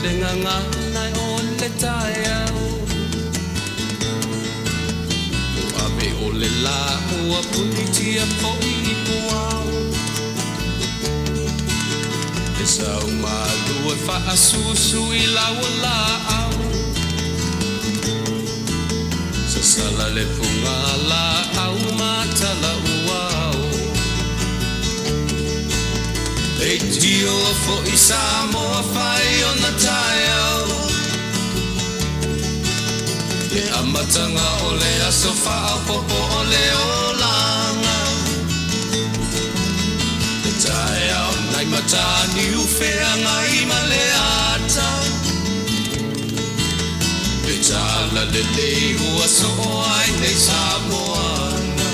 le gagana o le taeao. Ua ave o le lā ua punitia foi i puao. Le sau malu e faasusu i lau laau. Sasala le fuga laau ma tala uao. Leitio foi Samoa fai ona taeao. Le amataga o le aso faaopoopo o le olaga. Le taeao nai Mataniu Feagai ma le ata. Le talalelei ua soo ai nei Samoana.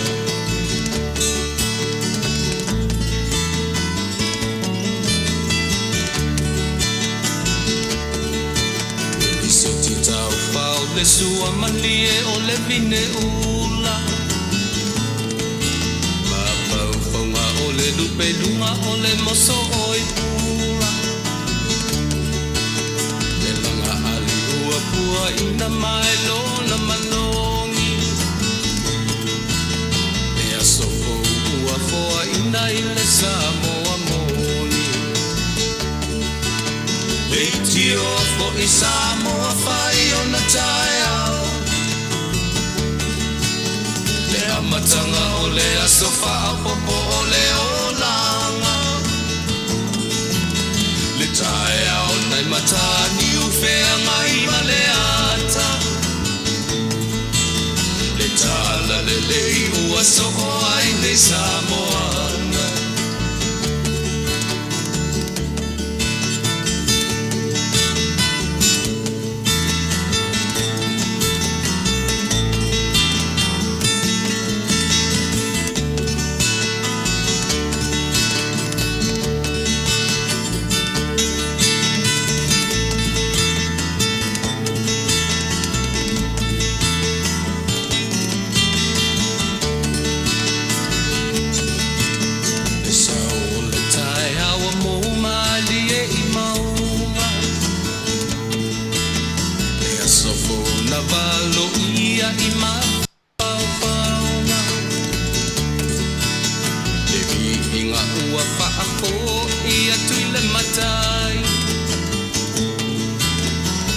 Le lisiti taufao le sua malie o le vine ula. Mafaufauga o le lupeluga o le moso oi pula. Le laga ali ua puaina mai lona malogi. Le aso fou ua foaina i le Samoa moni. Leitio foi Samoa fai ona taeao. Le amataga o le aso faaopoopo o le olaga. Le taeao nai Mataniu Feagai ma le ata. Le talalelei ua soo ai nei Samoana. Le sau o le taeao ua mou malie i mauga. Le aso fou na valoia i mafaufauga. Le viiga ua faafoi atu i le Matai.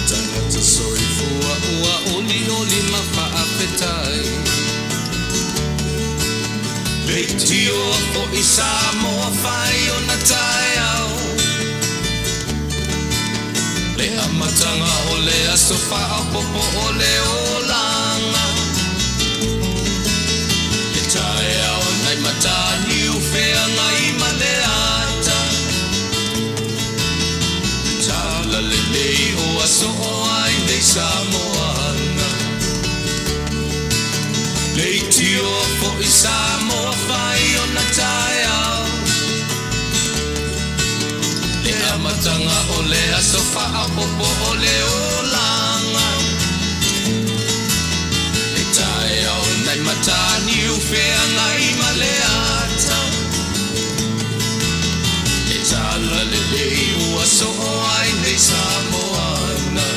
Tagata soifua ua olioli ma faafetai. Leitio foi Samoa fai ona taeao. Le amataga o le aso faaopoopo o le olaga. Le taeao nai Mataniu Feagai ma le ata. Le talalelei ua soo ai nei Samoana. Leitio foi Samoa fai ona taeao. Le amataga o le aso faaopoopo o le olaga. Le taeao nai Mataniu Feagai ma le ata. Le talalelei ua soo ai nei Samoana.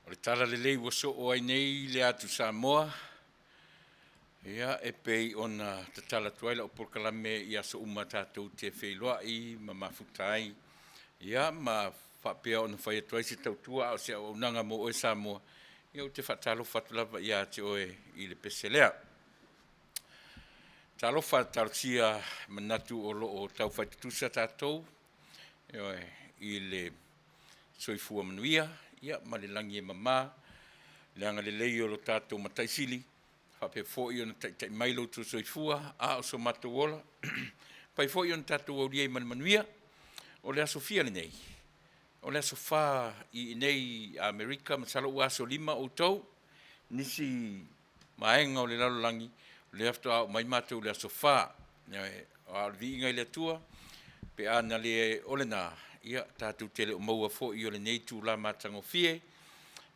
O le talalelei ua soo ai nei le atu Samoa, ia e pei ona tatala atu ai lau polokalame i aso uma tatou te feiloai ma mafuta ai, ia ma faapea ona fai atu ai se tautua a o se auaunaga mo oe Samoa, ia ou te faatalofa atu lava ia te oe i le pese lea. Talofa talosia manatu o lo o taufai tutusa tatou, ioe, i le soifua manuia, ia ma le lagi e mama, le agalelei o lo tatou Matai Sili, faapea foi ona taitai mai lo outou soifua a o so matou ola, pai foi ona tatou aulia ai ma le manuia. O le aso fia lenei? O le aso 4 i inei Amerika, masalo ua aso 5 outou, nisi vaega o le lalolagi, o lea faatoa oo mai matou i le aso 4. A o le viiga i le Atua, pe a na le o lena, ia, tatou te le o maua foi o lenei itula matagofie,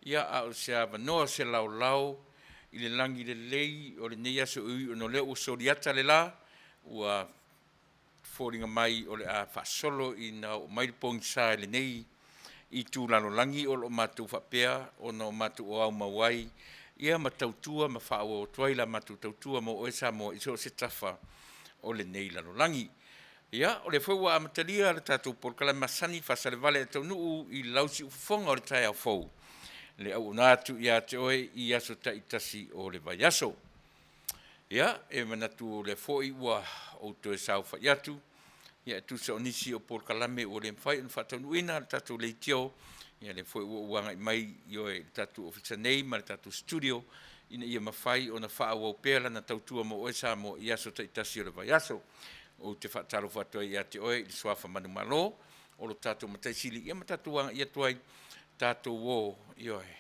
ia, a o se avanoa, se laolao i le lagi lelei o lenei aso e ui ona o lea ua soliata le la, ua foliga mai o le a faasolo ina oo mai le pogisa i lenei itu lalolagi o lo o matou faapea ona o matou oaumau ai ia ma tautua ma faaauau atu ai la matou tautua mo oe Samoa i so o se tafa o lenei lalolagi. Ia, o lea foi ua amatalia le tatou polokalame masani faasalevale a taunuu i lau siufofoga o le taeao fou, le auauna atu ia te oe i aso taitasi o le vaiaso. Ia, e manatu o lea foi ua ou toe saofai atu, ia e tusa o nisi o polokalame ua le mafai ona faataunuuina le tatou leitio, ia lea foi ua ou agai mai ioe i le tatou ofisa nei ma le tatou studio ina ia mafai ona faaauau pea lana tautua mo oe Samoa i aso taitasi o le vaiaso. Ou te faatalofa atu ai ia te oe i le suafa manumalo o lo tatou Matai Sili, ia ma tatou agai atu ai, tatou o, ioe,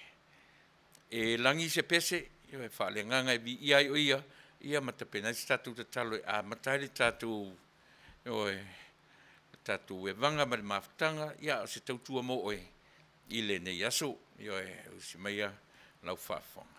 e lagi se pese, ioe, faaleagaga e viia ai o ia, ia ma tapena ai se tatou tatalo e amata ai le tatou, ioe, le tatou evaga ma le mafutaga, ia a o se tautua mo oe i lenei aso. Ioe, usi maia lau faafofoga.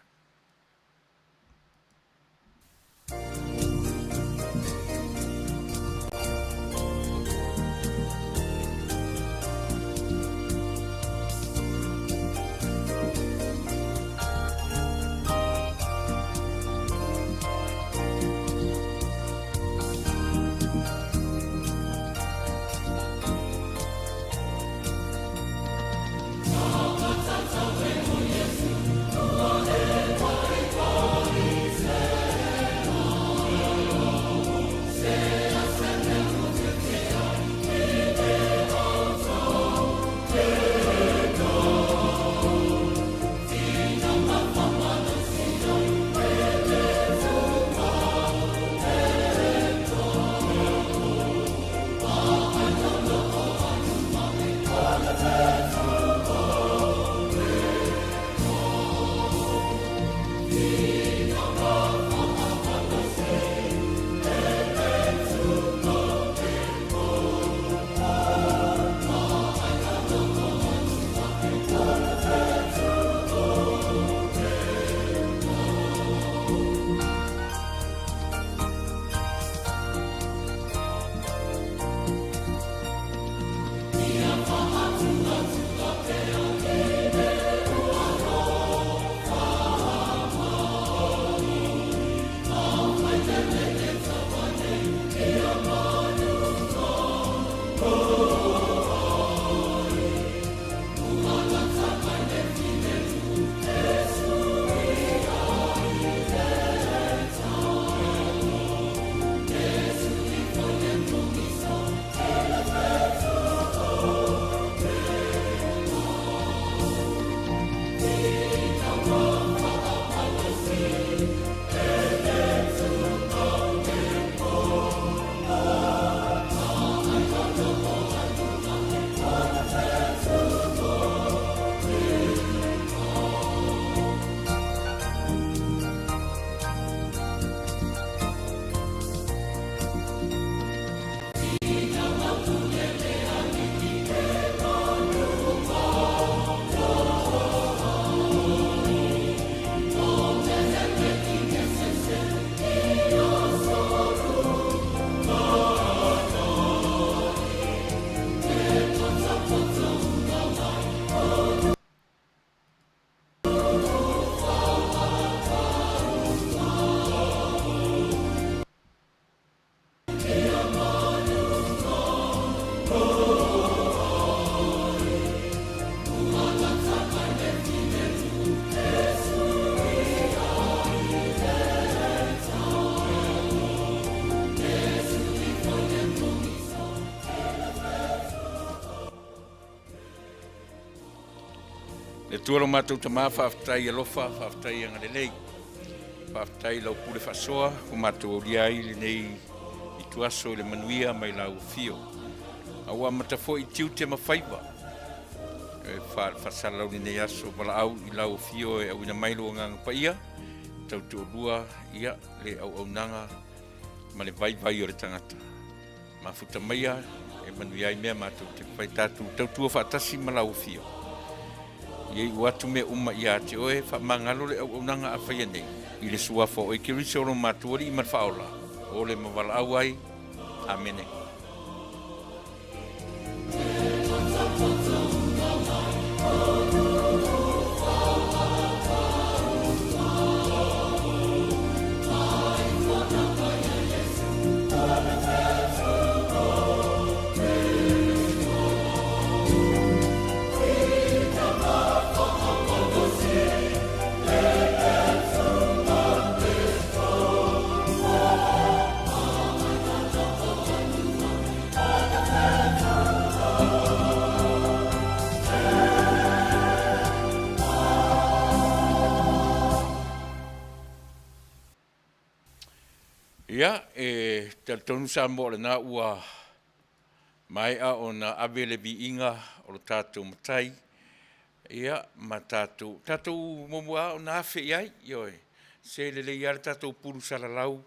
Le Atua lo matou Tama, faafetai alofa, faafetai agalelei. Faafetai lau pule faasoa ua matou aulia ai lenei ituaso i le manuia mai lau afio. A ua amata foi tiute ma faiva e faasalalau lenei aso valaau i lau afio e auina mai lou agaga paia, tautoalua ia le auaunaga ma le vaivai o le tagata. Mafuta maia E manuia ai mea matou te fai tatou tautua faatasi ma lau afio. Ia iu atu mea uma ia te oe, faamagalo le auaunaga a faia nei, i le suafa o oe Keriso lo matou Alii ma le Faaola, o le ma valaau ai. Amene. Ia, e talitonu Samoa o lena ua maea ona ave le viiga o lo tatou Matai, ia, ma tatou, tatou muamua lava ona afe i ai, ioe, se lelei lava le tatou pulu salalau,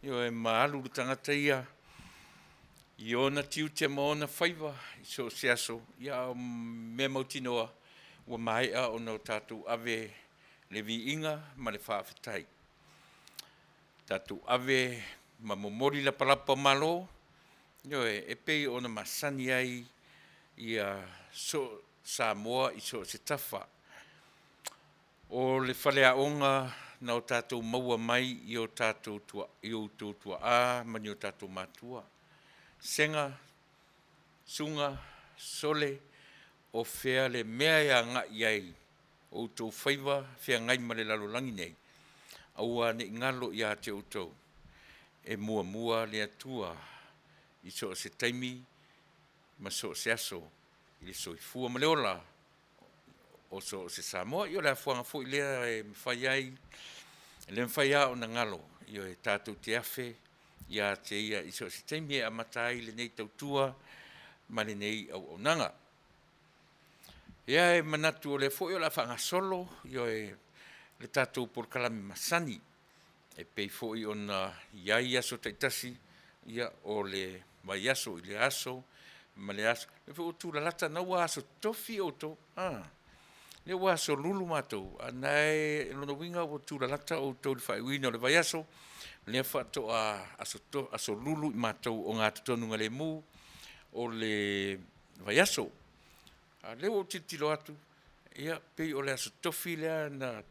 ioe, ma alu le tagata ia i ona tiute ma ona faiva i so o se aso, ia a o mea mautinoa ua maea ona o tatou ave le viiga ma le faafetai. Tatou ave ma momoli lapalapa o malo, ioe, e pei ona masani ai ia so Samoa i so o se tafa. O le faleaoga na o tatou maua mai i o tatou i outou tuaa ma ni o tatou matua, Sega, Suga, Sole, o fea le mea e agai i ai outou faiva feagai ma le lalolagi nei, aua ne i galo ia te outou, e muamua le Atua i so o se taimi ma so o se aso i le soifua ma le ola o so o se Samoa. Ia o le afuaga foi lea e mafai ai, e le mafai lava ona galo, ioe, tatou te afe ia te Ia i so o se taimi e amata ai lenei tautua ma lenei auaunaga. Ia e manatu o lea foi o le a faagasolo, ioe, le tatou polokalame masani e pei foi ona i ai aso taitasi, ia, o le vaiaso i lea aso ma lea aso. O lea foi ua tulalata, lena ua aso tofi outou, a, lea ua aso Lulu matou, a o lena e, o lona uiga ua tulalata outou i le faaiuina o le vaiaso, lea faatoa aso Lulu i matou ogatotonu galemu o le vaiaso. A o lea ua ou tilotilo atu, ia pei o le aso Tofi lea na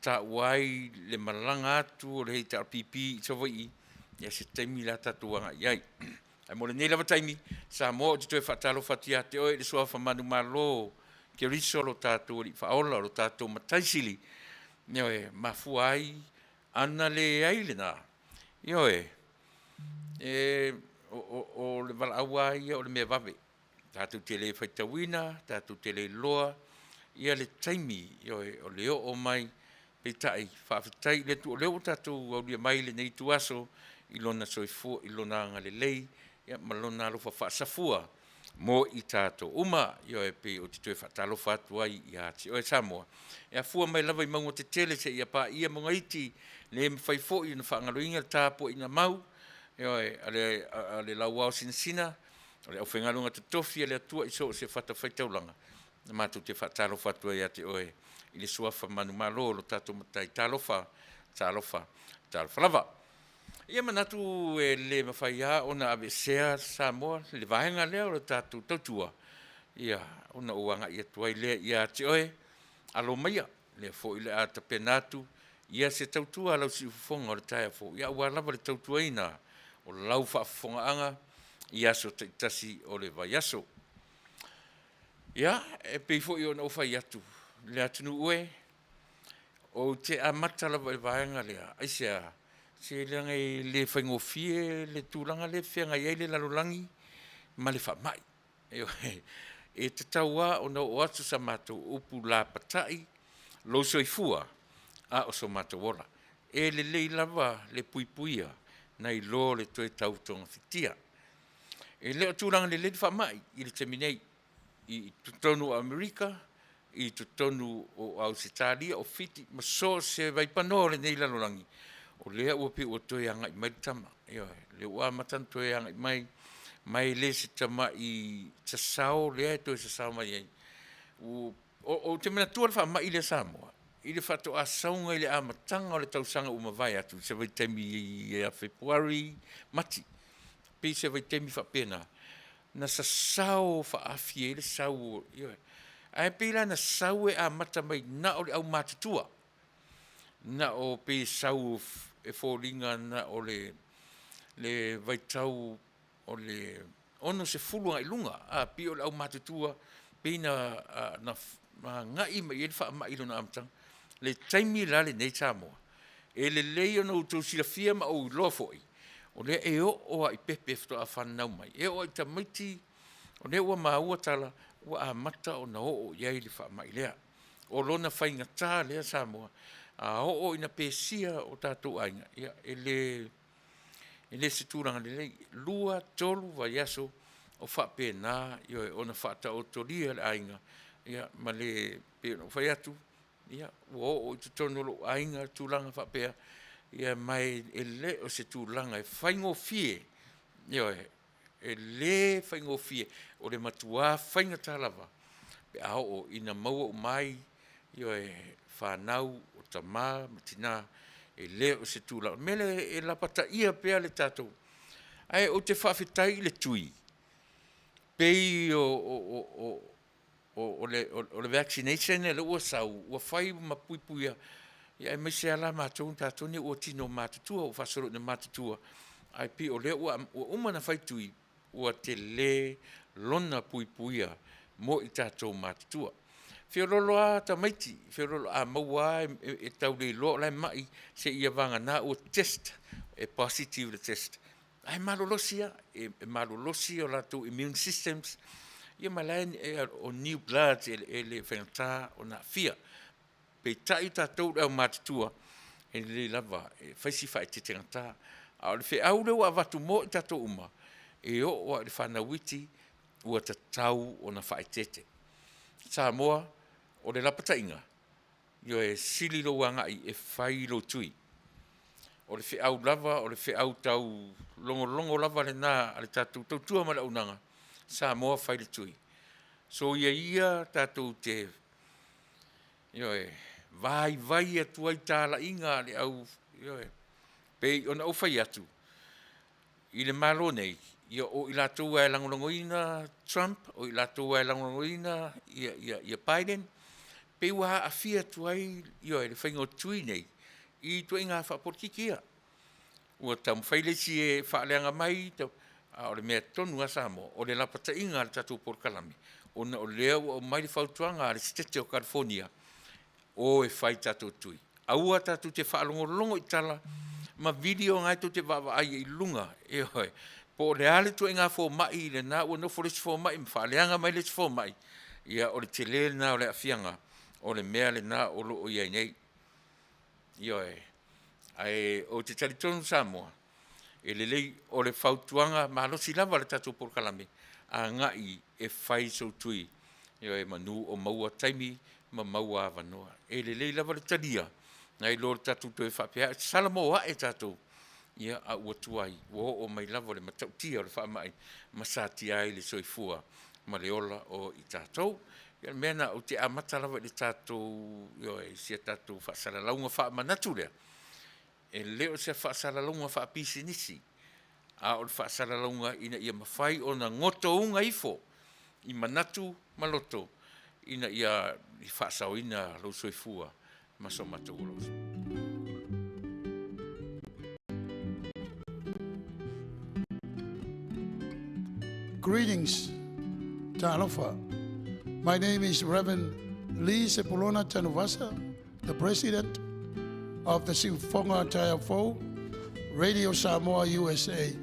taua ai le malaga atu o le HRPP i Savaii, ia se taimi la tatou agai i ai. Ae mo lenei lava taimi, Samoa ou te toe faatalofa atu ia te oe i le suafa manumalo Keriso lo tatou Alii Faaola, o lo tatou Matai Sili, ioe, mafua ai ana leai lena, ioe, e, o le valaau lava ia o le mea vave. Tatou te le faitauina, tatou te le iloa ia le taimi, ioe, o le oo mai, peitai, faafetai i le Atua o lea ua tatou aulia mai lenei ituaso i Lona soifua, i Lona agalelei ma Lona alofa faasafua mo i tatou uma. Ioe, pei ou te toe faatalofa atu ai ia te oe Samoa, e afua mai lava i mauga tetele seia paia mauga iti, le mafai foi ona faagaloina le tapuaiga mau, ioe, a le lauao sinasina, o le aufaigaluega totofi a le Atua i so o se fatafaitaulaga, e matou te faatalofa atu ai ia te oe i le suafa manumalo o lo tatou Matai. Talofa, talofa, talofa lava. Ia manatu e le mafai lava ona aveesea Samoa i le vaega lea o le tatou tautua, ia ona ou agai atu ai lea ia te oe, alo maia, lea foi o le a tapena atu ia se tautua a lau siufofoga o le taeao fou, ia aua lava le tautuaina o lau faafofogaaga i aso taitasi o le vaiaso. Ia, e pei foi ona ou fai atu le atunuu e, ou te amata lava i le vaega lea. Aisea? Se leaga e le faigofie le tulaga lea e feagai ai le lalolagi ma le faamai. Ioe, e tatau lava ona oo atu sa matou upu lapatai, lou soifua a o so matou ola. E lelei lava le puipuia nai lo le toe tau togafitia. E le o tulaga lelei le faamai i le taimi nei i totonu o Amerika, i totonu o Ausetalia, o Fiti ma so o se vaipanoa o lenei lalolagi, o lea ua pei ua toe agai mai le tama. Ioe, o lea ua amata ona toe agai mai. Ma e le se tama'i sasao lea e toe sasao mai ai. Ou te manatua le faamai lea Samoa i le faatoa sauga i le amataga o le tausaga ua mavae atu i se vaitaimi ia Fepuari, Mati, pei se vaitaimi faapena na sasao faaafi ai le sau, ioe. Ae pei la na sau e amata mai na o le aumatutua, na o pei e sau e foliga na o le vaitau o le 60 agai i luga, pei o le aumatutua pei na agai mai i ai le faamai i lona amataga. O le taimi la lenei Samoa, e lelei ona outou silafia ma ou iloa foi, o lea e oo lava i pepe faatoa fananau mai, e oo lava i tamaiti o lea ua maua tala ua amata ona oo i ai le faamai lea. O lona faigata lea Samoa, a oo ina pesia o tatou aiga, ia e le se tulaga lelei. 2, 3 vaiaso o faapena ona faataotolia le aiga, ia ma le pei ona ou fai atu, ia ua oo i totonu o lou aiga tulaga faapea, ia ma e le o se tulaga e faigofie, ioe, e le faigofie. O le matua faigata lava pe a oo ina maua uma ai, ioe, fanau, o tama ma tina, e le o se tulaga. O le mea lea e lapataia pea le tatou, ae ou te faafetai i le tui pei o le vaccination lea ua sau ua fai ma puipuia, aemaise lava la matou tatou nei ua tino matutua ua faasolo ina matutua, ae pei o lea ua uma ona fai tui, ua tele lona puipuia mo i tatou matutua. Feoloolo lava tamaiti, feoloolo a maua lava e tau le iloa o la e mai seia vagana ua test e positive le test, ae malolosi lava, e malolosi o latou immune systems, ia ma o new bloods e le faigata ona aafia. Peitai o tatou le aumatutua, e lelei lava, e fai si faaeteetegata. A o le feau lea ua avatu mo i tatou uma, e oo lava i le fanau iti ua tatau ona faaeteete. Samoa, o le lapataiga, ioe, e sili lou agai e fai lou tui. O le feau lava o le feau taulogologo lava lena a le tatou tautua ma le auaunaga, Samoa fai le tui. Soia ia tatou te, ioe, vaivai atu ai talaiga a le au, ioe, pei ona ou fai atu i le Malo nei, ia o i latou lava e lagolagoina Trump, o i latou lava e lagolagoina Biden, pei ua aafia atu ai, ioe, le faiga o tui nei i ituaiga faapolokiki ia. Ua taumafai le isi e faaleaga mai, a o le mea tonu lava Samoa, o le lapataiga a le tatou polokalame, ona o lea ua aumai le fautuaga a le Setete o Kalifonia, o e fai tatou tui. Aua tatou te faalogologo i tala ma video na tou te vaavaai ai i luga, ioe, po o le a le ituaiga fomai lena ua nofo le isi fomai ma faaleaga mai le isi fomai, ia o le tele lena o le aafiaga o le mea lena o lo o i ai nei. Ioe. Ae ou te talitonu Samoa, e lelei, o le fautuaga malosi lava a le tatou polokalame, agai e fai sou tui, ioe, manu o maua taimi ma maua avanoa. E lelei lava le talia nai lo le tatou toe faapea, salamo ae tatou, ia a ua tuai, ua oo mai lava le matautia o le faamai ma satia ai le soifua ma le ola o i tatou. Ia o le mea lena, ou te amata lava i le tatou, ioe, i si a tatou faasalalauga faamanatu lea, e le o se faasalalauga faapisinisi, a o le faasalalauga ina ia mafai ona gotouga ifo i manatu ma loto ina ia faasaoina lou soifua ma so matou ola. Greetings, Talofa. My name is Reverend Lee Sepulona Tanuvasa, the President of the Siufoga Taiafou, Radio Samoa USA.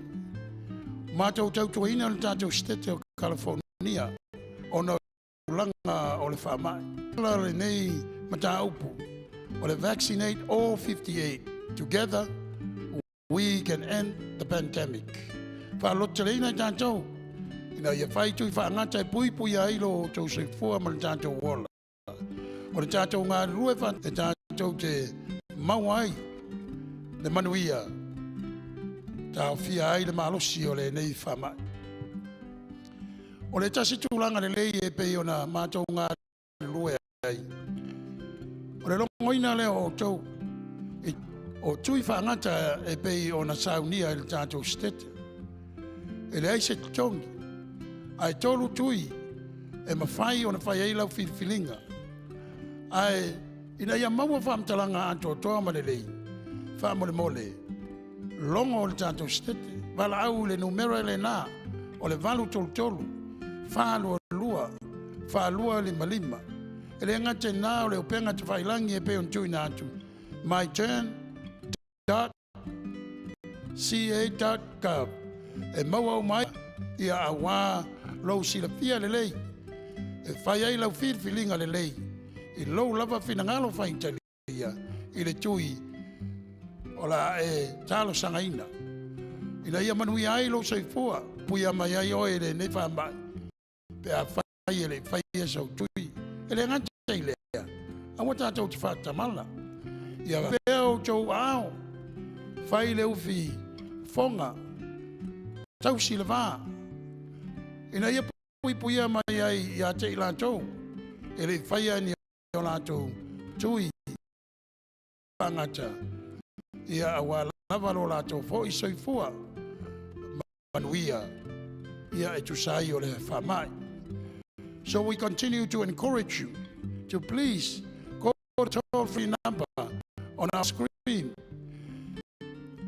Matou tautuaina le tatou Setete o California ona o tulaga o le faamai. La lenei mataupu o le Vaccinate All 58 Together We Can End the Pandemic. Faalototeleina i tatou ina ia fai tui faagata e puipuia ai lo outou soifua ma le tatou ola. O le tatou galulue e tatou te maua ai le manuia, taofia ai le malosi o lenei faamai. O le tasi tulaga lelei e pei ona matou galulue ai, o le logoina lea o outou o tui faagata e pei ona saunia e le tatou Setete. E leai se totogi, ae tolu tui e mafai ona fai ai lau filifiliga. Ae ina ia maua faamatalaga atoatoa ma lelei, faamolemole, logo le tatou Setete. Valaau i le numera lena o le 833 422 4255. E le gata i lena o le upega tafailagi e pei ona tuuina atu, myturn.ca.gov e maua uma ai ia auā lou silafia lelei e fai ai lau filifiliga lelei i lou lava finagalo faitalia i le tui o le a e talosagaina ina ia manuia ai lou soifua, puia mai ai oe i lenei faamai pe afai e le i faia sou tui. E le gata i lea, aua tatou te faatamala. Ia pea outou aao, fai le ufi fofoga, tausi le va, ina ia puipuia mai ai ia te i latou e le i faia ni o latou tui faagata, ia auā lava lo latou foi soifua manuia ia e tusa ai o le faamai. So we continue to encourage you to please call the toll-free number on our screen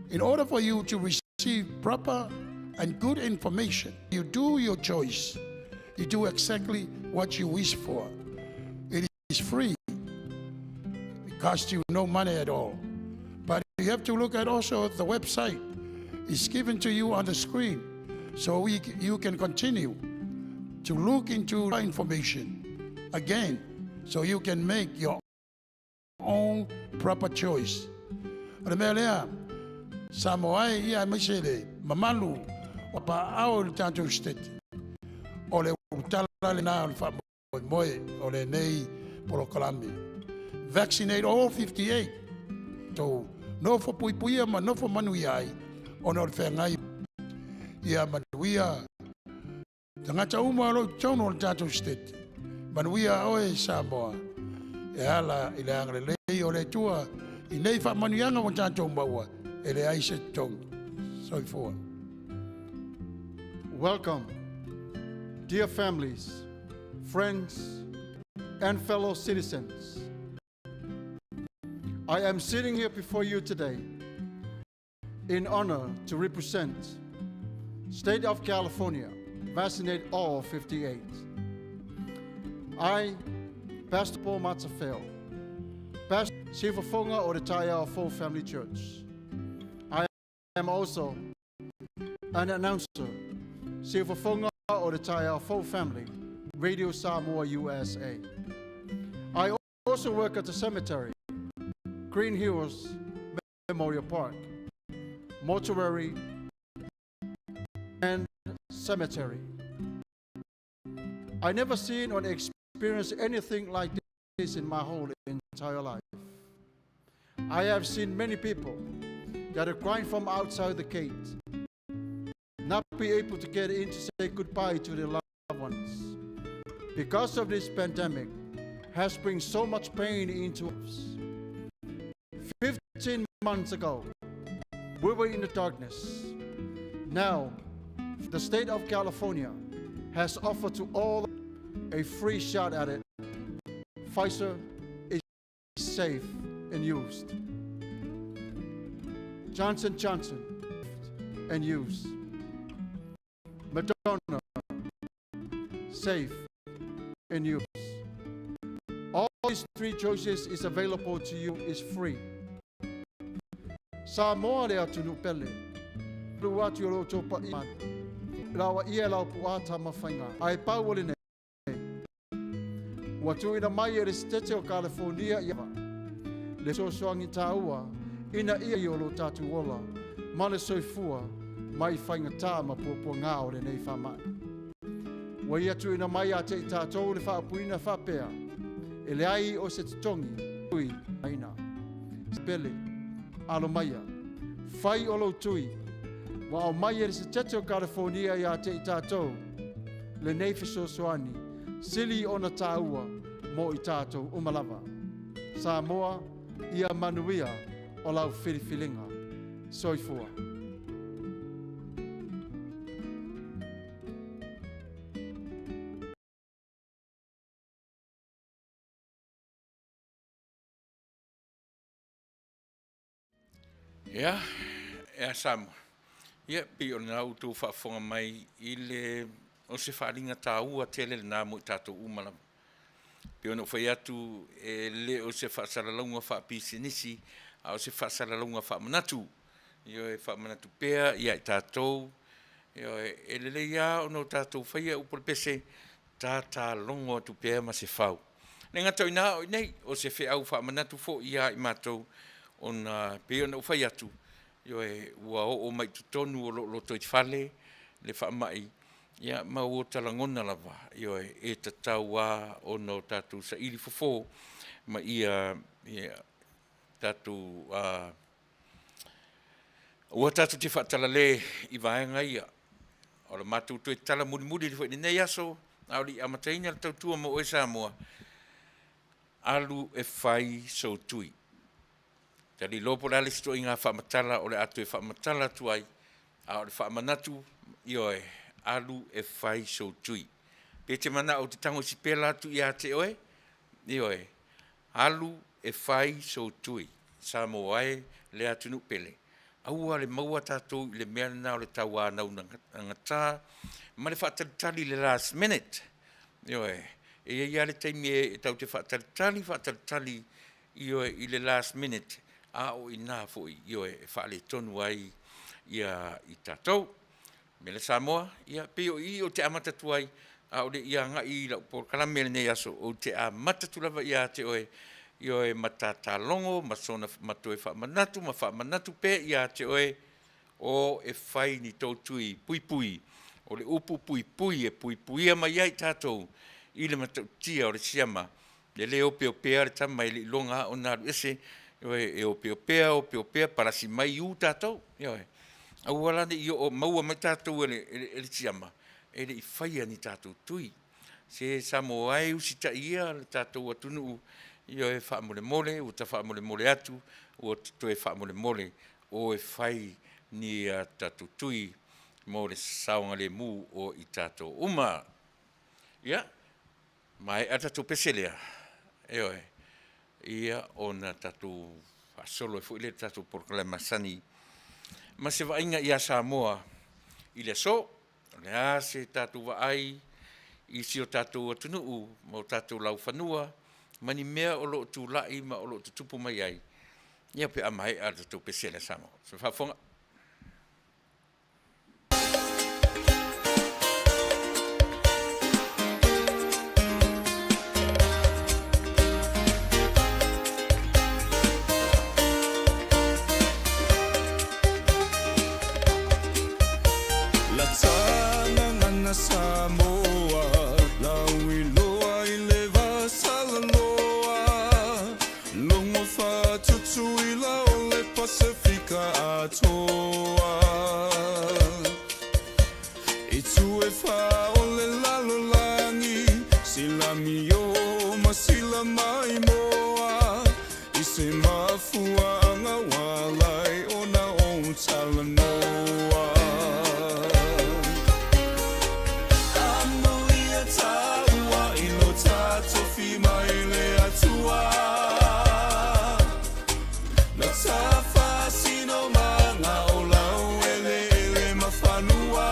in order for you to receive proper and good information. You do your choice. You do exactly what you wish for. It is free. It costs you no money at all. But you have to look at also the website. It's given to you on the screen so you can continue to look into information again so you can make your own proper choice. O le mea lea, Samoa e ia aemaise le mamalu o paao i le tatou Setete, o le ulutala lena o le faamoemoe o lenei polokalame. Vaccinate all 58. Tou nofo puipuia ma nofo manuia ai ona o le feagai ia manuia tagata uma o lo o i totonu o le tatou Setete. Manuia oe Samoa e ala i le agalelei o le Atua i nei faamanuiaga ua tatou maua e leai se totogi. Soifua. Welcome, dear families, friends, and fellow citizens. I am sitting here before you today in honor to represent State of California, vaccinate all 58. I, Pastor Paul Matafeo, Pastor Siufofoga o le Taeao Fou Family Church. I am also an announcer, Siufofoga o le Taeao Fou Family, Radio Samoa USA. I also work at the cemetery, Green Hills Memorial Park, mortuary, and cemetery. I never seen or experienced anything like this in my whole entire life. I have seen many people that are crying from outside the gate, not be able to get in to say goodbye to their loved ones. Because of this pandemic has bring so much pain into us. 15 months ago, we were in the darkness. Now, the state of California has offered to all a free shot at it. Pfizer is safe and used. Johnson Johnson and used. Moderna safe and used. All these three choices is available to you is free. Samoa le atunuu pele. Lu atu i o lo outou paia. Laua ia lau puata mawhainga. Ai pau o lenei. Ua tuuina mai e le Setete o Kalifonia ia le fesoasoani taua ina ia o lo tatou ola ma le soifua mai faigata ma puapuaga o lenei faamai. Ua ia tuuina mai ia te i tatou le faaupuina faapea, e leai o se totogi tui aina. Pele, alo maia, fai o lou tui, ua aumai e le Setete o Kalifonia ia te i tatou. lenei fesoasoani sili ona tāua mo i tātou uma lava. Samoa, ia manuia o lau filifiliga. Soifua. Ia, e a Samoa. Ia, pei o lena outou faafofoga mai i le, o se faaaliga taua tele lena mo i tatou uma lava. Pei ona ou fai atu, e le o se faasalalauga faapisinisi, a o se faasalalauga faamanatu. Ioe, e faamanatu pea ia i tatou, ioe, e lelei lava ona o tatou faia upu o le pese, tata logo atu pea ma se fau. E le gata o i ina a o i inei, o se feau faamanatu foi ia i matou, ona e pei ona ou fai atu, ioe, ua oo mai i totonu o lou lotoifale le faamai, ia ma ua ta lagona lava, ioe, e tatau lava ona o tatou saili fofo ma ia tatou aua tatou te faatalale i vaega ia. O le matou toe tala mulimuli foi i lenei aso, a o le i amataina le tautua mo oe Samoa, alu e fai sou tui. Ta le iloa po o le a le isi ituaiga faamatala o le a toe faamatala atu ai, a o le faamanatu, ioe, alu e fai sou tui. Pe e te manao ou te tago i si pela atu ia te oe, ioe, alu e fai sou tui. Samoa e, le atunuu pele, aua le maua tatou i le mea lena o le tauanaunagata ma le faatalitali i le last minute. Ioe, e i ai lava le taimi e tatou te faatalitali faatalitali, ioe, i le last minute, a o i ina foi, ioe, e faaletonu ai i tatou. O le mea lea Samoa, ia pei o i ou te amata atu ai, a o le i agai i lau polokalame i lenei aso, ou te amata atu lava ia te oe, ioe, ma tatalogo ma soona ma toe faamanatu ma faamanatu pea ia te oe, o e fai ni tou tui puipui. O le upu puipui e puipuia mai ai tatou i le matautia o le siama. E le opeopea le tama e le i iloga lava ona alu ese, ioe, e opeopea opeopea palasi mai u tatou, ioe. Aua la ne i oo maua mai tatou e le siama e le i faia ni tatou tui. Se Samoa e usitai ia le tatou atunuu, ioe, faamolemole ua ta faamolemole atu, ua ta toe faamolemole, o e fai ni a tatou tui mo le saogalemu o i tatou uma. Ia, maea le tatou pese lea, ioe, ia ona tatou faasolo ai foi lea i le tatou polokalame masani ma se vaaiga ia Samoa i le aso. O le a se tatou vaai i si o tatou atunuu ma o tatou laufanua ma ni mea o lo o tulai ma o lo o tutupu mai ai, ia pe a maea le tatou pese lea Samoa. Se faafofoga. Gagana Samoa, lauiloa i le vasalaloa, logo faatutuila o le Pasefika atoa. I tu e wha o le lalolagi, sila mio ma sila mai moa, i se mafuaanga walai ona o talanoa. Amuia taua i lo tatofi mai le Atua. Na tafasino ma ngā o lau eleele ma fanua.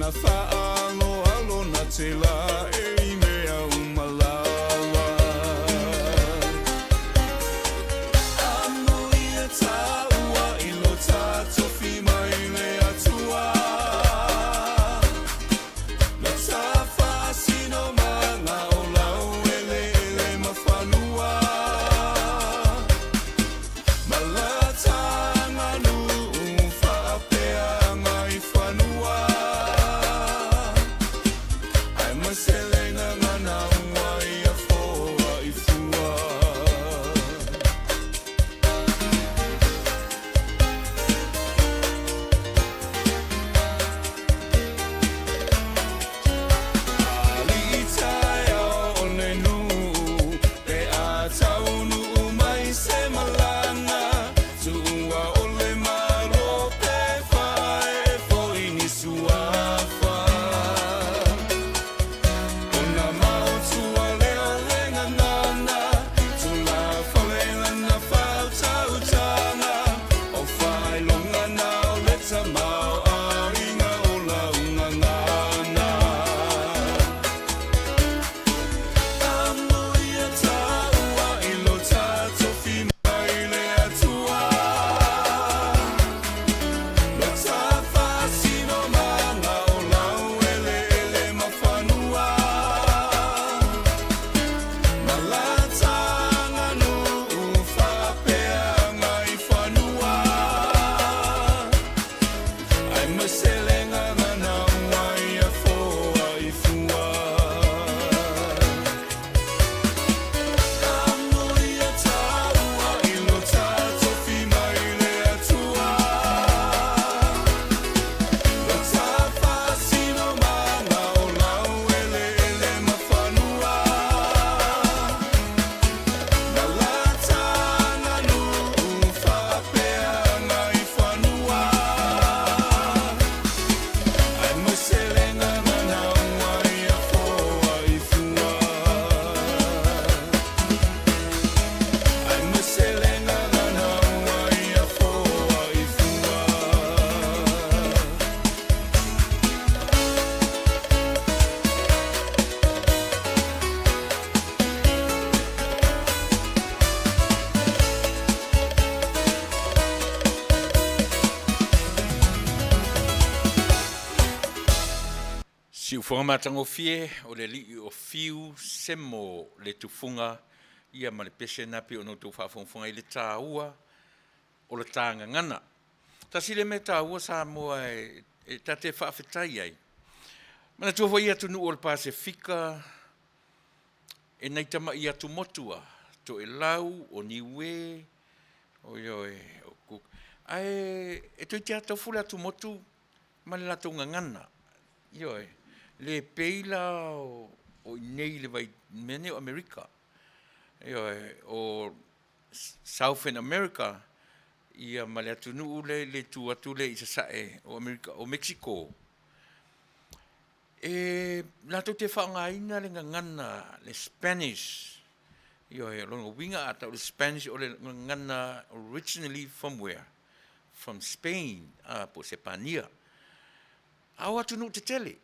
Na faaaloalo na te laei mea uma lava. Amuia tāua i lo tatofi mai le Atua. Na ta faasino maga o laueleele ma fanua. Ma la taganuu faapeaga i fanua. Ae ma se le gagana ua ia foa i fua. Alii taeao o le nuu, pe a taunuu mai se malaga, tuua o le Malo pe faaee foi ni suafa. Ona maotua lea o le gagana, tulafale lana faautautaga, o faailoga na o le tamaoaiga o lau gagana. Amuia tāua i lo tatofi mai le Atua. Lo ta faasinomaga o laueleele ma fanua. Ma la taganuu faapeaga i fanua. Ae ma se le gagana ua ia foa i fua. Amuia tāua i lo tatofi mai le Atua. Lo ta faasinomaga o laueleele ma fanua. Ma la taganuu faapeaga i fanua. Ae ma se le gagana ua ia foa i fua. Ae ma se le gagana ua ia foa i fua. Siufoga matagofie o le alii o Fiu Semo le tufuga ia ma le pese lena pei ona outou faafogafoga i le taua o le ta gagana. Tasi lea mea taua Samoa e ta te faafetai ai, manatua foi atunuu o le Pasefika e nai tamai atumotu a, Toelau, o Niue, ioe, o Cook, ae e toeitiiti lava tofu le atumotu ma le latou gagana. Ioe, le pei la o i inei i le mea nei o Amerika. Ioe, o Southern America ia ma le atunuu lea i le itu atu lea i sasae o Amerika, o Mexico. E latou te faaaogaina le gagana, le Spanish. Ioe, o lona uiga a tau o le Spanish o le gagana originally from where? From Spain, po o Sepania. A o atunuu tetele,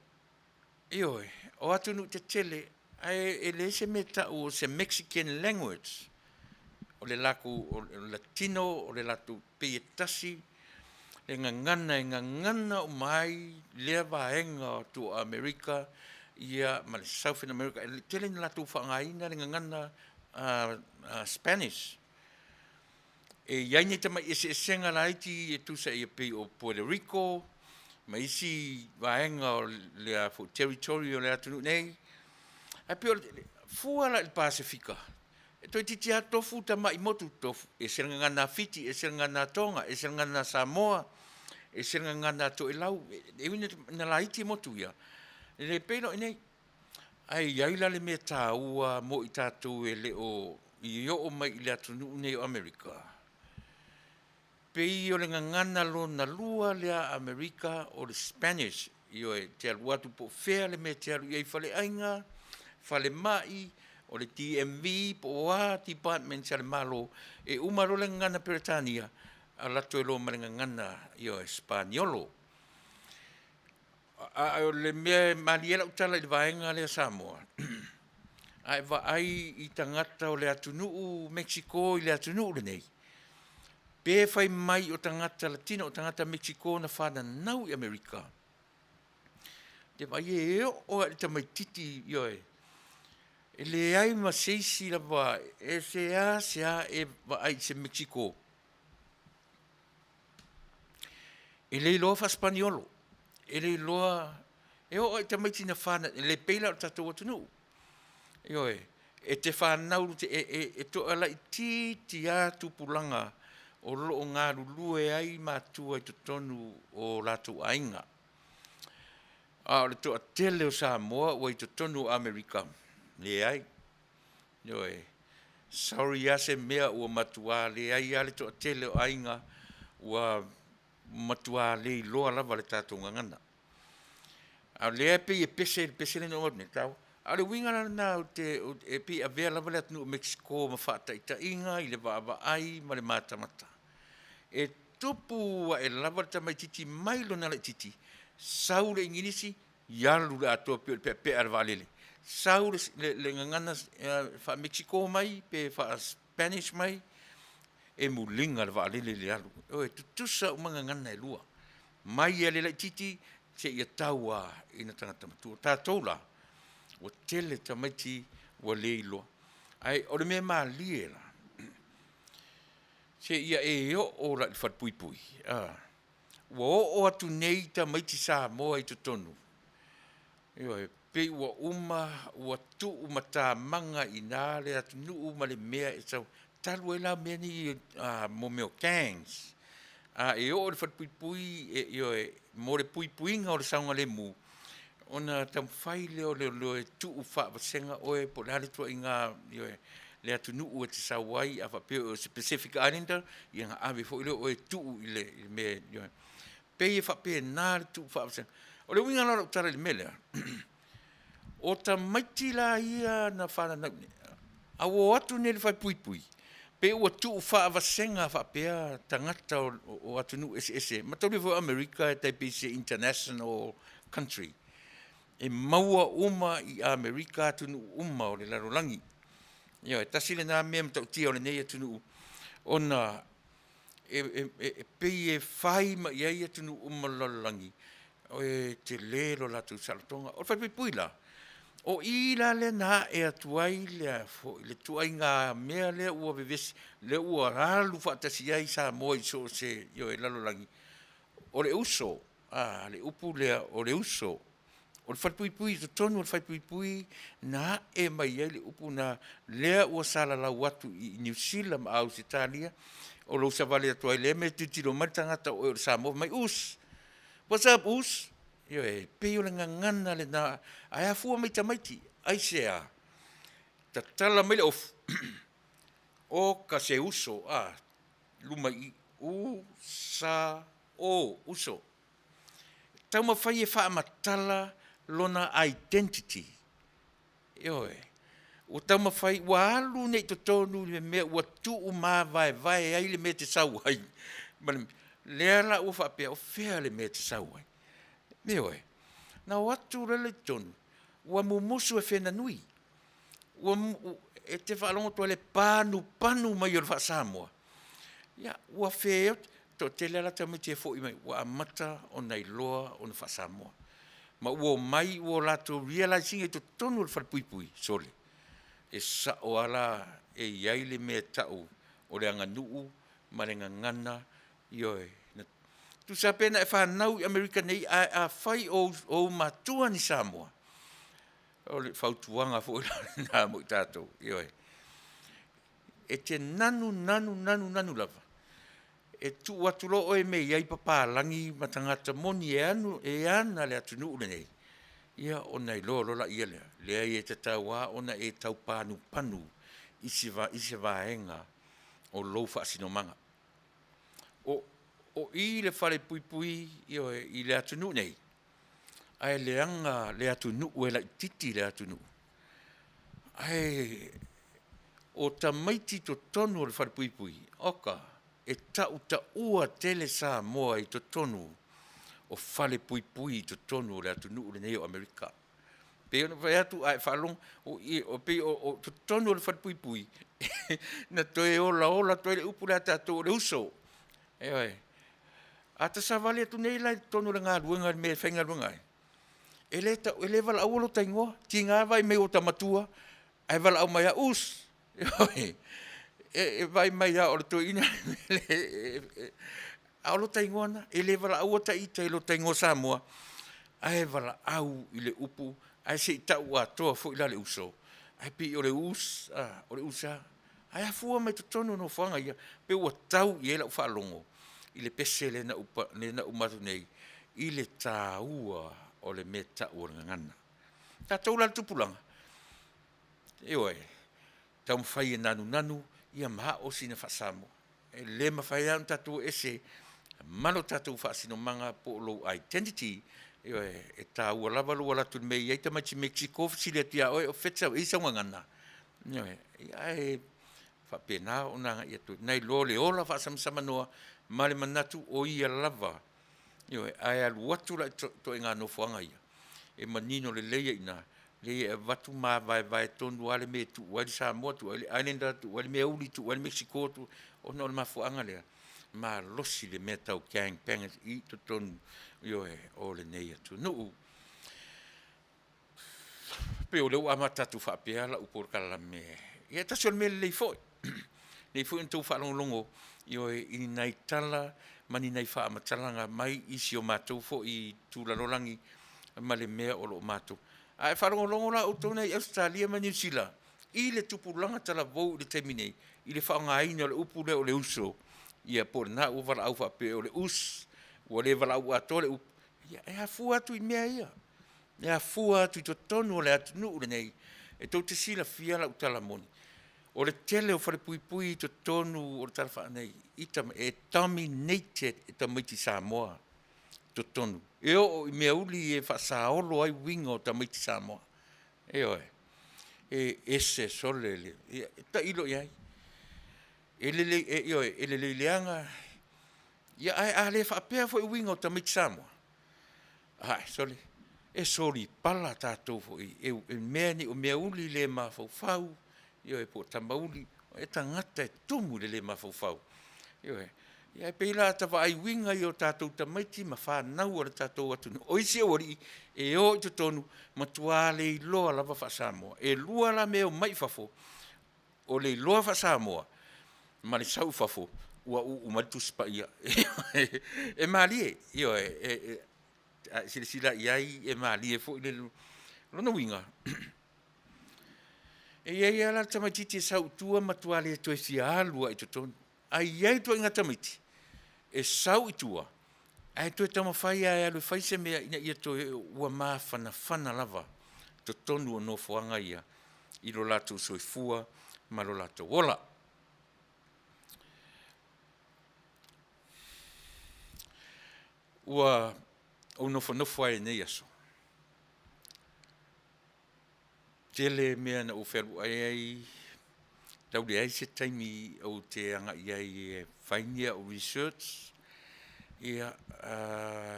ioe, o atunuu tetele, ae e leai se mea e tau o se Mexican language. O le latou o le Latino, o le latou pei e tasi le gagana e gagana uma ai lea vaega o tua o Amerika ia ma le Southern America. E tele ina latou faaaogaina le gagana Spanish. E i ai ni tamai eseesega laiti e tusa e pei o Puerto Rico ma isi vaega o le territory o le atunuu nei, ae pei o le fua la i le Pasefika, e toeitiiti lava tofu tamai motu, tofu, ese le gagana a Fiti, ese le gagana a Toga, ese le gagana a Samoa, ese le gagana a Toelau, e ui ina laiti motu ia, e le pei la o i inei. Ae i ai la le mea taua mo i tatou e le o i oo mai i le atunuu nei o Amerika, pei o le gagana lona lua lea a Amerika o le Spanish, ioe, e te alu atu po o fea le mea e te alu i ai i faleaiga, falemai, o le DMV po o a departments a le Malo, e uma loa le gagana Peretania, alu atu ai loa ma le gagana, ioe, Sipaniolo. A o le mea e malie lau tala i le vaega lea Samoa, a e vaai i tagata o le atunuu Mexico i le atunuu lenei, pe fai mai o tagata Latino o tagata Mexico na fananau i Amerika, te vaai e oo lava i le tamaitiiti, ioe, e leai ma se isi lava e seasea e vaai i se Mexico e le iloa faa-Sipaniolo, e le iloa, e oo lava i tamaiti na fanau, e le pei la o le tatou atunuu. Ioe, e te fanau, e toalaitiiti lava tupulaga o lo o galulue ai matua i totonu o latou aiga. A o le toatele o Samoa ua i totonu o Amerika, leai. Ioe, sorry lava se mea ua matua leai lava le toatele o aiga ua matua le iloa lava le tatou gagana. A o lea e pei e pese le pese lea na ou avatu nei, a o le uiga la lena ou te, e pei e avea lava le atunuu o Mexico ma faataitaiga i le vaavaai ma le matamata. E tupu ae lava le tamaitiiti mai lona laitiiti, sau le igilisi, ia alu i le atoa pei o le peapea o le vaalele, sau le gagana faa-Mexico mai pe faa-Spanish mai, e muliga le vaalele i le alu. Ioe, e tutusa uma gagana e lua, mai lava i le laitiiti seia tau lava ina tagata matua. O tatou la, ua tele tamaiti ua le iloa. Ae o le mea malie la, seia e oo la i le falepuipui, a, ua oo atu nei tamaiti Samoa i totonu, ioe, pei ua uma ua tuumatamaga i ina le atunuu ma le mea e sau, talu ai la mea nei mo mea o gangs. A e oo i le falepuipui, ioe, mo le puipuiga o le saogalemu, ona taumafai lea o leoleo e tuu faavasega oe po o le a le ituaiga, ioe, le atunuu e te sau ai, a faapea o se Pacific Islander, ia ona ave foi lea o oe e tuu i le mea, ioe. E pei e faapena le tuufaavasega. O le uiga la o lau tala i le mea lea, o tamaiti la ia na fananau i inei, a ua o atu nei i le falepuipui, pei ua tuufaavasega faapea tagata o atunuu eseese. Mataulia foi o Amerika e tai pei se international country, e maua uma i Amerika atunuu uma o le lalolagi. Ioe, tasi lena mea matautia o lenei atunuu, ona e pei e fai mai i ai atunuu uma o le lalolagi, e tele lo latou saolotoga. O le falepuipui la, o i la lea na ae atu ai le ituaiga mea lea ua vevesi, lea ua alu faatasi ai Samoa i so o se, ioe, lalolagi, o le uso, a, le upu lea o le uso. O le falepuipui i totonu o le falepuipui na ae mai ai le upu lena, lea ua salalau atu i Niu Sila ma Ausetalia, o lou savali atu ai i lea mea tilotilo mai le tagata o oe o le Samoa, fai mai, us, what's up us? Ioe, e pei o le gagana lena, ae afua mai i tamaiti. Aisea? Tatala mai le ofu, oka se uso, a, luma i i, u, sa, o, uso. Taumafai e faamatala lona identity. Ioe. Ua taumafai, ua alu nei i totonu i le mea ua tuumavaevae ai le mea e te sau ai, ma le lea la ua faapea, o fea le mea e te sau ai? Ioe. Na o atu lale i totonu, ua mumusu e feganui. Ua, e te faalogo atu lava i le panupanu mai o le faa-Samoa, ia, ua feoti, toatele lava la tamaiti e foi mai ua amata ona iloa ona faa-Samoa. Ma ua omai ua latou realize ina i totonu o le falepuipui, sole, e sao lava la e i ai le mea e tau o le aganuu ma le gagana, ioe. Tusa lava pe na e fanau i Amerika nei, ae afai o ou matua ni Samoa, o le fautuaga foi la lena mo i tatou, ioe, e te nanu, nanu, nanu, nanu lava, e tuu atu loa oe i mea e i ai papalagi ma tagata moni e ana le atunuu lenei, ia ona iloa loa lea lea, leai e tatau lava ona e tau panupanu i se vaega o lou faasinomaga. O i le falepuipui, ioe, i le atunuu nei, ae leaga le atunuu e laitiiti le atunuu, ae o tamaiti i totonu o le falepuipui, oka, e tautaua tele Samoa i totonu o. o falepuipui i totonu o le atunuu lenei o Amerika. Pei ona fai atu a e faalogo, o pei o totonu o le falepuipui na toe olaola atu ai le upu lea a tatou o le uso. Ioe. A ta savali atu nei la i totonu o le galuega i le mea e faigaluega ai, e le tau, e le valaauina lota igoa, tiga vaai mai ua ta matua ae valaau mai lava, Us. Ioe. E vaai mai lava o le toeaina a o lota igoa lena, e le valaauina ta ita i lota igoa Samoa, ae valaau i le upu, ae se i tau atoa foi la le uso, ae pei o le us, o le usa. Ae afua mai totonu o nofoaga ia, pei ua tau i ai lau faalogo i le pese lea na uma atu nei, i le taua o le mea e tau o le gagana. O tatou la le tupulaga, ioe, taumafai e nanunanu ia ma ao sina faa-Samoa. E le mafai lava ona tatou o ese ma lo tatou faasinomaga po o lou identity, ioe, e taua lava lou alu atu i le mea e i ai tamaiti Mexico fesili atu ia oe, o fea e i ai sau gagana? Ioe, ae faapena ona agai atu, nai lo le ola faasamasamanoa ma le manatu o ia lava, ioe, ae alu atu la i ituaiga nofoaga ia, e manino lelei ai i ina, leai e avatu mavaevae tonu lava le mea e tuu ai le Samoa, tuu ai le Islander, tuu ai le meauli, tuu ai le Mexico, ona o le mafuaaga lea, malosi le mea tau gang bangers i totonu, ioe, o lenei atunuu. E pei o lea ua amata atu faapea lau polokalame. Ia tasi o le mea lelei foi, lelei foi ona outou faalogologo, ioe, i ni nai tala ma ni nai faamatalaga mai isi o matou foi itu lalolagi ma le mea o lo o matou. A e faalogologo la outou nei i Ausetalia ma Niu Sila i le tupulaga talavou i le taimi nei i le faaaogaina o le upu lea o le uso, ia po o lena ua valaau faapea o le us, ua le valaau atoa le upu, ia e afua atu i mea ia. E afua atu i totonu o le atunuu lenei. E tou te silafia lau tala moni, o le tele o falepuipui i totonu o le tala faalelei, e dominated e tamaiti Samoa totonu. E oo i meauli e faasaolo ai uiga o tamaiti Samoa. Ioe. E ese sole le, ia tailo i ai. E lelei, ioe, e lelei leaga, ia ae a le faapea foi uiga o tamaiti Samoa, Ae sole, e solipala tatou foi i mea nei o meauli le mafaufau, ioe, po o tamauli, o tagata e tumu i le le mafaufau. Ioe. Ia e pei la ata vaai i uiga ia o tatou tamaiti ma fanau a le tatou atunuu, o isi aualii e o i totonu, matua le iloa lava faa-Samoa. E lua la mea e omai i fafo, o le iloa faa-Samoa ma le sau i fafo ua uu mai le Tusi Paia. E malie, ioe, a e silasila i ai e malie foi le… O lona uiga, e i ai lava la le tamaitiiti e sau i tua matua le toe fia alu lava i totonu, ae i ai ituaiga tamaiti e sau i tua ae toe taumafai lava e alu e fai se mea ina ia toe, ua mafanafana lava totonu o nofoaga ia i lo latou soifua ma lo latou ola. Ua ou nofonofo lava i lenei aso, tele mea na ou fealuai ai, tau leai se taimi ou te agai ai e fai ni au research ia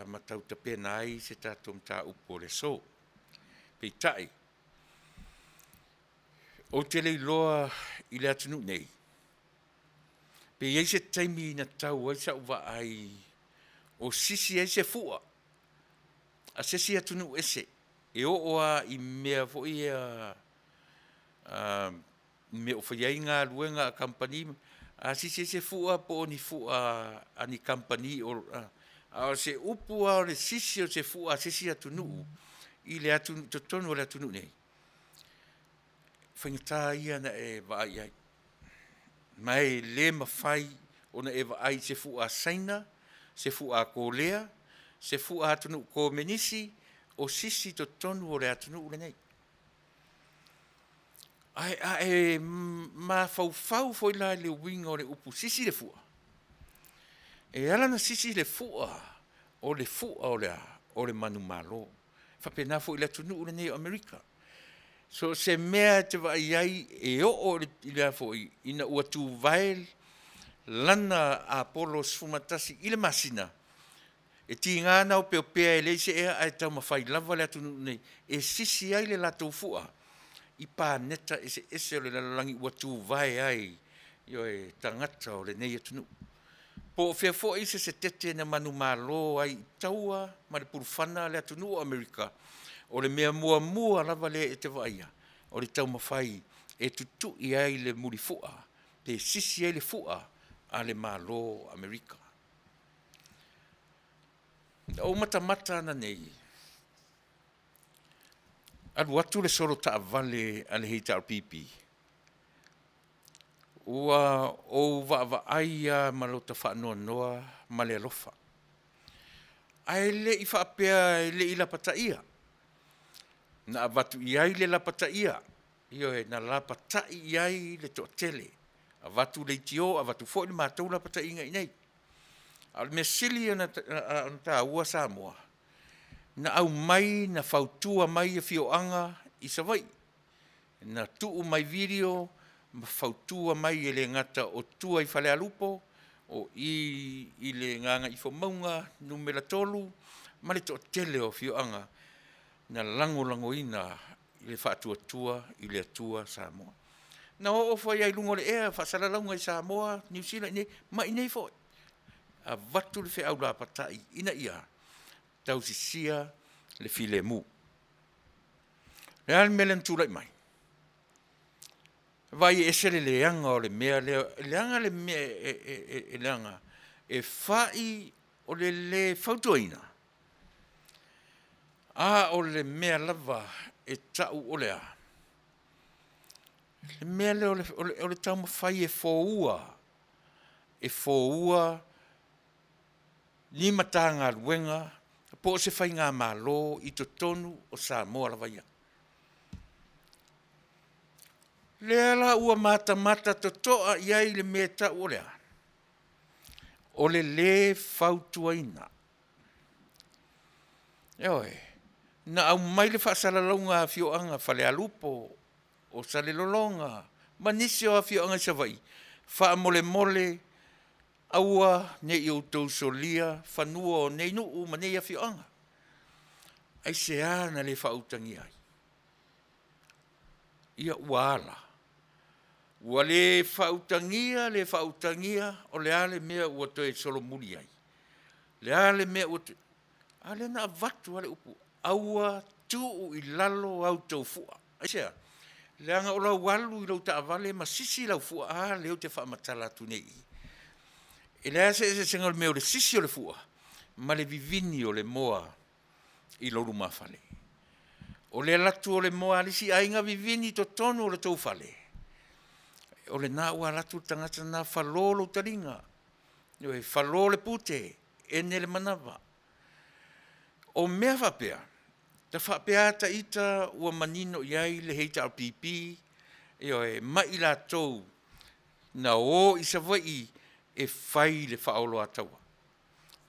ma tau tapena ai se tatou mataupu o le aso. Peitai, ou te le iloa i le atunuu nei, pe i ai se taimi na tau ai sau vaai o sisi ai se fua a se isi atunuu ese, e oo lava i mea foi ia mea o faia ai galuega a kamupani, a sisi ai se fua po o ni fua a ni kamupani, a o se upu lava o le sisi o se fua a se isi atunuu i totonu o le atunuu nei, o faigata ia ona e vaai i ai. Ma e le mafai ona e vaai i se fua a Saina, se fua a Korea, se fua a atunuu komenisi o sisi i totonu o le atunuu lenei. Ae a e mafaufau foi la i le uiga o le upu sisi le fua, e ala ona sisi le fua, o le fua o le a? O le manumalo. E faapena foi i le atunuu lenei o Amerika. So o se mea e te vaai ai e oo i le a foi, ina ua tuvae lana Apollo 11 i le masina. E tiga na opeopea e leai se ea ae taumafai lava le atunuu nei e sisi ai le latou fua i paneta eseese o le lalolagi ua tuvae ai, ioe, tagata o lenei atunuu. Po o fea foi se setete na manumalo ai i taua ma le pulufana a le atunuu o Amerika, o le mea muamua lava lea e te vaaia, o le taumafai e tutui ai le mulifu'a pe sisi ai le fu'a a le Malo o Amerika. Na ou matamata ananei, alu atu le solo taavale a le HRPP, ua ou vaavaai lava ma lota faanoanoa ma le alofa, ae le i faapea e le i lapataia. Na avatu i ai le lapataia, ioe, na lapatai i ai le toatele, avatu leitio avatu foi le matou lapataiga i inei. A o le mea sili ona taua Samoa, na aumai na fautua mai afioaga i Savaii, na tuu mai video ma fautua mai e le gata o tua i Falealupo, o i i le Gagaifomauga 3 ma le toatele o afioaga na lagolagoina le Faatuatua i le Atua Samoa. Na oo foi lava i luga o le ea i faasalalauga i Samoa, Niu Sila i inei ma inei foi, avatu le feau lapatai ina ia tausisia le filemu. O le a le mea lea na tulai mai? Vaai e ese le leaga o le mea lea, e leaga le mea e leaga, e fai o le lē fautuaina, a o le mea lava e tau o le a? Le mea lea o le taumafai e foua, e foua ni Matagaluega po o se faigamalo i totonu o Samoa lava ia. Lea la ua matamata totoa i ai i le mea e tau o le a? O le lē fautuaina. Ioe, na aumai le faasalalauga a afioaga Falealupo, o Salelologa ma nisi o afioaga i Savaii, faamolemole aua ne i outou solia fanua o nei nuu ma nei afioaga. Aisea na le faautagia ai? Ia ua a la? Ua le faautagia le faautagia, o le a le mea ua toe solomuli ai? O le a le mea ua a lea na avatu lava le upu, aua, tuu i lalo a outou fua. Aisea? Leaga o lau alu i lau taavale ma sisi lau fua, a lea ou te faamatala atu nei i i. E leai lava se eseesega o le mea o le sisi o le fua ma le vivini o le moa i lou lumafale. O le alu atu o le moa a le isi aiga vivini i totonu o le tou fale, o lena ua alu atu le tagata lena falo lou taliga, ioe, falo le pute, ene le manava. O mea faapea, ta faapea lava ita ua manino i ai le HRPP, ioe, ma i latou na o i Savaii e fai le faaoloataua.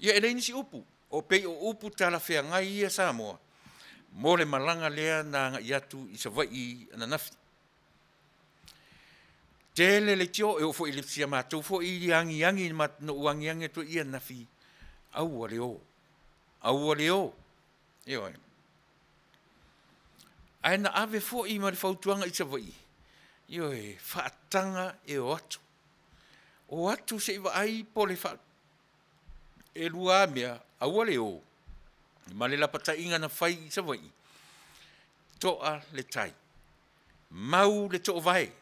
Ia e leai nisi upu, o pei o upu talafeagai ia Samoa mo le malaga lea na agai atu i Savaii ananafi. Tele leitio, e oo foi i si a matou foi agiagi na ou agiagi atu ai ananafi, aua le o, aua le o, ioe. Ae na ave foi ma le fautuaga i Savaii, ioe, faataga e o atu, o atu se i vaai po o le E lua lava mea, aua le o ma le lapataiga na fai i Savaii, toa le tai, mau le toovae,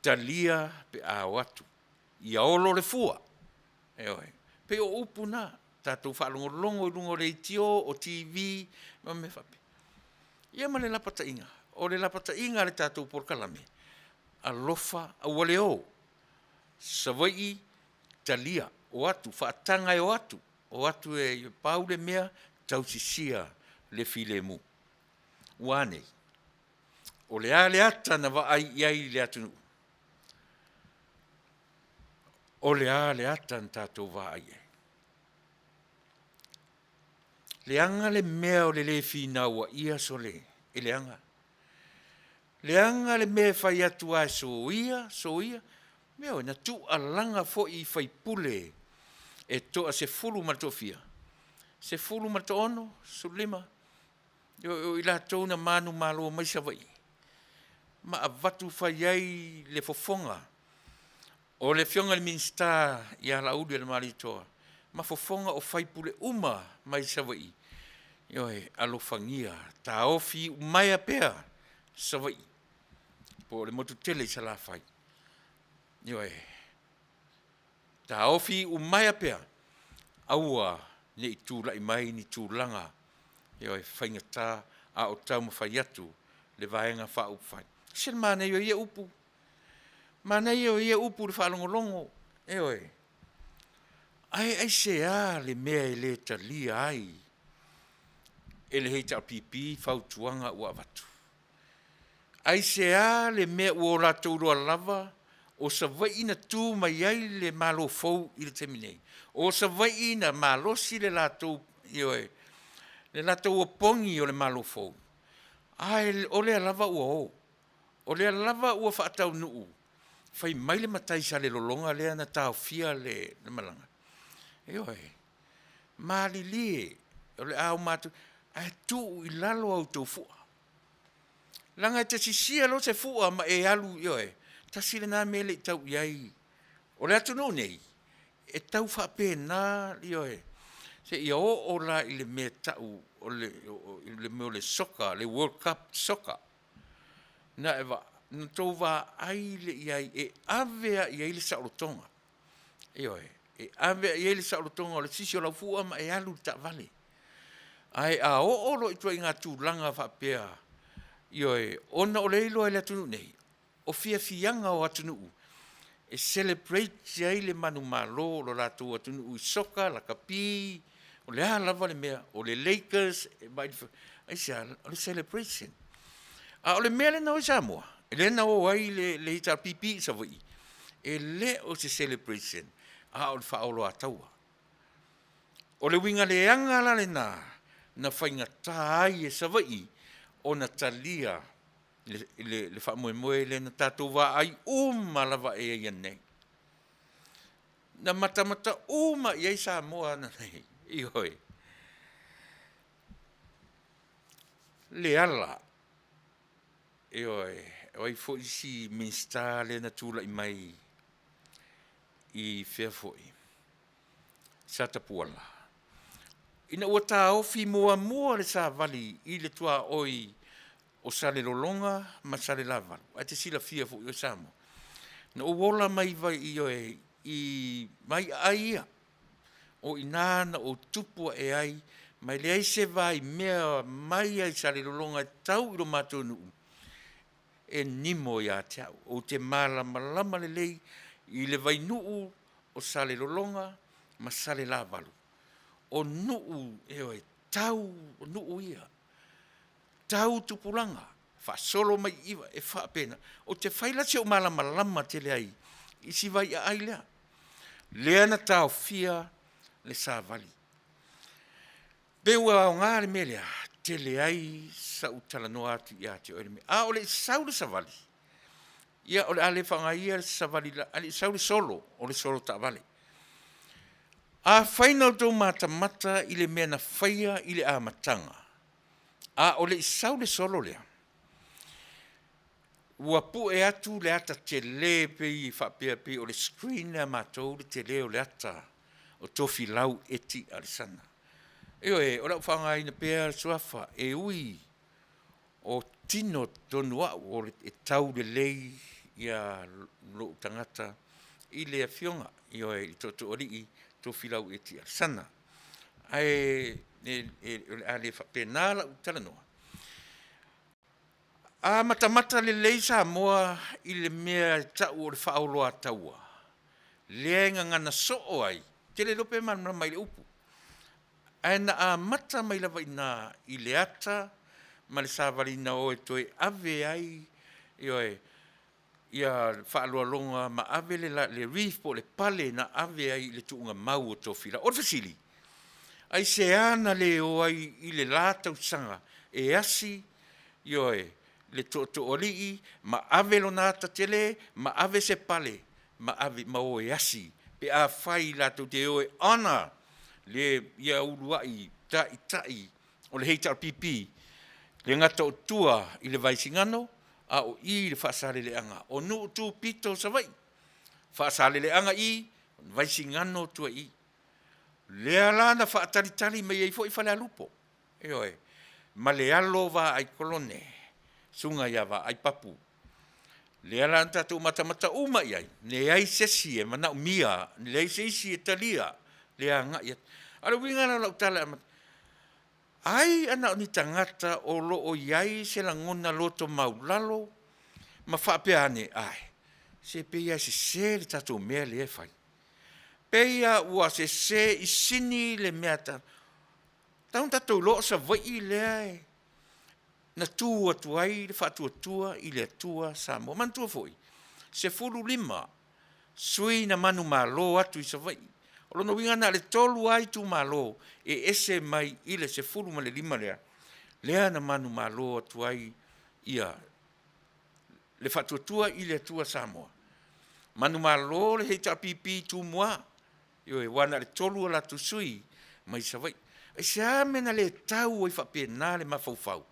talia pe a o atu, ia olo le fua. Ioe. E pei o upu na, tatou faalogologo i luga o leitio, o TV ma mea faapea. Ia ma le lapataiga, o le lapataiga a le tatou polokalame, alofa aua le o, Savaii, talia, o atu, faataga e o atu, o atu e pau le mea, tausisia le filemu. Ua a nei? O le a le ata na vaai i ai le atunuu? O le a le ata na tatou vaai i ai? Leaga le mea o le le finauaia sole, e leaga. Leaga le mea e fai atu lava e soia, soia, ioe, na tuualaga foi i faipule e toasefulu ma le toafia. 16, 15, o i latou na manumalo mai Savaii ma avatu fai ai le fofoga o le Afioga i le Minisita ia Laauli-Lemalie ma fofoga o faipule uma mai Savaii, ioe, alofagia, taofi iumaea pea Savaii po o le motu tele i Salafai. Ioe, taofi iumaea pea, aua ne i tulai mai ni tulaga, ioe, faigata a o taumafai atu le Vaega Faaupufai. E ese le manaia o ia upu, manaia o ia upu i le faalogologo, ioe. Ae aisea le mea e le talia ai e le HRPP fautuaga ua avatu? Aisea le mea ua o latou iloa lava o Savaii na tu mai ai le Malo fou i le taimi nei? O Savaii na malosi le latou, ioe, le latou opogi o le Malo fou, ae o lea lava ua o, o lea lava ua faataunuu. Fai mai le matai Salelologa lea na taofia le malaga, ioe, malilie o le a uma atu ae tuu i lalo a outou fua, leaga e te sisia loa se fua ma e alu, ioe, tasi lena mea e le i tau i ai. O le atunuu nei, e tau faapena, ioe, seia oo la i le mea e tau o le mea o le soccer, le World Cup Soccer, na outou vaai lea i ai e ave lava i ai le saolotoga, ioe, e ave lava i ai le saolotoga o le sisi o lau fua ma e alu i le taavale. Ae a oo loa i ituaiga tulaga faapea, ioe, ona o lea e iloa e le atunuu nei, o fiafiaga o atunuu e celebrate ai le manumalo o lo latou atunuu i soccer, lakapi, o le a lava le mea, o le Lakers, aisea? O le celebration. A o le mea lea na o ai Samoa, lea na o ai le HRPP i Savaii, e le o se celebration, a o le faaoloataua. O le uiga leaga la lena na faigata ai e Savaii ona talia le faamoemoe lea na tatou vaai uma lava e ia nei. Na matamata uma i ai Samoa ananei, ioe, Leala, ioe, o ai foi si Minisita lea na tulai mai i fea foi, Satapuala, ina ua taofi muamua le savali i le tuaoi o Salelologa ma Salelavalu, ae te silafia foi oe Samoa, na ou ola mai ioe, i vaiaai ia, o i ina na ou tupu ae ai, ma e leai se vaimea mai lava i Salelologa e tau i lo matou nuu e nimo ia te au. Ou te malamalama lelei i le vainuu o Salelologa ma Salelavalu, o nuu, ioe, tau o nuu ia, tau tupulaga, faasolo mai i i, e faapena. Ou te fai la si ou malamalama tele ai i si vaiaai lea, lea na taofia le savali. Pe ua aoga le mea lea, tele ai sau talanoa atu ia te oe i le mea. A o le i sau le savali, ia o le a le faaaogaina ia le savali a o le i sau le solo, o le solo taavale. Afai na outou matamata i le mea na faia i le amataga, a o le i sau le solo lea, ua pue atu le ata tele pei e faapea pei o le screen lea a matou le tele o le ata o Tofilau Eti Alesana. Ioe, o le a ou faaaogaina pea le suafa e ui o tino tonu au e tau lelei ia lou tagata i le afioga, ioe, i le Tootooalii Tofilau Eti Alesana. Ae o le a le faapena lau talanoa. A matamata lelei Samoa i le mea e tau o le faaoloataua, lea e gagana soo ai, ou te le iloa pe malamalama i le upu, ae na amata mai lava i ina i le ata ma le savaliga o e toe ave ai, ioe, ia le faaaloaloga ma ave le wreath po o le pale na ave ai i le tuugamau o Tofilau. O le fesili, aisea na le o ai i le la tausaga e asi, ioe, le Tootooalii ma ave lona ata tele ma ave se pale ma ave ma o e asi pe afai latou te o e honor. le ia uluai taitai o le HRPP, le gata o tua i le Vaisigano, a o i i le Faasaleleaga o nuu tu pito o Savaii. Faasaleleaga i, Vaisigano tua i. Lea la na faatalitali mai ai foi Falealupo, ioe, ma le alo o Vaai Kolone, susuga ia Vaai Papu. Lea la na tatou matamata uma i ai, leai se isi e manaomia, leai se isi e talia le agai atu. A o le uiga la o lau tala e avatu, ai a na o ni tagata o lo o i ai se lagona loto maualalo ma faapea ane, ae, se pei lava e sese le tatou mea lea e fai. Pei lava ua sese i sini le mea e tatau ona tatou iloa o Savaii lea na tu atu ai le Faatuatua i le Atua Samoa. Manatua foi, 15 sui na manumalo atu i Savaii. O lona uiga na o le 3 lava itumalo e ese mai i le 15 lea, lea na manumalo atu ai ia le Faatuatua i le Atua Samoa. Manumalo le HRPP i Tumua, ioe, aua na o le 3 a latou sui mai Savaii. Aisea le mea na le tau ai faapena le mafaufau?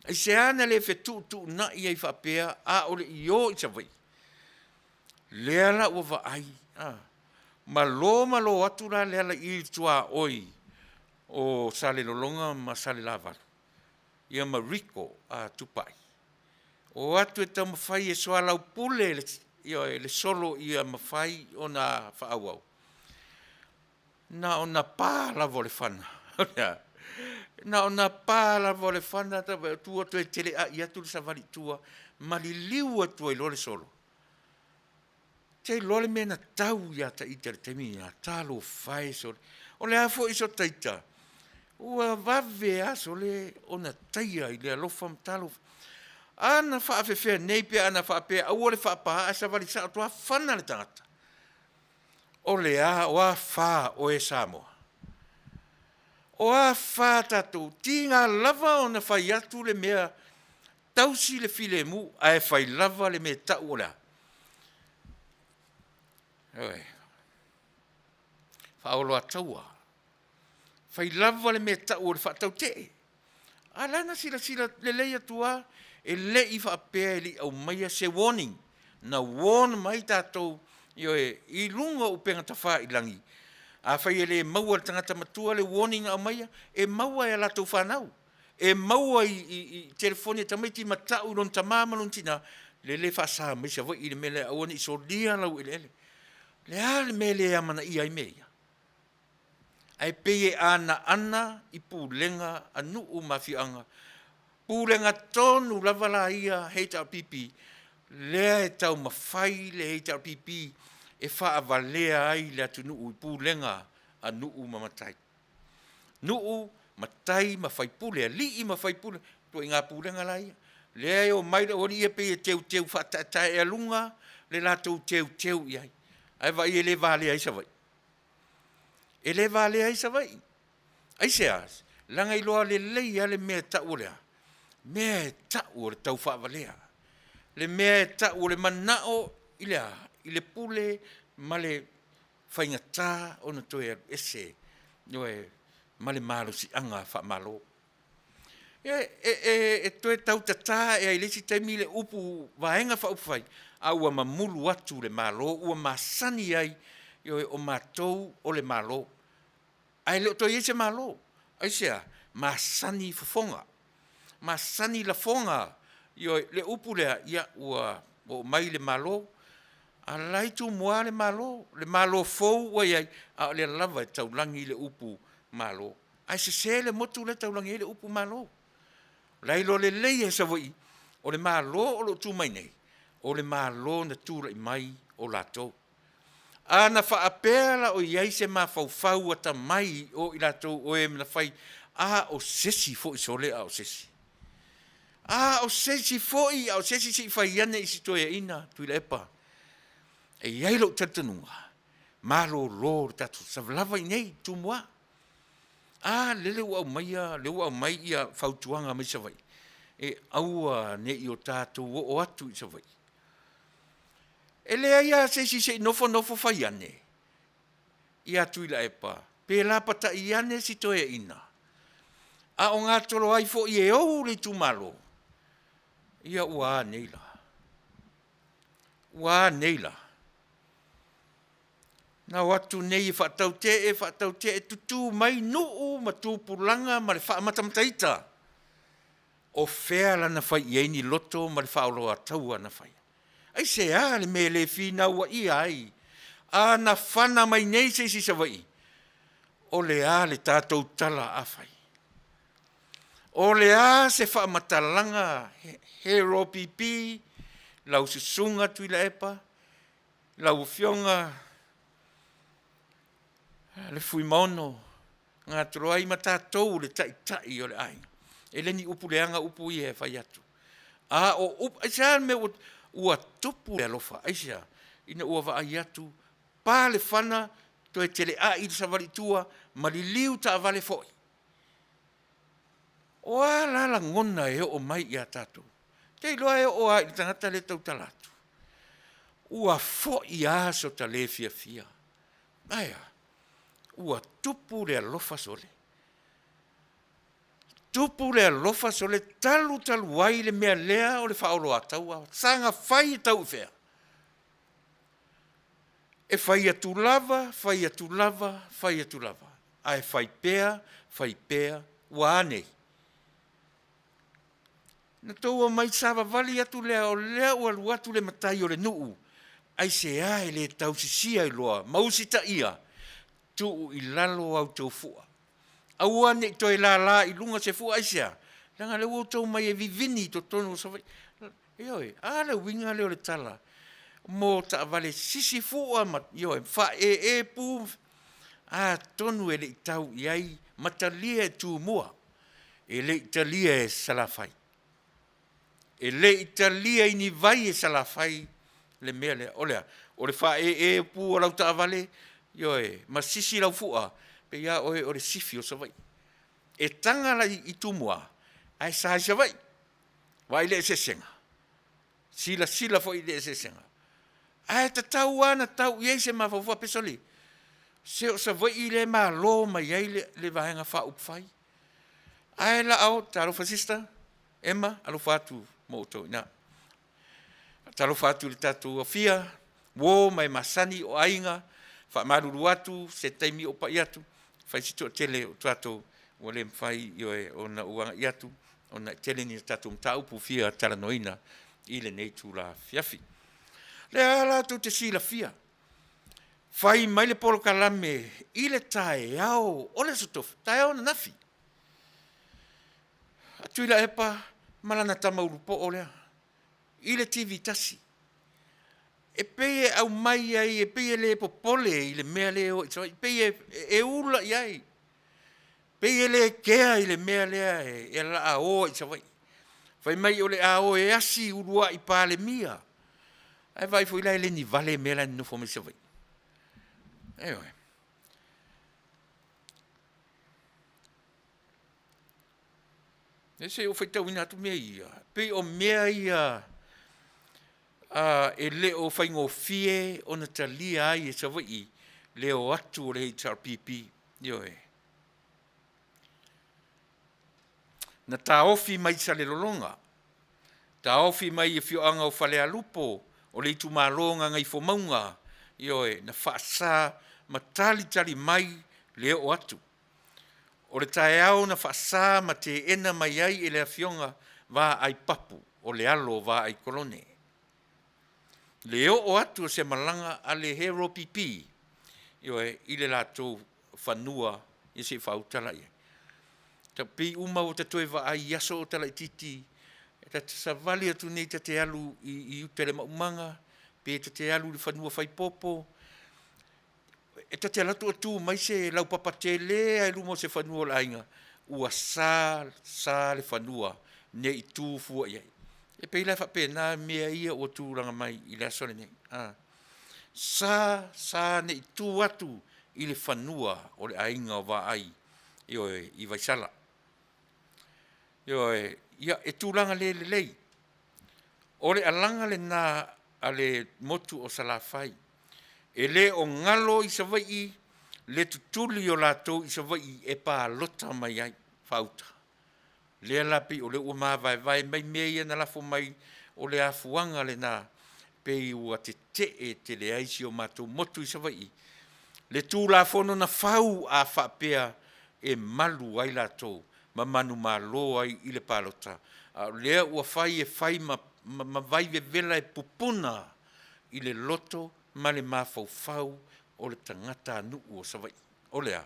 Aisea na le fetuutuunai ai faapea a o le i o i Savaii? Lea la ua vaai, malo malo atu la le ala i i le tuaoi o Salelologa ma Salelavalu, ia ma Rico Tupai, o atu e taumafai e soalaupule, ioe, le solo ia mafai ona faaauau. Na ona pa lava o le fana, na ona pa lava o le fana ua toe teleai atu le savali i tua ma liliu atu ai loa le solo. Ou te iloa le mea na tau ia te ita i le taimi lena, talofa e sole, o le a foi so ta ita, ua vave lava sole ona taia i le alofa ma talofa. A na faafefea nei pe ana faapea aua le faapaa ae savali sao atu lava fana le tagata. O le a, o a fa a oe Samoa? O a fa a tatou? Tiga lava ona fai atu le mea tausi le filemu, ae fai lava le mea e tau o le a? Ioe. Faaoloataua, fai lava le mea e tau o le faatautee. A o la e na silasila lelei atu lava, e le i faapea e le i aumaia se warning, na warn mai tatou, ioe, i luga o upega tafailagi, afai e le maua e le tagata matua le warning na aumaia, e maua e a latou fanau, e maua i telefoni a tamaiti ma tau i lona tama ma lona tina, lele e faasa mai Savaii i le mea lea aua ne i solia laueleele. O le a le mea e le amanaia ai mea ia? Ae pei e anaana i pulega a nuu ma afioaga, pulega tonu lava la ia HRPP, lea e taumafai le HRPP e faavalea ai le atunuu i pulega a nuu ma matai. Nuu, matai ma faipule, alii ma faipule, ituaiga pulega la ia. Lea e omai le aualii ia pei e teuteu faataetaealuga le latou teuteu i ai, ae vaai e le valea ai Savaii. E le valea ai Savaii. Aisea? Leaga e iloa lelei lava le mea e tau o le a? Mea e tau o le taufaavalea. Le mea e tau o le manao i le a? I le pule ma le faigata ona toe alu ese, ioe, ma le malosiaga faamalo. E toe tau tata ea i le isi taimi le upu Vaega Faaupufai, a ua mamulu atu le Malo ua masani ai, ioe, o matou o le Malo, ae le o toe i ai se Malo. Aisea? Masani fofoga, masani lafoga, ioe, le upu lea, ia ua oo mai le Malo, a o la e i Tumua le Malo, le Malo fou ua i ai, a o lea lava e taulagi le upu Malo. Ae sese le motu lea e taulagi ai le upu Malo. O la e iloa lelei lava e Savaii, o le Malo o lo o tu mai nei, o le Malo na tulai mai o latou. A na faapea la o i ai se mafaufau atamai o i latou o e na fai, a o se isi foi sole a o se isi. A o se isi foi a o se isi, se i fai ane i si toeaina Tuilaepa. E i ai lou talitonuga, malolo le tatou lava i inei i Tumua. A lele ua aumaia, lea ua aumai fautuaga mai Savaii, e aua ne i o tatou oo atu i Savaii. E leai lava se isi se i nofo nofo fai ane ia Tuilaepa. Pe lapata'i ane si toeaina, a o gatolo ai fo'i e ou le itumalo, ia ua a nei la? Ua a nei la? Na o atu nei e faataute'e, faataute'e, tutū mai nuu ma tupulaga ma le faamatamataita o fea lana fai i ai ni loto ma le faaoloataua na faia. Aisea le mea e le finauaia ai? A na fana mai nei se isi i Savaii, o le a le tatou tala a fai? O le a se faamatalaga HRPP, lau Susuga Tuilaepa, lau Afioga le Fuimaono Gatoloai ma tatou le taitai o le aiga. E le ni upu leaga upu ia e fai atu, a o upu, aisea le mea ua tupu le alofa? Aisea? Ina ua vaai atu, pa le fana, toe teleai le savali i tua ma liliu taavale foi. O a la lagona e oo mai ia tatou? Ou te iloa e oo lava i le tagata lea e tautala atu, ua foi lava sota le fiafia. Ae a? Ua tupu le alofa sole, tupu le alofa sole talu talu ai le mea lea o le faaoloataua, saga fai e tau i fea? E fai atu lava, fai atu lava, fai atu lava, ae fai pea, fai pea, ua a nei? Na outou omai savavali atu lea o lea ua alu atu le matai o le nuu, aisea e le tausisia ai loa ma usitaia? Tuu i lalo a outou fua, aua ne i toe lala i luga se fua. Aisea? Leaga o lea ua outou omai e vivini i totonu o Savaii. Ioe, a le uiga lea o le tala mo taavale sisi fua ma, ioe, faaee pu, atonu e le i tau i ai ma talia e Tumua, e le i talia e Salafai, e le i talia i ni vai e Salafai le mea lea. O le a? O le faaee pu o lau taavale, ioe, ma sisi lau fua, pei lava oe o le sifi o Savaii. E taga la i Tumua ae sa i Savaii. Vaai i le eseesega? Silasila foi i le eseesega? Ae tatau lava ona tau i ai se mafaufau faapea, sole, se o Savaii lea e malo mai ai le Vaega Faaupufai, ae o le a o. Talofa sister Emma, alofa atu mo outou i ina. Faatalofa atu i le tatou afia, uo ma e masani o aiga, faamalulu atu se taimi o pai atu, fai si toatele o tatou ua le mafai, ioe, ona ou agai atu ona e tele ni a tatou mataupu fia talanoaina i lenei itula afiafi. O lea lava la tou te silafia, fai mai le polokalame i le taeao o le Aso Tofi, taeao ananafi, a Tuilaepa ma lana tama ulupoo lea i le TV 1, e pei e aumai ai, e pei e le popole i le mea lea e o ai i Savaii, pei e ula i ai, pei e le kea i le mea lea o le a o ai i Savaii. Fai mai o le a o e asi uluai Palemia, ae vaai foi la e le ni vale mea la e nonofo mai Savaii. Ioe. Se i ou faitauina atu mea ia, pei o mea ia e le o faigofie ona talia ai e Savaii le o atu o le HRPP. Ioe. Na taofi mai Salelologa, taofi mai i afioaga o Falealupo, o le itumalo Gagaifomauga, ioe, na faasa ma talitali mai le oo atu. O le taeao na faasa ma teena mai ai e le Afioga Vaai Papu, o le alo o Vaai Kolone, le oo atu o se malaga a le HRPP, ioe, i le latou fanua ia se i faauta la i ai. E pei uma ua ta toe vaai i aso o ta laitiiti, e ta te savali atu nei ta te alu i uta i le maumaga, pe ta te alu i le fanua faipopo, e ta te alu atu o tu mai se laupapa tele lava i luma o se fanua o le aiga, ua sa sa le fanua ne i tu fua i ai. E pei la e faapena mea ia ua tulaga mai i le aso lenei, sa sa ne i tu atu i le fanua o le aiga o Vaai, ioe, i Vaisala. Ioe, ia e tulaga le lelei. O le alaga lena a le motu o Salafai. E le o galo i Savaii. Le tutuli o latou i Savaii e palota mai ai faauta. Lea la pei o lea ua mavaevae mai mea ia na lafo mai o le afuaga lena pei ua tetee tele ai si o matou motu i Savaii le Tulafono na fau a faapea e malu ai latou ma manumalo ai i le palota, a o lea ua fai e fai ma ma vaivevela e pupuna i le loto ma le mafaufau o le tagatanuu o Savaii. O le a?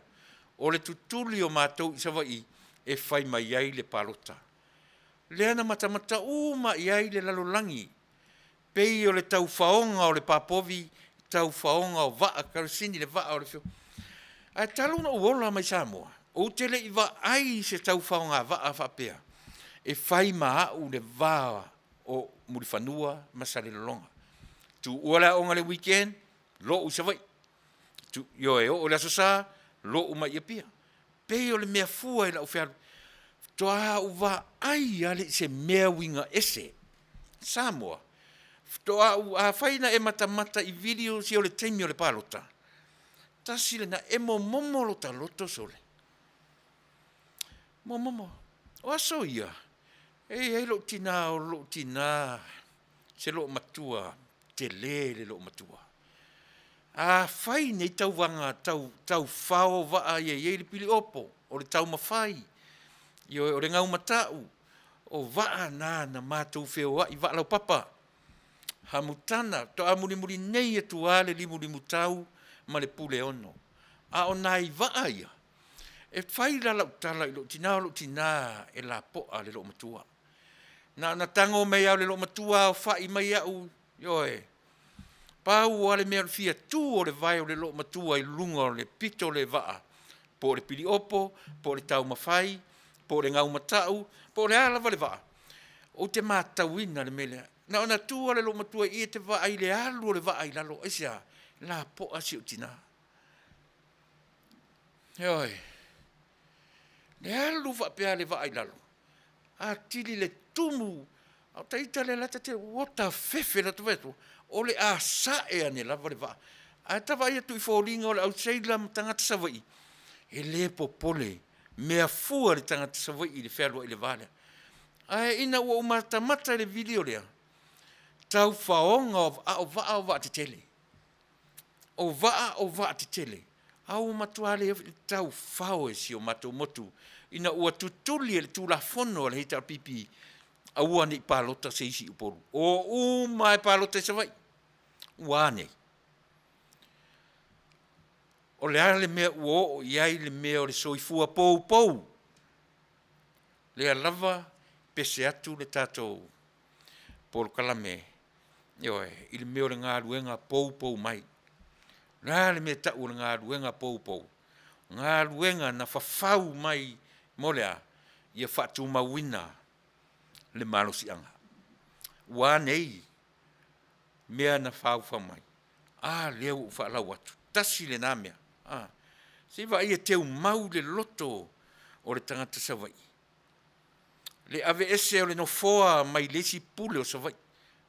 O le tutuli o matou i Savaii e fai mai ai le palota. Lea na matamata uma i ai le lalolagi, pei o le taufaoga o le papovi, taufaoga o vaa kerosene, le vaa o le Ae talu ona ou ola mai Samoa, ou te le i vaai i se taufaoga vaa faapea e fai ma au le va o Mulifanua ma Salelologa. Tuua le aoga i le weekend, lou i Savaii. Ioe, oo i le Aso Sa, lou mai i Apia. Pei o le mea fua i lau fealu, faatoa ou vaai lava lea i se mea uiga ese. Samoa, faatoa ou, afai na e matamata i videos ia o le taimi o le palota, tasi lena, e momomo lota loto sole, momomo. O aso ia, e i ai lou tina, o lou tina se loomatua tele le loomatua. Afai nei tauvaga taufao vaa ia e i ai le piliopo, o le taumafai, ioe, o le gaumatau, o vaa na na matou feoai vaa laupapa hamutana, faatoa mulimuli nei atu lava le limulimutau ma le puleono. A o nai vaa ia, e fai la lau tala i lou tina, o lou tina e lapoa le loomatua. Na ona tago mai lava o le loomatua aofai mai au, ioe, pau lava le mea o le fia tu o le vae o le loomatua i luga o le pito o le vaa, po o le piliopo, po o le taumafai, po o le gaumatau, po o le a lava le vaa, ou te matauina le mea lea. Na ona tu lava o le loomatua i i e te vaai i le alu o le vaa i lalo. Aisea? Lapoa si ou tina. Ioe. Le alu faapea le vaa i lalo, atili le tumu, a o ita lea ta te what the fefe, ta fai atu, o le a sae ane lava le vaa. Ae ta vaai atu i foliga o le au seila ma tagata Savaii, e le popole, mea fua le tagata Savaii i le fealuai i le va lea. Ae ina ua ou matamata i le video lea, taufaoga a o vaa o vaatetele. O vaa o vaatetele, a ua matua le taufao e si o matou motu ina ua tutuli e le Tulafono a le HRPP aua ne i palota se isi i Upolu. O uma lava e palota i Savaii. Ua a nei? O le a le mea ua oo i ai le mea o le soifua poupou? Lea lava pese atu le tatou polokalame, ioe, i le mea o le galuega poupou mai. O le a le mea e tau o le galuega poupou? Galuega na fafau mai mo le a? Ia faatumauina le malosiaga. Ua a nei mea na faufau mai? A lea ua ou faalau atu, tasi lena mea. A, se i vaai e teumau le loto o le tagata Savaii, le aveese o le nofoa mai le isi pule o Savaii,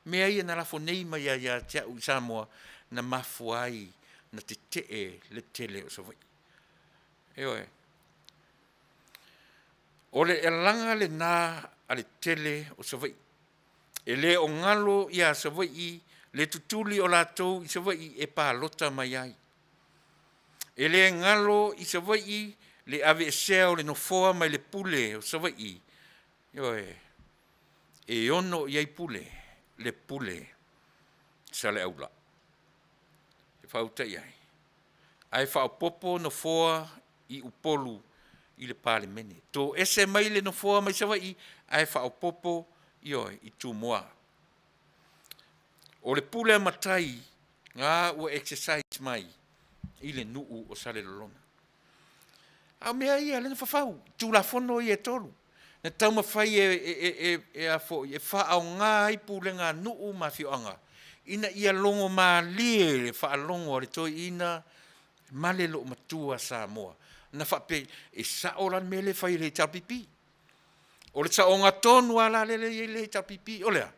mea ia na lafo nei mai ia ia te au i Samoa, na mafua ai na tetee le tele o Savaii. Ioe. O le alaga lena a le tele o Savaii. E le o galo ia Savaii le tutuli o latou i Savaii e palota mai ai. E le galo i Savaii le aveesea o le nofoa mai le pule o Savaii, ioe, e ono i ai pule, le pule Saleaula. E faauta i ai, ae faaopoopo nofoa i Upolu i le Palemene. Toese mai le nofoa mai Savaii ae faaopoopo, ioe, i Tumua. O le pule a matai na ua exercise mai i le nuu o Salelologa. A o mea ia lea na fafau, Tulafono ia e tolu, na taumafai e faaaoga ai pulega a nuu ma afioaga ina ia logomalie le faalogo a le toeaina ma le loomatua Samoa. Na faapea, e sao la le mea lea e fai e le HRPP. O le saoga tonu lava la lea e i ai le HRPP, o le a?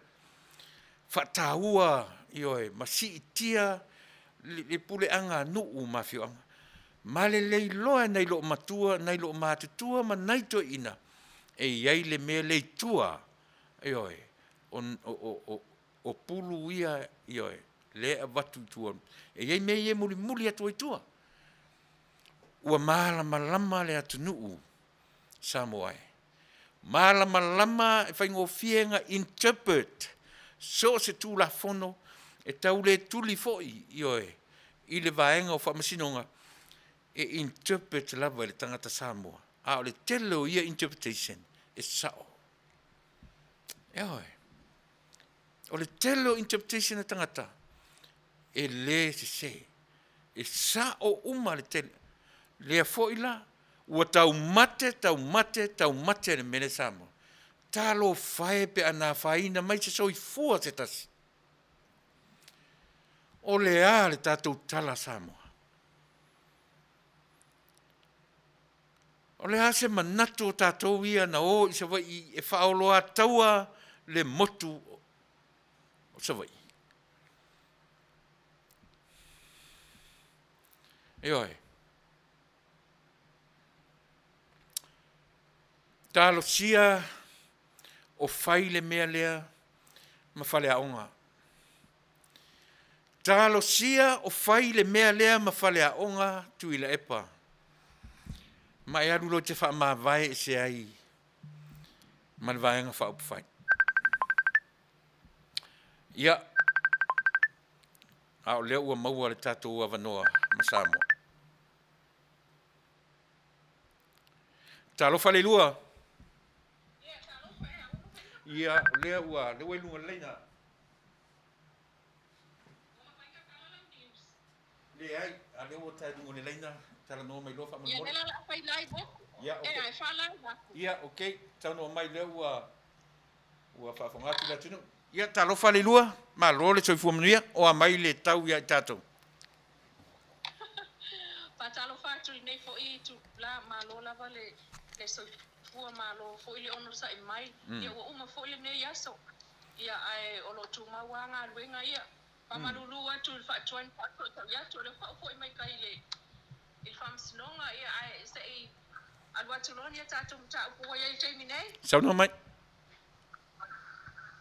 Faataua, ioe, ma siitia le puleaga a nuu ma afioaga. Ma le le iloa e nai loomatua, nai loomatutua ma nai toeaiina, e i ai le mea lea i tua, ioe, o, o, o, o pulu ia, ioe, lea e avatu i tua. E i ai mea ia e mulimuli atu ai i tua. Ua malamalama le atunuu Samoa e. Malamalama e faigofie ona interpret so o se Tulafono e tau le tuli foi, ioe, i le vaega o faamasinoga, e interpret lava e le tagata Samoa, a o le tele o ia interpretation e sao. Ioe. O le tele o interpretation a tagata e le sese, e sao uma le tele. Lea foi la, ua taumate, taumate, taumate le mea lea Samoa. Talofa e pe a na afaina mai se soifua se tasi. O le a le tatou tala Samoa? O le a se manatu o tatou ia na o i Savaii e faaoloataua le motu o Savaii? Ioe. Talosia o fai le mea lea ma faleaoga. Talosia o fai le mea lea ma faleaoga Tuilaepa. Ma e alu loa e te faamavae ese ai ma le Vaega Faaupufai. Ia, a o lea ua maua le tatou avanoa ma Samoa. Talofa le lua. Ia, o lea ua, lea ua i luga o le laina. Leai, a lea ua ta i luga o le laina, talanoa mai loa faamolemole. Ia, okay. Ia, okay. Saunoa mai lea ua ua faafofoga atu le atunuu. Ia, talofa le lua, malo le soifua manuia, o a mai le tau ia i tatou. Faatalofa atu i lenei foi itula, malo lava le soifua, malo foi le onosai mai. Ia ua uma foi lenei aso, ia ae o lo o tumau lava galuega ia. Faamalulu atu i le faatuai ma faatoatoai atu, o lea faatoa ou foi mai tai i le faamasinoga, ia ae se i alu atu loa ni a tatou mataupu ua i ai i le taimi nei. Saunoa mai.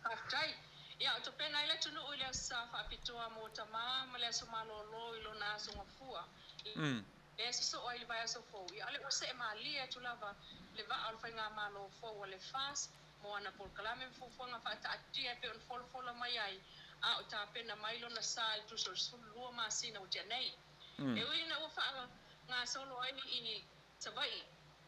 Faafetai. Ia, o tapena ai le atunuu i le Aso Sa Faapitoa mo Tama ma le Aso Malolo i lona Aso Gafua, lea e sosoo ai i le vaiaso fou. Ia, o lea ua see malie atu lava le vaa o le Faigamalo fou a le FAST mo ana polokalame ma fuafuaga faataatia e pei ona folafola mai ai, a o tapena mai lona sa i le tusa o le 12 masina ua tea nei. E ui ina ua faagasolo ai i Savaii,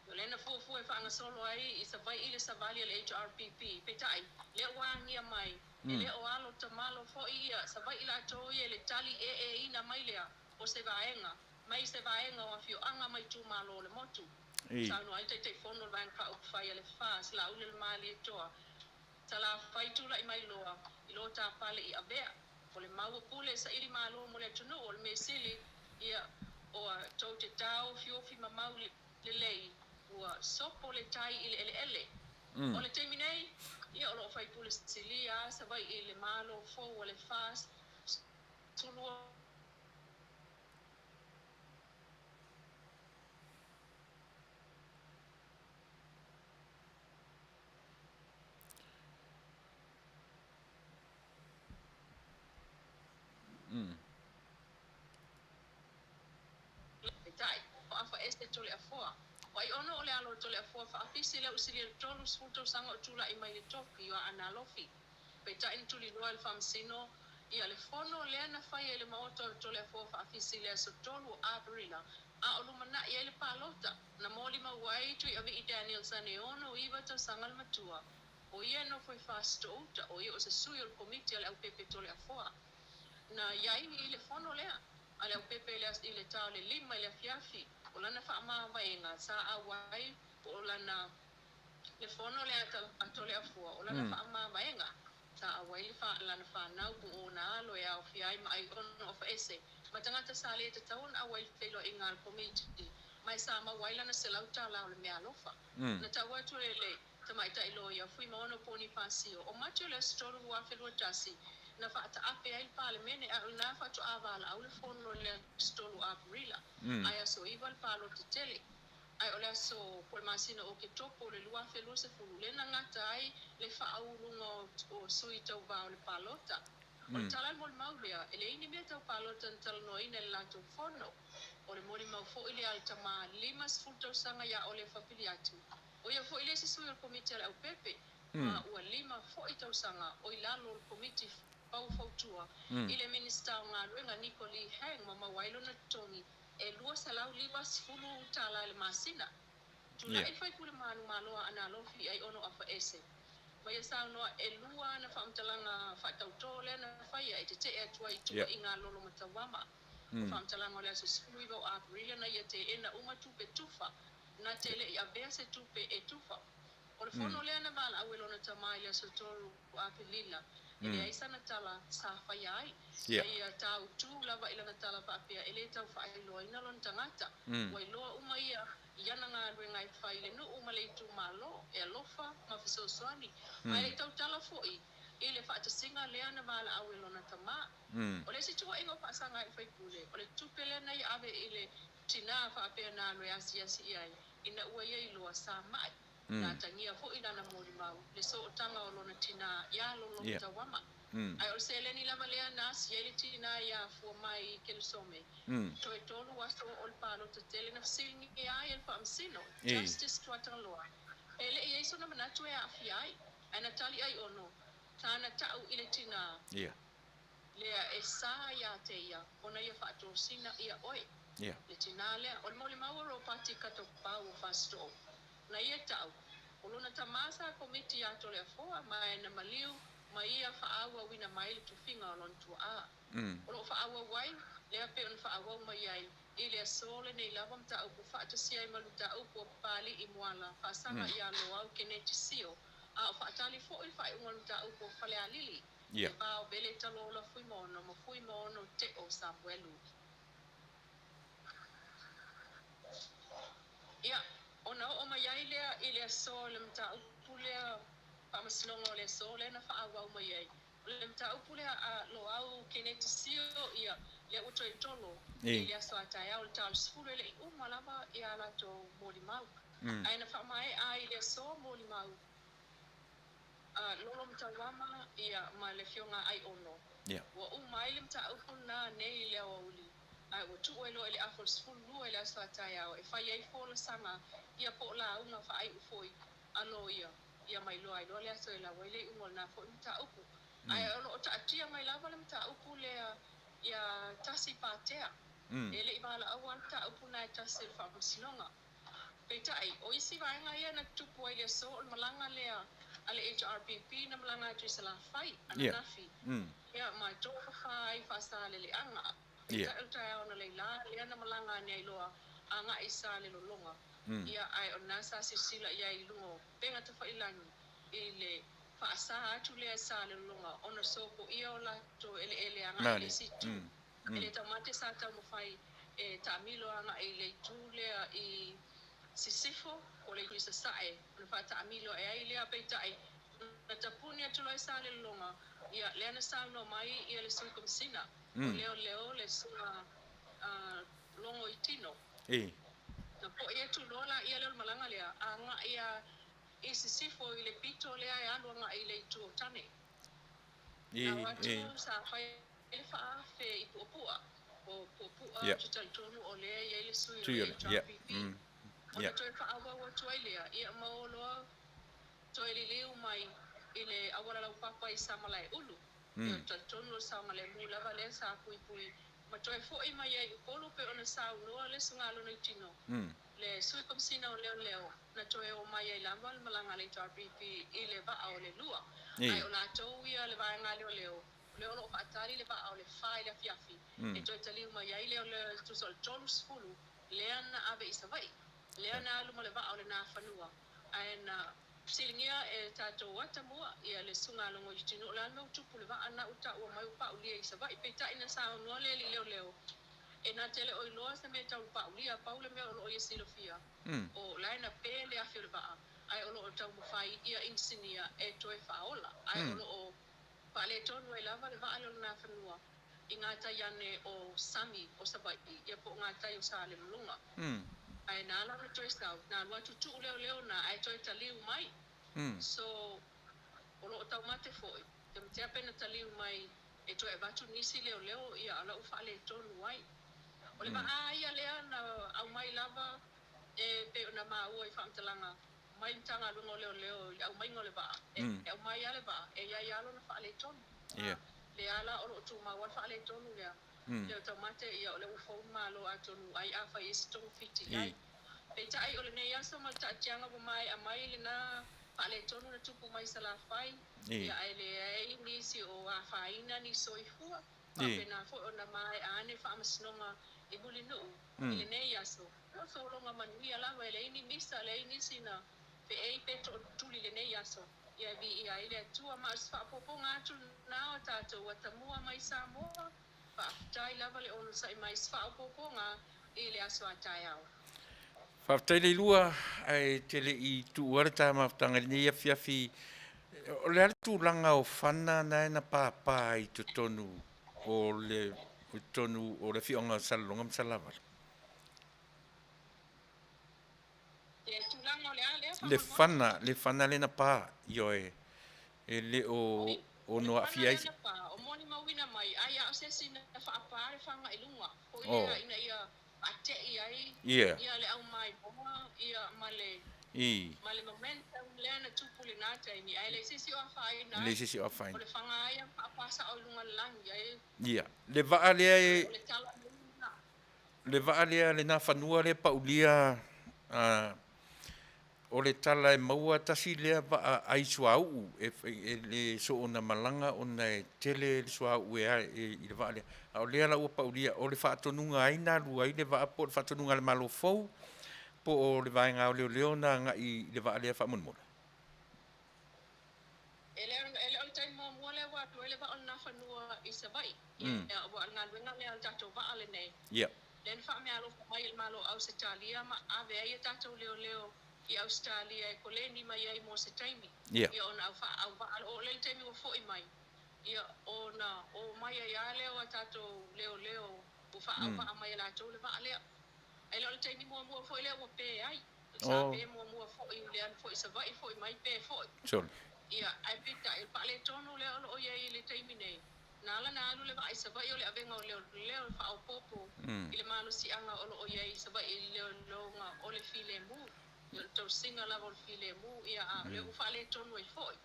O lea na fuafua e faagasolo ai i Savaii le savali a le HRPP, peitai, lea ua agia mai, e le o alo tamalo foi ia Savaii latou ia i le tali eeina mai lea o se vaega mai se vaega o afioaga ma itumalo o le motu. Saunoa ai le Taitaifono o le Vaega Faaupufai a le FAST, Laaulialemalietoa, Salafai tulai mai loa i lo ta pale i Avea. O le mau o pule e saili malo mo le atunuu, o le mea sili ia ua tou te taofiofi mamau lelei, ua sopo le tai i le eleele. O le taimi nei, ia o lo o fai pule silia a Savaii i le Malo fou a le FAST 12. Peitai, o afa ese Toleafoa. O ai ono o le alo o Toleafoa faafisi lea ua silia i le 30 tausaga o tulai mai le tofi o Aana Alofi. Peitai na tuliloa e le Faamasino ia le fono lea na faia i le maota o Toleafoa faafisi i le aso 3 o Aperila a o lumanai ai le palota na molimau ai Tuiavii Danielson e 69 tausaga le matua. O ia e nofo i Fasitoo-uta, o ia o se sui o le Komiti a le Aupepe Toleafoa. Na i ai i le fono lea a le Aupepe i le ta o le 5 i le afiafi, o lana faamavaega sa auai po o lana le fono lea a Toleafoa, o lana faamavaega sa auai le lana fanau po o ona alo e aofia ai ma Aiono Afaese ma tagata sa le tatau ona auai i le feiloaiga a le Komiti, ma e sa maua ai lana $100 o le meaalofa. Na tau atu e le Tamaitai Loia Fuimaono Ponifasio, o Mati o le aso 3 2021, na faataape ai le Palemene, a o lena faatoa valaau le fono i le aso 3 Aperila, ae aso 9 le palota tele. Ae o le aso po o le masina o Oketopo o le 2020 lea na gata ai le faauluga o sui tauvā o le palota. O le tala molimau lea, e leai ni mea tau palota na talanoaina i le latou fono. O le molimau foi lea a le tamā 50 tausaga ia Olefa Filiatu, o ia foi le isi sui o le komiti a le aupepe, ma ua 5 foi tausaga o i lalo o le komiti faufautua i le Minisita o Galuega Niko Lee Hang ma maua ai lona totogi e $250 i le masina. Tulai le faipule manumalo a Aana Alofi i Aiono Afaese ma ia saunoa e lua ana faamatalaga faatautō lea na faia e tetee atu ai i tuuaiga a Lolo Matauama. O faamatalaga o le aso 19 o Aperila na ia teena uma tupe tufa na te le i avea se tupe e tufa. O le fono lea na valaau e lona tamā i le aso 3 o Aperila, e leai sana tala sa faia ai. Na ia tāutū lava i lana tala faapea e le tau faailoaina lona tagata. Ua iloa uma ia i ana galuega e fai i le nuu ma le itumalo, e alofa ma fesoasoani, ae le i tautala foi i le faatasiga lea na valaau e lona tamā. O le isi tuuaiga o faasaga ai i le faipule, o le tupe lea na ia ave i le tinā faapea na alu e asiasi i ai ina ua ia iloa sa mai. Na atagia foi lana molimau le sootaga o lona tinā iā Lolo Tauama. Ae o le seleni lava lea na asi ai le tinā ia afua mai i Kelesome. Toe 3 aso o le palota tele na fesiligia ai e le faamasino, Justice Tuatagaloa, e le i ai sona manatu e aafia ai, ae na tali ai ono tāna ta'u i le tinā lea e sa iā te ia ona ia faatosina ia oe. Le tinā lea, o le molimau o Ropati Katopau o Fasito'o, na ia ta'u, o lona tamā sa komiti iā Toleafoa ma e na maliu ma ia faaauauina mai le tofiga o lona tua'a. O loo faaauau ai lea pei ona faaauau mai ai i le aso lenei lava mataupu faatasia ai ma le mataupu o Papali'i Moala faasaga iā Loau Keneti Sio, a o faatali foi le faaiuga o le mataupu o Falealili, le va o Vele Talola Fuimaono ma Fuimaono Te'o Samuelu. Ia, ona oo mai ai lea i le aso i le mataupu lea faamasinoga o le aso lea na faaauau mai ai. O le mataupu lea a Loau Keneti Sio, ia, lea ua toe tolo i le aso a taeao i le ta o le 10 e le i uma lava ia latou molimau. Ae na faamaea ai i le aso molimau a Lolo Matauama ia ma le afioga a Aiono. Ua uma ai le mataupu lena nei i le aoauli, ae ua tuu ai loa i le afa o le 12 i le aso a taeao e fai ai folasaga ia po o lauga faaiu foi a loia ia mai loa ai loa le aso e lau ai le iuga o lena foi mataupu. Ae o loo taatia mai lava le mataupu lea ia Tasi Patea. E le i valaau lava le mataupu lena e Tasi i le faamasinoga. Peitai, o isi vaega ia na tutupu ai le aso o le malaga lea a le HRPP na malaga atu i Salafai, ananafi, ia ma e tofafa ai faasaleleaga. Peitai o le taeao na leila lea na malaga ane ai loa agai i Salelologa. Ia, ae o lena sa silasila i ai i luga o upega tafailagi i le faasa atu lea e Salelologa ona sopoia o latou eleele agai i le isi itu. E le taumate sa taumafai e taamilo agai i le itu lea i Sisifo po o le itu i Sasae ona faataamilo ae ai lea, peitai na tapuni atu loa e Salelologa, ia lea na saunoa mai ia le sui komisina o leoleo le susuga Logo i Tino. Na po'i atu loa laia lea o le malaga lea agai a i Sisifo i le pito lea e alu agai i le itu o Tane. Na o atu sa fai le faaafe i Puapua. O Puapua ou te talitonu o lea e i ai le sui o le HRPP. Ona toe faaauau atu ai lea, ia ma o loa toe liliu mai i le auala laupapa i Samalaeulu. Ia ou te talitonu o le saogalemu lava lea sa puipui ma toe foi mai ai i Upolu pei ona saunoa le susuga i Tino, le sui komisina o leoleo, na toe o mai ai lava le malaga a le HRPP i le vaa o le 2. Ae o latou ia le vaega a leoleo, o lea o loo faatali le vaa o le 4 i le afiafi, e toe taliu mai ai leoleo e tusa o le 30 lea na ave i Savaii, lea na alu ma le vaa o le Nafanua. Ae na fesiligia e tatou atamua ia le susuga a Logoitino, o le a le mea ua tupu i le vaa lena ua taua mai ua paulia i Savaii. Peitai na saunoa le alii leoleo, e na te le o iloa se mea tau le paulia, pau le mea o loo ia silafia, o la e na pe le afi o le vaa, ae o loo taumafai ia inisinia e toe faaola, ae o loo Faaletonu ai lava le vaa lea o le Nafanua i gatai ane o Sami o Savaii ia po o gatai o Salelologa. Ae na ala ona toe sau, na alu atu tuu leoleo na ae toe taliu mai. So, o lo o taumate foi, tamatea pe na taliu mai e toe avatu nisi leoleo ia a o la ua faaletonu ai. O le vaa ia lea na aumai lava e pei ona maua i faamatalaga mai le Matagaluega o Leoleo i le aumaiga o le vaa, e aumai lava le vaa, e i ai lava lona faaletonu. Lea la o lo o tumau lava le faaletonu lea, lea o taumate, ia o lea ua fou le Malo atonu ai afai e i ai se togafiti i ai. Peitai o lenei aso ma le taatiaga ua maea mai lena faaletonu na tupu mai i Salafai, ia ae leai nisi o afaina ni soifua. Faapena foi ona maea ane faamasinoga i Mulinuu i lenei aso. O sologa manuia lava, e leai ni misa, leai nisi na feei pe tootuli i lenei aso. Ia e viia ai le Atua. Ma o se faaopoopoga atu lena o tatou atamua mai Samoa. Faafetai lava le onosai mai i se faaopoopoga i le aso a taeao. Faafetai Leilua, ae te le i tuua le ta mafutaga i lenei afiafi. O le a le tulaga o fana na na pāpā i totonu o le i totonu o le afioaga o Salelologa ma Salelavalu? Le tulaga o le a lea Le fana, le fana lea na pā, ioe, e le o ono O le fana aafia lea ai. na pā, o molimauina mai, ai a o se isi na faapā le faga i luga, foi lea ina ia faate'i ai ia le aumaimoa ia ma le ma le momentum lea na tupu i lena taimi, ae leai se isi o afaina E leai ai. se isi o O afaina. le faga lava ia na faapā sao i luga o le lagi, ai Le vaa lea e o le tala nui lena. Le vaa lea le Nafanua lea paulia, o le tala e maua tasi lea vaa ai suauu e, e le soona malaga ona e tele le suauu e, e, i le vaa lea. A o lea la ua paulia, o le faatonuga ai na alu ai le vaa po o le faatonuga a le Malo fou po o le vaega o leoleo na agai i le vaa lea faamolemole. E le e le o le taimi muamua lea ua alu ai le vaa o le Nafanua i Savaii. Ia, aua o le galuega lea a le tatou vaa lenei. Lea na faameaalofa mai e le Malo o Ausetalia ma ave ai a tatou leoleo i Ausetalia e koleni mai ai mo se taimi. Ia ona au auvaa oo lea i le taimi ua foi mai, ia ona omai ai lava lea o a tatou leoleo ua faaauvaa mai e latou le vaa lea. Ae le o le taimi muamua foi lea ua pe ai. Sa pe muamua foi i le alu foi i Savaii foi mai pe foi. Sole. Ia, ae peitai, o le faaletonu lea o lo o i ai i le taimi nei, na ala ona alu le vaa i Savaii o le avega o leoleo e faaopoopo i le malosiaga o lo o i ai i Savaii i le leoleoga o le filemu, ia o le tausiga lava o le filemu, ia, a o lea ua faaletonu ai foi.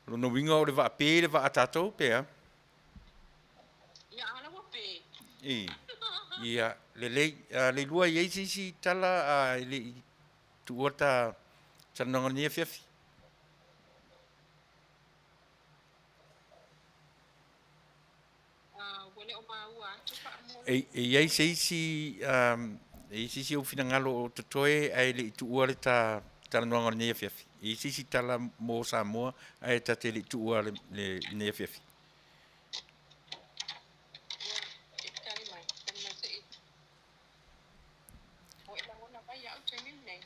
O lona uiga o le vaa pe le vaa a tatou pe a? Ia, a la ua pe. Ia, lelei. Leilua, e i ai se isi tala a e le i tuua ta talanoaga i lenei afiafi? Ua le o maua atu faamolemole. E, e i ai se isi, e i ai se isi ou finagalo o totoe ae le i tuua le ta talanoaga o lenei afiafi? E i ai se isi tala mo Samoa ae ta te le i tuua le, le, lenei afiafi? Ia, se i tali mai, tali mai se i. Ua e lagona mai au i le taimi lenei.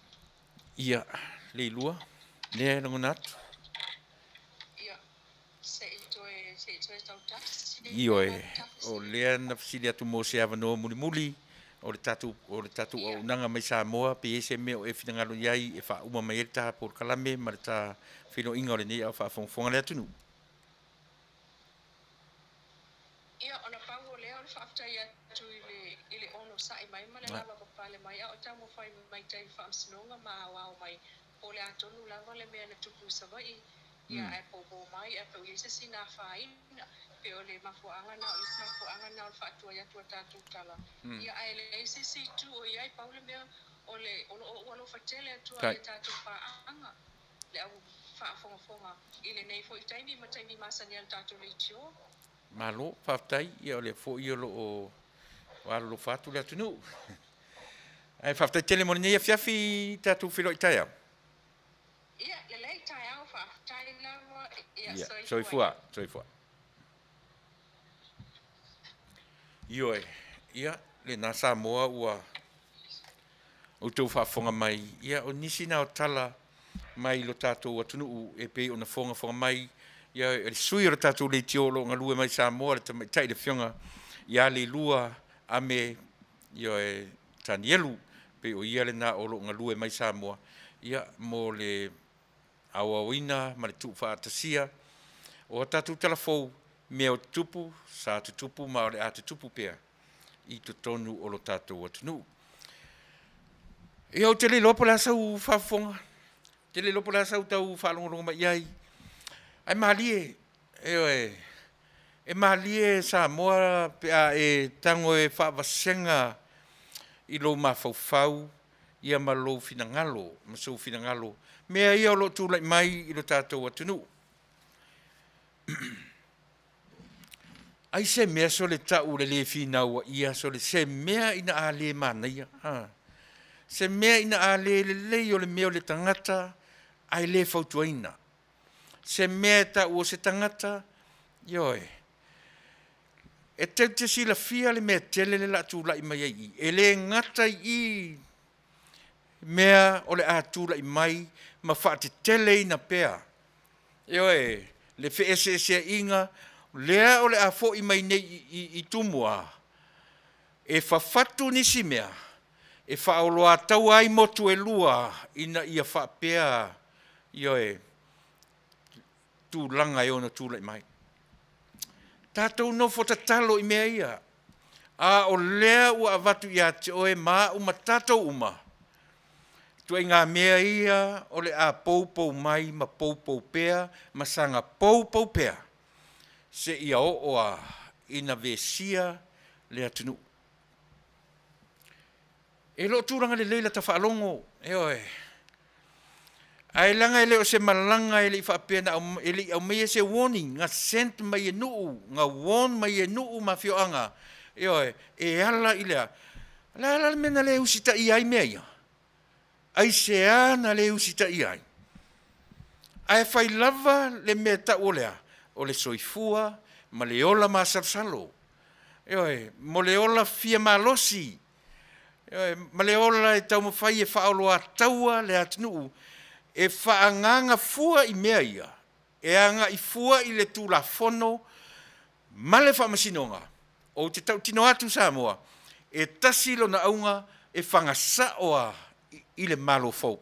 Ia, Leilua, lea e lagona atu. Ia, se i toe, se i toe tautasi. Ioe, o lea na fesili atu mo se avanoa mulimuli o le tatou, o le tatou auaunaga mai Samoa, pe i ai se mea o e finagalo i ai e faauma mai ai le ta polokalame ma le ta feiloaiga o lenei ao faafogafoga le atunuu. Ia, ona pau o lea o le faafetai atu i le, i le onosai mai ma le lavapapale mai a o taumafai mai tai i faamasinoga ma aoao mai po o le a tonu lava le mea na tupu i Savaii, ia, ae poupou mai ae pe ua i ai se isi na afaina. Pe o le mafuaaga na, o le isi mafuaaga na o le faatuai atu a tatou tala, ia, ae leai se isi itu o i ai, pau le mea o le, o lo o ou alofa tele atu lava i a tatou paaga, le au faafogafoga i lenei foi taimi ma taimi masani a le tatou leitio. Malo, faafetai, ia o lea foi o lo o alolofa atu le atunuu. Ae faafetai tele mo lenei afiafi tatou feiloai taeao. Ia, lelei taeao, faafetai lava, ia, Ia, soifua. Soifua, soifua. Ioe, ia, lena Samoa ua outou faafofoga mai, ia o nisi na o tala mai lo tatou atunuu e pei ona fogafoga mai Ia, le sui o le tatou leitio o lo o galue mai Samoa, le tamaitai le Afioga ia Leilua Ame, ioe, Tanielu, pei o ia lena o lo o galue mai Samoa, ia, mo le aoaoina ma le tuufaatasia o a tatou talafou, mea o tutupu, sa tutupu ma o le a tutupu pea i totonu o lo tatou atunuu. Ia, ou te le iloa po o le a sau faafofoga, ou te le iloa po o le a sau tau faalogologo mai i ai, ae malie, ioe, e malie Samoa pe a e tago e faavasega i lou mafaufau ia ma lou finagalo ma sou finagalo, mea ia o lo o tulai mai i lo tatou atunuu. Ai se mea sole tau o le le finauaia sole se mea ina a le manaia, a. Se mea ina a le lelei o le mea o le tagata ae le fautuaina. Se mea e tau o se tagata, ioe, e tou te silafia le mea tele lea o le a tulai mai ai i i, e le gata i i mea o le a tulai mai ma faateteleina pea, ioe, le feeseeseaiga lea o le a foi mai nei i Tumua, e fafatu nisi mea e faaoloataua ai motu e lua ina ia faapea, ioe, tulaga e ono tulai mai. Tatou nofo tatalo i mea ia, a o lea ua avatu ia te oe ma au ma tatou uma, ituaiga mea ia o le a poupou mai ma poupou pea ma saga poupou pea seia oo lava ina vesia le atunuu. E le o tulaga lelei lata faalogo, ioe, ae leaga e le o se malaga e le i faapea na e le i aumaia se warning na sent mai e nuu, na warn mai e nuu ma afioaga, ioe, e ala i le a? O le a la le mea na le usitaia ai mea ia? Aisea na le usitaia ai? Ae fai lava le mea e tau o le a? O le soifua ma le ola masalosalo, ioe, mo le ola fia malosi, ioe, ma le ola e taumafai e faaoloataua le atunuu e faaagaaga fua i mea ia, e agai fua i le Tulafono ma le Faamasinoga. Ou te tautino atu Samoa, e tasi lona auga, e fagasao lava i le Malo fou.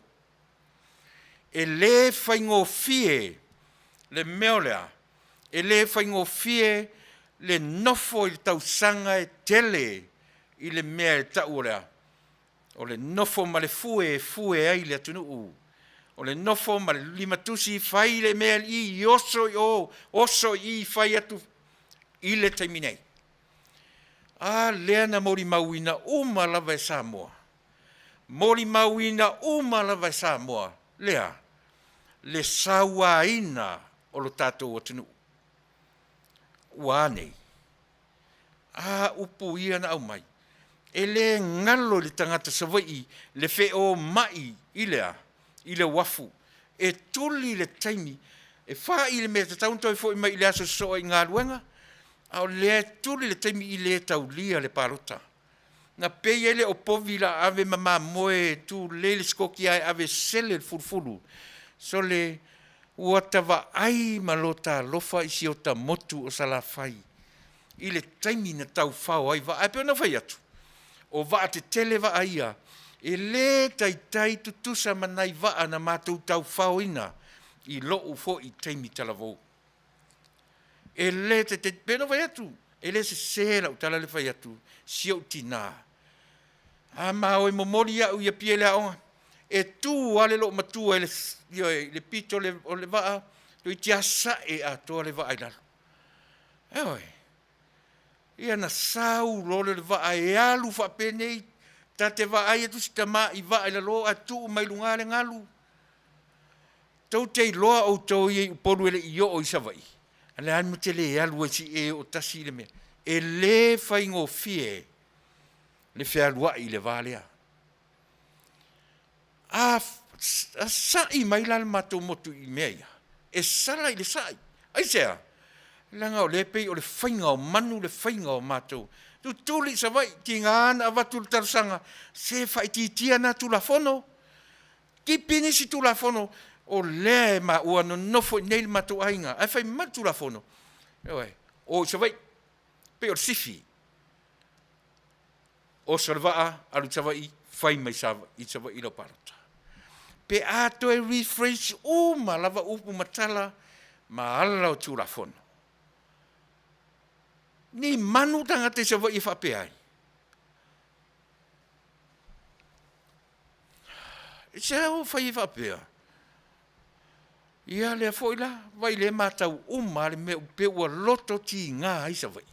E le faigofie le mea o le a? E le faigofie le nofo i le tausaga e tele i le mea e tau o le a? O le nofo ma le fue e fue ai le atunuu. O le nofo ma le limatusi fai le mea i i, oso i o, oso i i, fai atu i le taimi nei. A lea na molimauina uma lava e Samoa, molimauina uma lava e Samoa le a? Le sauaina o lo tatou atunuu. Ua a nei? A upu ia na aumai, e le galo i le tagata Savaii le feomai i le a? I le uafu. E tuli le taimi e fai le mea e tatau ona toe foi mai i le aso e sosoo ai i galuega, a o lea e tuli le taimi i le taulia le palota. Na pei ai lea o povi o le a ave ma mamoe e tulei le sikoki ae ave e sele le fulufulu. Sole, ua ta vaai ma lota alofa i si ota motu o Salafai i le taimi na taufao ai vaa. Ae pei ona ou fai atu, o vaa tetele vaa ia, e le taitai tutusa ma nai vaa na matou taufaoina i lou foi taimi talavou. E le taitai, pei ona ou fai atu, e le sese lau tala le fai atu, si ou tina, a ma o e momoli au i Apia i le aoga, e tu lava le loomatua i le, ioe, i le pito o le vaa, toeitiiti lava sae atoa le vaa i lalo. Ioe. Ia ona sau loa lea o le vaa e alu faapenei, ta te vaai atu si tamai vaa i lalo ae tuu mai luga le galu. Tou te iloa outou ia i Upolu e le i oo i Savaii, o le a le mea e te le alu ai se i e oo tasi i le mea. E le faigofie le fealuai i le va lea. A sa'i mai la le matou motu i mea ia, e sala i le sa'i. Aisea? Leaga o lea e pei o le faiga o manu le faiga o matou. Tutuli i Savaii, tiga ona avatu le talosaga, se faaitiitia na Tulafono, tipi nisi Tulafono. O lea e ma, ua nonofo i inei le matou aiga, ae fai mai le Tulafono, ioe, o i Savaii, pei o le sifi. Oso le vaa, alu i Savaii, fai mai i Savaii lau palota. Pe a toe rephrase uma lava upu ma tala ma ala o Tulafono. Ni manu tagata i Savaii e faapea ai. Se au fai e faapea. Ia lea foi la, vai le matau uma le mea pe ua loto tiga ai Savaii.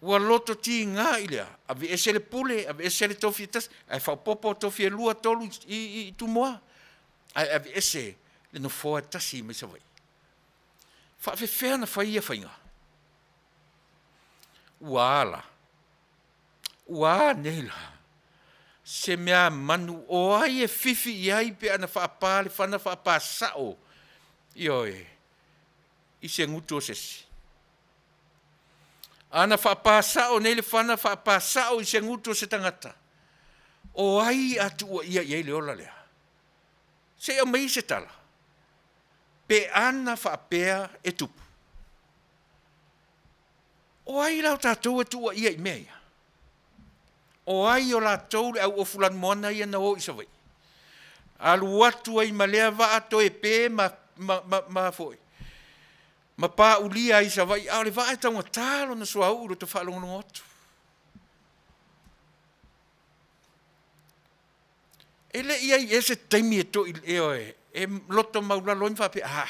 Ua loto tiga i le a, aveese le pule, aveese le tofi e tasi, ae faaopoopo tofi e lua, tolu i, i Tumua. Ae aveese le nofoa e tasi mai Savaii. Faafefea na fai ia faiga? Ua ala. Ua a nei la? Se meamanu o ai e fifi i ai pe ana faapā le fana faapā sao, ioe, i se gutu o se isi? Ana faapā sao nei le fana faapā sao i se gutu o se tagata, o ai a tuuaia i ai le ola lea? Se i aumai se tala, pe ana faapea e tupu. O ai la o tatou e tuuaia i mea ia? O ai o latou le au ofu lanumoana ia na o i Savaii? Alu atu ai ma lea vaa toe pe ma, ma, ma, ma foi, ma paulia ai i Savaii, a o le vaa e taugata lona suauu i lo te faalogologo atu. E le i ai ea se taimi e toi, ioe, e loto maulalo ai ma faapea, ah,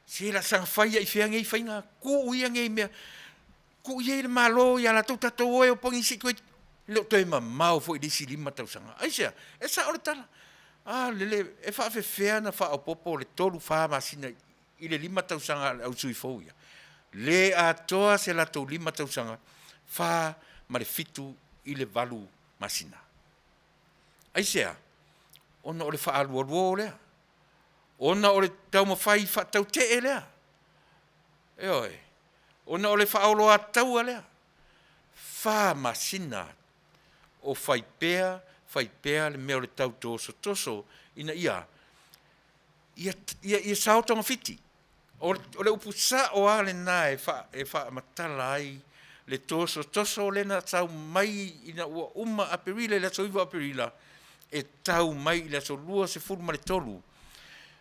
se la saga fai ia i fea nei faiga, tuu ia nei mea, tuu ia i le Malo ia latou tatou o e opogi se i toe, le o toe mamao foi i le isi 5 tausaga. Aisea? E sao le tala. A lele, e faafefea na faaopoopo le 3, 4 masina i le 5 tausaga a le au sui fou ia? Le atoa se latou 5 tausaga, 4 ma le 7 i le 8 masina. Aisea? Ona o le faaalualuo lea. Ona o le taumafai faatautee lea. Ioe. Ona o le faaoloataua lea. Fa masina o fai pea, fai pea le mea o le tau tosotoso ina ia, ia, ia, ia sao togafiti. O le upu sao lava lena e, fa, e faamatala ai le tosotoso lea na tau mai ina ua uma Aperila i le aso 9 o Aperila e tau mai i le aso 23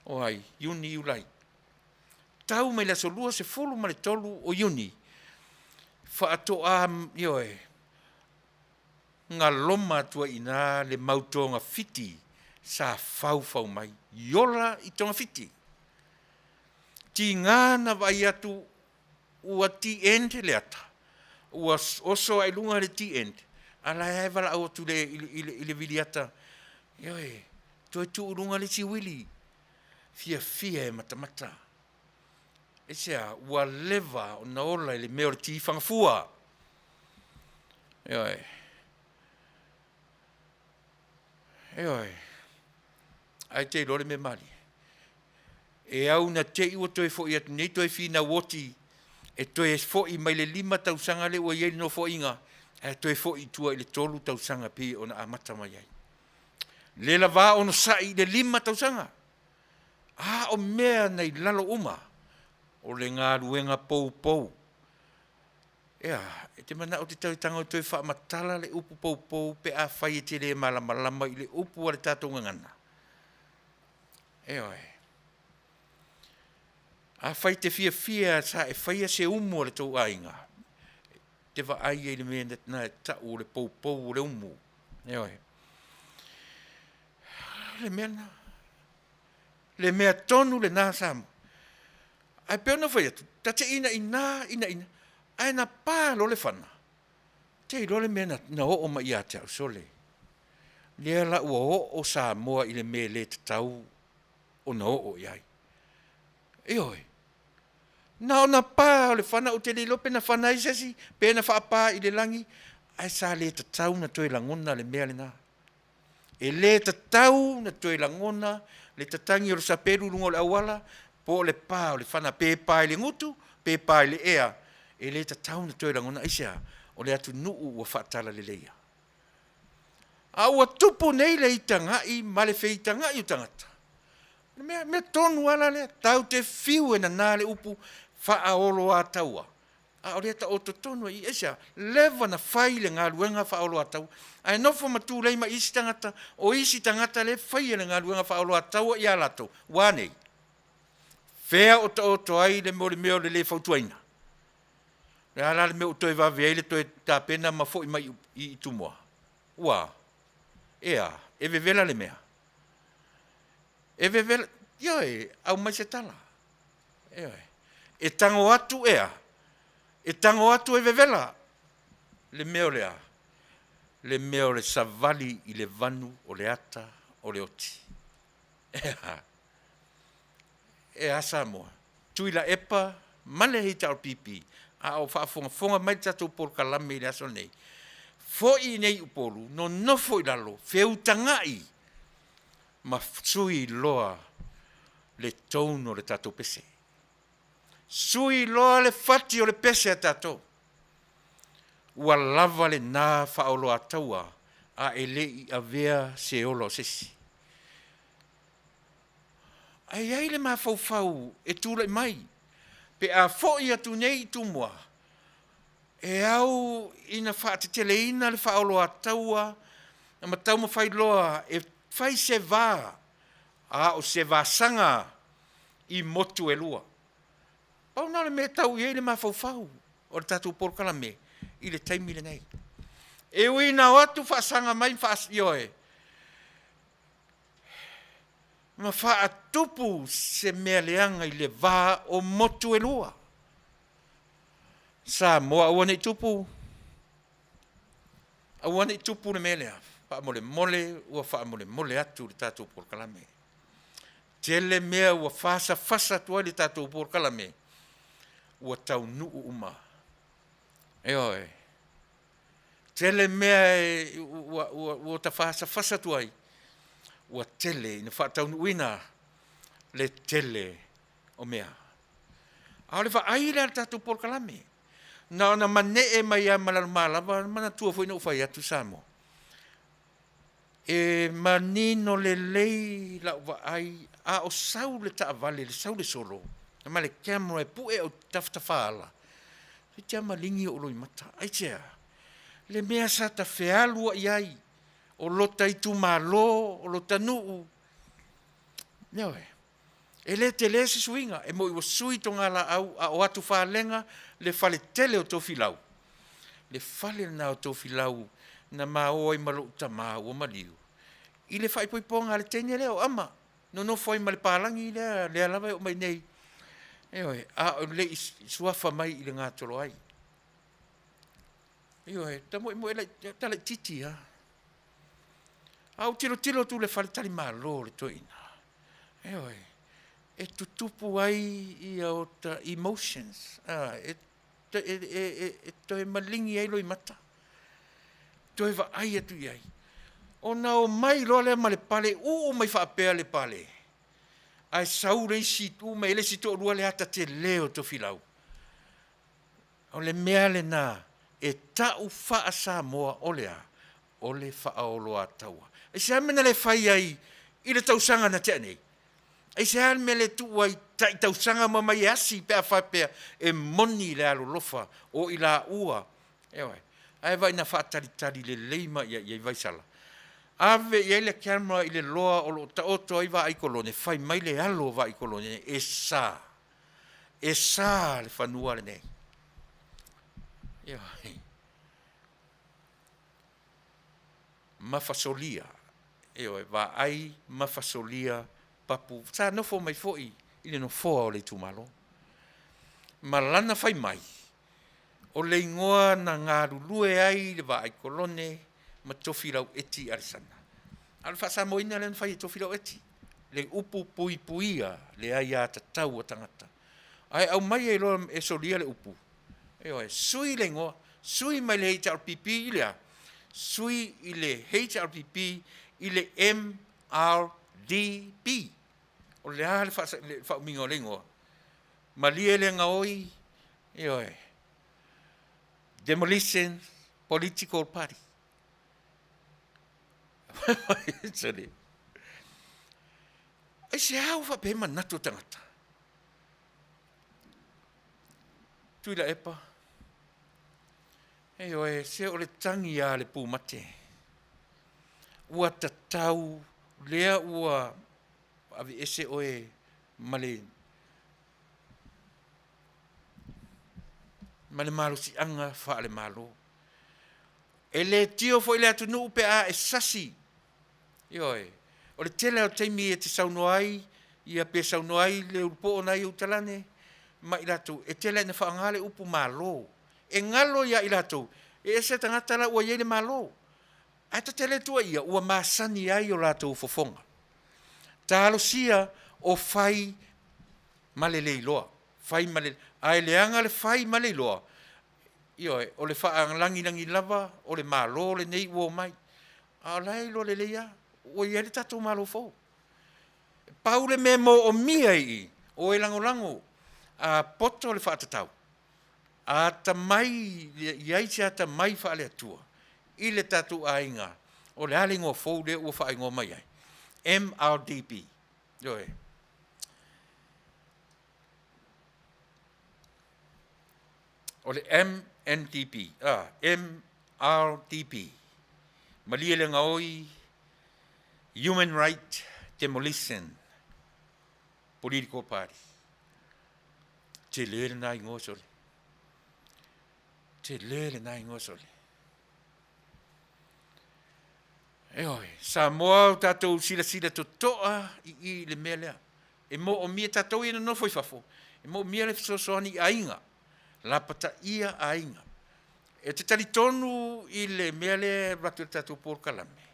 o ai, Iuni, Iulai. Tau mai le aso 23 o Iuni, faatoa, ioe, galoma atu ai i ina le mau togafiti sa faufau mai, i ola i togafiti. Tiga na vaai atu ua T-end le ata, ua oso ae luga le T-end, a la e valaau atu i le, i le, i le viliata, ioe, toe tuu i luga le isi uili, fiafia e matamata. Aisea? Ua leva ona ola i le mea o le ti fagafua. Ioe. Ioe. Ae te iloa le mea malie. E au na te i ua toe foi atu nei toe finau oti e toe foi mai le 5 tausaga lea ua i ai le nofoaiga, ae toe foi i tua i le 3 tausaga pei ona amata mai ai. Le lava onosai i le 5 tausaga. A o mea na i lalo uma o le galuega poupou. Ea, e te manao te tau tago e toe faamatala le upu poupou pe afai e te le malamalama i le upu a le tatou gagana. Ioe. Afai te fiafia sa e faia se umu a le tou aiga, te vaai ai i le mea na e tau o le poupou o le umu. Ioe. Le mea lena. Le mea tonu lena Samoa. Ae pei ona fai atu, ta te inaina, inaina, ae na pa loa le fana, te iloa le mea na, na oo mai ia te au, sole. Lea la ua oo Samoa i le mea e le tatau ona oo i ai. Ioe. Na ona pa o le fana, ou te le iloa pe na fana ai se isi, pe na faapa i le lagi, ae sa le tatau na toe lagona le mea lena. E le tatau na toe lagona le tatagi o le sapelu i luga o le auala, po o le pa o le fana, pe pa i le gutu, pe pa i le ea, e le tatau na toe lagona. Aisea? O le atunuu ua faatalaleia. A ua tupu nei le itaga'i ma le feitaga'i o tagata. Le mea, mea tonu lava la lea, tatou te fiu e nana le upu faaoloataua, a o lea e taoto tonu ai i i. Aisea? Leva na fai le galuega faaoloataua, ae nofo ma tulei mai isi tagata, o isi tagata lea e faia le galuega faaoloataua ia latou, ua a nei? Fea o taoto ai le mea o le mea o le lē fautuaina? O le a la le mea ua toe vave ai le toe tapena ma foi mai i Tumua? Ua a? E a? E vevela le mea? E vevela, ioe, aumai se tala. Ioe. E tago atu ea? E tago atu e vevela le mea o le a? Le mea o le savali i le vanu o le ata o le oti. E a? E a Samoa? Tuilaepa ma le HRPP, a o faafogafoga mai le tatou polokalame i le aso lenei, foi i nei Upolu, nonofo i lalo, feutagai ma sui loa le tone o le tatou pese. Sui loa le fati o le pese a tatou. Ua lava lena faaoloataua a e le i avea se ola o se isi. Ae i ai le mafaufau e tulai mai pe a foi atu nei i Tumua, e au ina faateteleina le faaoloataua ma taumafai loa e fai se va, a o se vasaga i motu e lua. Pau lena o le mea e tau i ai le mafaufau o le tatou polokalame i le taimi lenei. E ui ina o atu faasaga mai ma ioe, ma faatupu se mea leaga i le va o motu e lua. Samoa aua ne i tupu, aua ne i tupu le mea lea. Faamolemole ua faamolemole atu le tatou polokalame. Tele mea ua fasafasa atu ai le tatou polokalame, ua taunuu uma. Ioe. Tele mea ua ta fasafasa atu ai, ua tele ina faataunuuina le tele o mea. A o le vaai lea a le tatou polokalame, na ona manee mai lava ma Lalomalava, manatua foi na ou fai atu Samoa, e manino lelei lau vaai a o sau le taavale, sau le solo ma le camera e pue au tafatafa ala, toeitiiti lava maligi ou loimata. Aisea? Le mea sa ta fealuai ai, o lota itumalo, o lota nuu, ioe. E le tele se suiga, e moni ua sui togalaau a o atu falega le faletele o Tofilau, le fale lena o Tofilau na ma o ai ma lou tama ua maliu i le faaipoipoga a le teine lea o Ama, nonofo ai ma le palagi lea, lea lava e oo mai nei, ioe, a o le i suafa mai i le gatolo ai. Ioe, ta moemoe ta laitiiti lava. A ou tilotilo atu i le faletalimalo o le toeaina, ioe, e tutupu ai ia ota emotions, e toe maligi ai loimata, toe vaai atu i ai. Ona omai loa lea ma le pale, uu mai faapea le pale, ae sau le isi, uu mai ai le isi toalua le ata tele o Tofilau. O le mea lena e tau faa-Samoa o le a? O le faaoloataua. Aisea le mea na le fai ai i le tausaga na tea nei? Aisea le mea le tuu ai tai tausaga ma omai e asi pe a faapea e moni le alolofa o i laua? Ioe. Ae vaai ina faatalitali lelei mai i ai Vaisala. Ave i ai le camera i le loa o lo o taoto ai Vaai Kolone, fai mai le alo o Vaai Kolone, e sa. E sa le fanua lenei. Ioe. Mafasolia, ioe, vaai mafasolia papu. Sa nofo mai foi i le nofoa o le itumalo. Ma lana fai mai, o le igoa na galulue ai le Vaai Kolone ma Tofilau Eti Alesana. A o le faasamoaina lea na fai e Tofilau Eti, le upu puipuia le aiatatau a tagata. Ae aumai ai loa e solia le upu, ioe, sui le igoa, sui mai le HRPP i le a? Sui i le HRPP i le MRDP. O le a le faaumiga o le igoa? Malie le gaoi, ioe, Demolition Political Party. Aisea ua faapea ai manatu o tagata? Tuilaepa, Ioe, se o le tagi a le pumate. Ua tatau lea ua aveese oe ma le ma le malosiaga faale-Malo. E le tio foi le atunuu pe a e sasi. Ioe, o le tele lava o taimi e te saunoa ai, ia pe saunoa ai le ulupoo na i Utalane ma i latou, e tele lava ina faaaoga le upu Malo. E galo ia i latou, e ese tagata la ua i ai le Malo, ae ta te le tuuaia ua masani ai o latou fofoga. Talosia o fai ma le le iloa, fai ma le, ae leaga le fai ma le iloa, ioe, o le faalagilagi lava o le Malo lenei ua omai. A o la e iloa lelei lava, ua i ai le tatou Malo fou. Pau le mea e moomia i i, o e lagolago a poto le faatatau, a atamai, i ai se atamai faale-Atua i le tatou aiga, o le a le igoa fou lea ua faaigoa mai ai? MRDP. Ioe. O le MNDP, a, MRDP, Malie le Gaoi Human Right Demolition Political Party. Tele lena igoa sole. Tele lena igoa sole. Ioe, Samoa o tatou silasila totoa i i i le mea lea. E moomia tatou ia nonofo i fafo, e moomia le fesoasoani i aiga, lapataia aiga. E te talitonu i le mea lea e avatu e le tatou polokalame,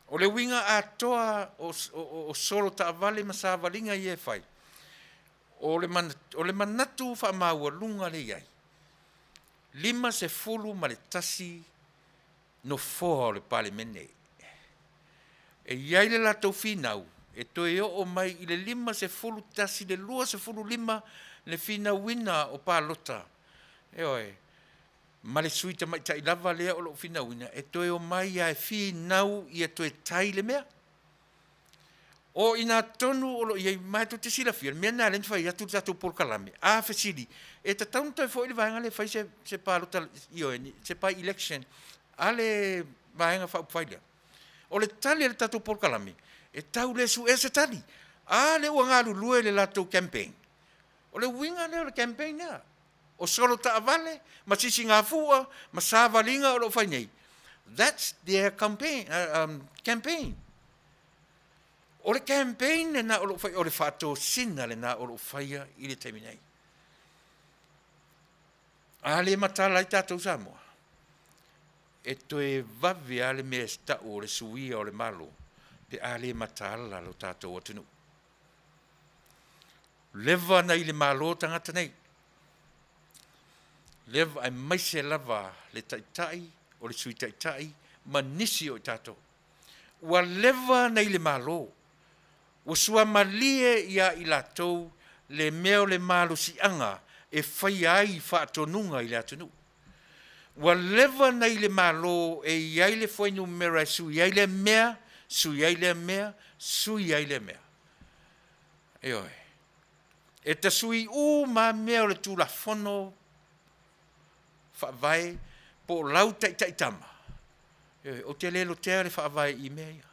o le uiga atoa o, o, o solo taavale ma savaliga ia e fai, o le, man, o le manatu faamaualuga lea e i ai, 51 nofoa o le Palemene. E i ai le latou finau e toe oo mai i le 51 i le 25 le finauina o palota, ioe, ma le sui tamaitai lava lea o lo o finauina e toe omai lava e finau ia toe tai le mea. O i ina tonu o lo o i ai, ma e tou te silafia, le mea lena lea na fai atu le tatou polokalame, a fesili, e tatau ona toe foi le vaega lea e fai se, se palota, ioe, se by-election a le Vaega Faaupufai lea. O le tali a le tatou polokalame, e tau le suea se tali. A lea ua galulue le latou campaign. O le uiga lea o le campaign lea. O solo taavale ma sisigafua ma savaliga o lo o fai nei, that's their campaign, campaign. O le campaign lena o lo o fai, o le faatosina lena o lo o faia i le taimi nei. A le matala ai tatou Samoa, e toe vave lava le mea e tau o le suia o le Malo pe a le mataala lo tatou atunuu. Leva na i le Malo tagata nei. Leva, aemaise lava le Taitai o le Sui Taitai ma nisi o i tatou. Ua leva na i le Malo. Ua suamalie ia i latou le mea o le malosiaga e faia ai faatonuga i le atunuu. Ua leva na i le Malo e i ai le fuainumera e sui ai lea mea, sui ai lea mea, sui ai lea mea. Ioe. E tasui uma mea o le Tulafono Faavae po o lau taitaitama. Ioe, ou te le lotea le Faavae i mea ia.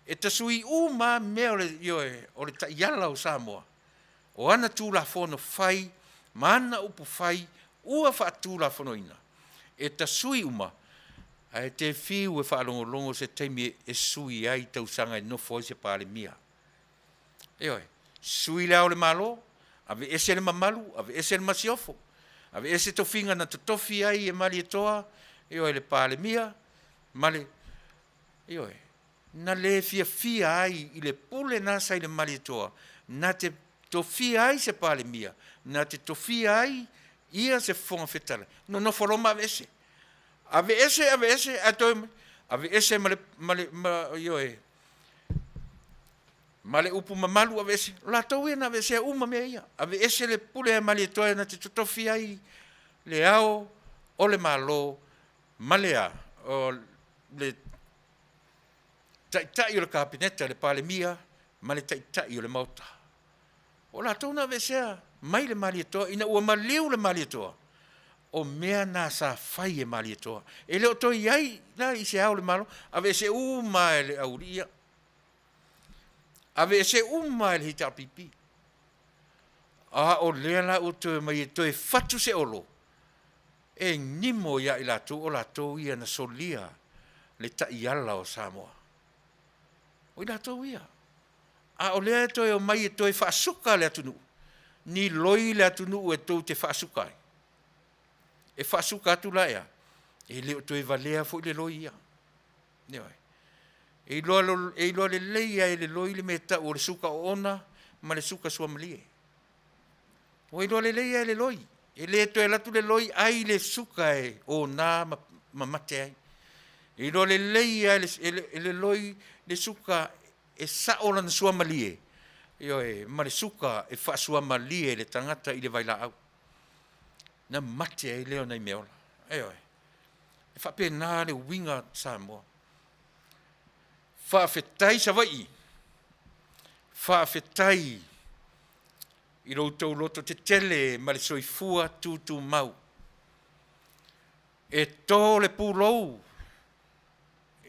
E tasui uma mea o le, ioe, o le taiala o Samoa, o ana Tulafono fai ma ana upu fai ua faatulafonoina, e tasui uma, ae te fiu e faalogologo se taimi e sui ai tausaga e nofo ai se Palemia. Ioe, sui le Ao o le Malo, aveese le mamalu, aveese le masiofo, aveese tofiga na totofi ai e Malietoa, ioe, le Palemia ma le, ioe, na le fiafia ai i le pule na sa i le Malietoa, na te tofia ai se Palemia, na te tofia ai ia se Fofoga Fetalai, nonofo loa ma aveese. Aveese, aveese, ae toe aveese ma le, ma le, ma, ioe, ma le upu mamalu aveese. O latou ia na aveesea uma mea ia. Aveese le pule a Malietoa na te totofi ai le Ao o le Malo ma le a, o le Taitai o le Kapeneta, le Palemia. ma le Taitai o le Maota. O latou na aveesea mai le Malietoa ina ua maliu le Malietoa, o mea na sa fai e Malietoa. E le o toe i ai la i se Ao o le Malo, aveese uma e le aualii ia. Aveese uma e le HRPP. A o lea la ua toe omai e toe fatu se olo e nimo ia i latou o latou ia na solia le taiala o Samoa. O i latou ia. A o lea e toe omai e toe faasuka le atunuu, ni loi le atunuu e tou te faasuka ai. E faasuka atu la e a? E le o toe valea foi le loi ia. Ioe. E iloa, e iloa lelei lava e le loi le mea e tau o le suka oona ma le suka suamalie. Ua iloa lelei lava e le loi. E le toe alu atu le loi ai le suka e ona ma, ma mate ai. E iloa lelei lava e le, e le loi le suka e sao lana suamalie, ioe, ma le suka e faasuamalie le tagata i le vailaau. Na mate ai lea o nai meaola. Ioe. E faapena le uiga Samoa. Faafetai Savaii, faafetai i lo outou loto tetele ma le soifua tutumau. E to le pulou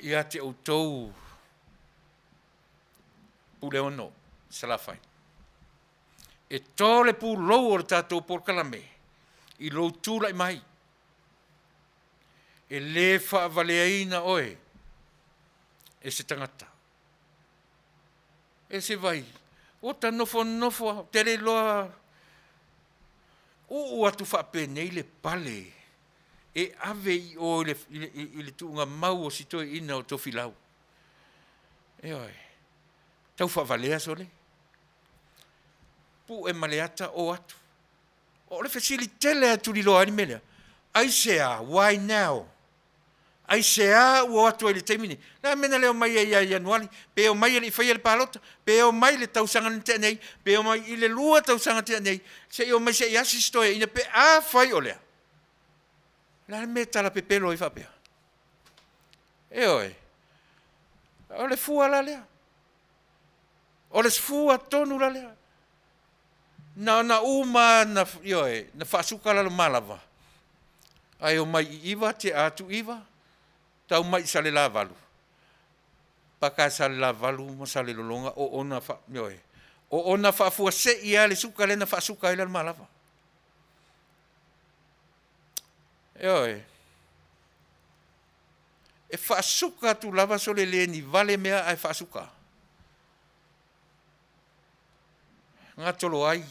ia te outou Puleono Salafai. E to le pulou o le tatou polokalame i lou tulai mai. E lē faavaleaina oe e se tagata. E se vai, ua ta nofonofo lava, ou te le iloa uu atu faapenei le pale e ave i o i le, i le, i le tuugamau o si toeaina o Tofilau. Ioe, tau faavalea sole. Pue ma le ata o atu. O le fesili tele lava e tuliloa ai le mea lea, aisea, why now? Aisea ua o atu ai i le taimi lenei? O le a le mea na le omai ai ia Ianuari? Pe omai e le i faia le palota? Pe omai i le tausaga na tea nei? Pe omai i le 2 tausaga na tea nei? Se i omai se i asi si toeaina pe afai o lea. O le a le mea e talapepelo ai faapea? Ioe. O le fua la lea. O le fua tonu la lea. Na ona uma na, ioe, na faasuka lalo malava, ae omai i iva, tea atu iva, tau mai i Salelavalu, paka e Salelavalu ma Salelologa, o ona, fa, ioe, o ona faafuasei lava le suka lea na faasuka ai Lalomalava. Ioe. E faasuka atu lava sole le ni vale mea ae faasuka. Gatolo ai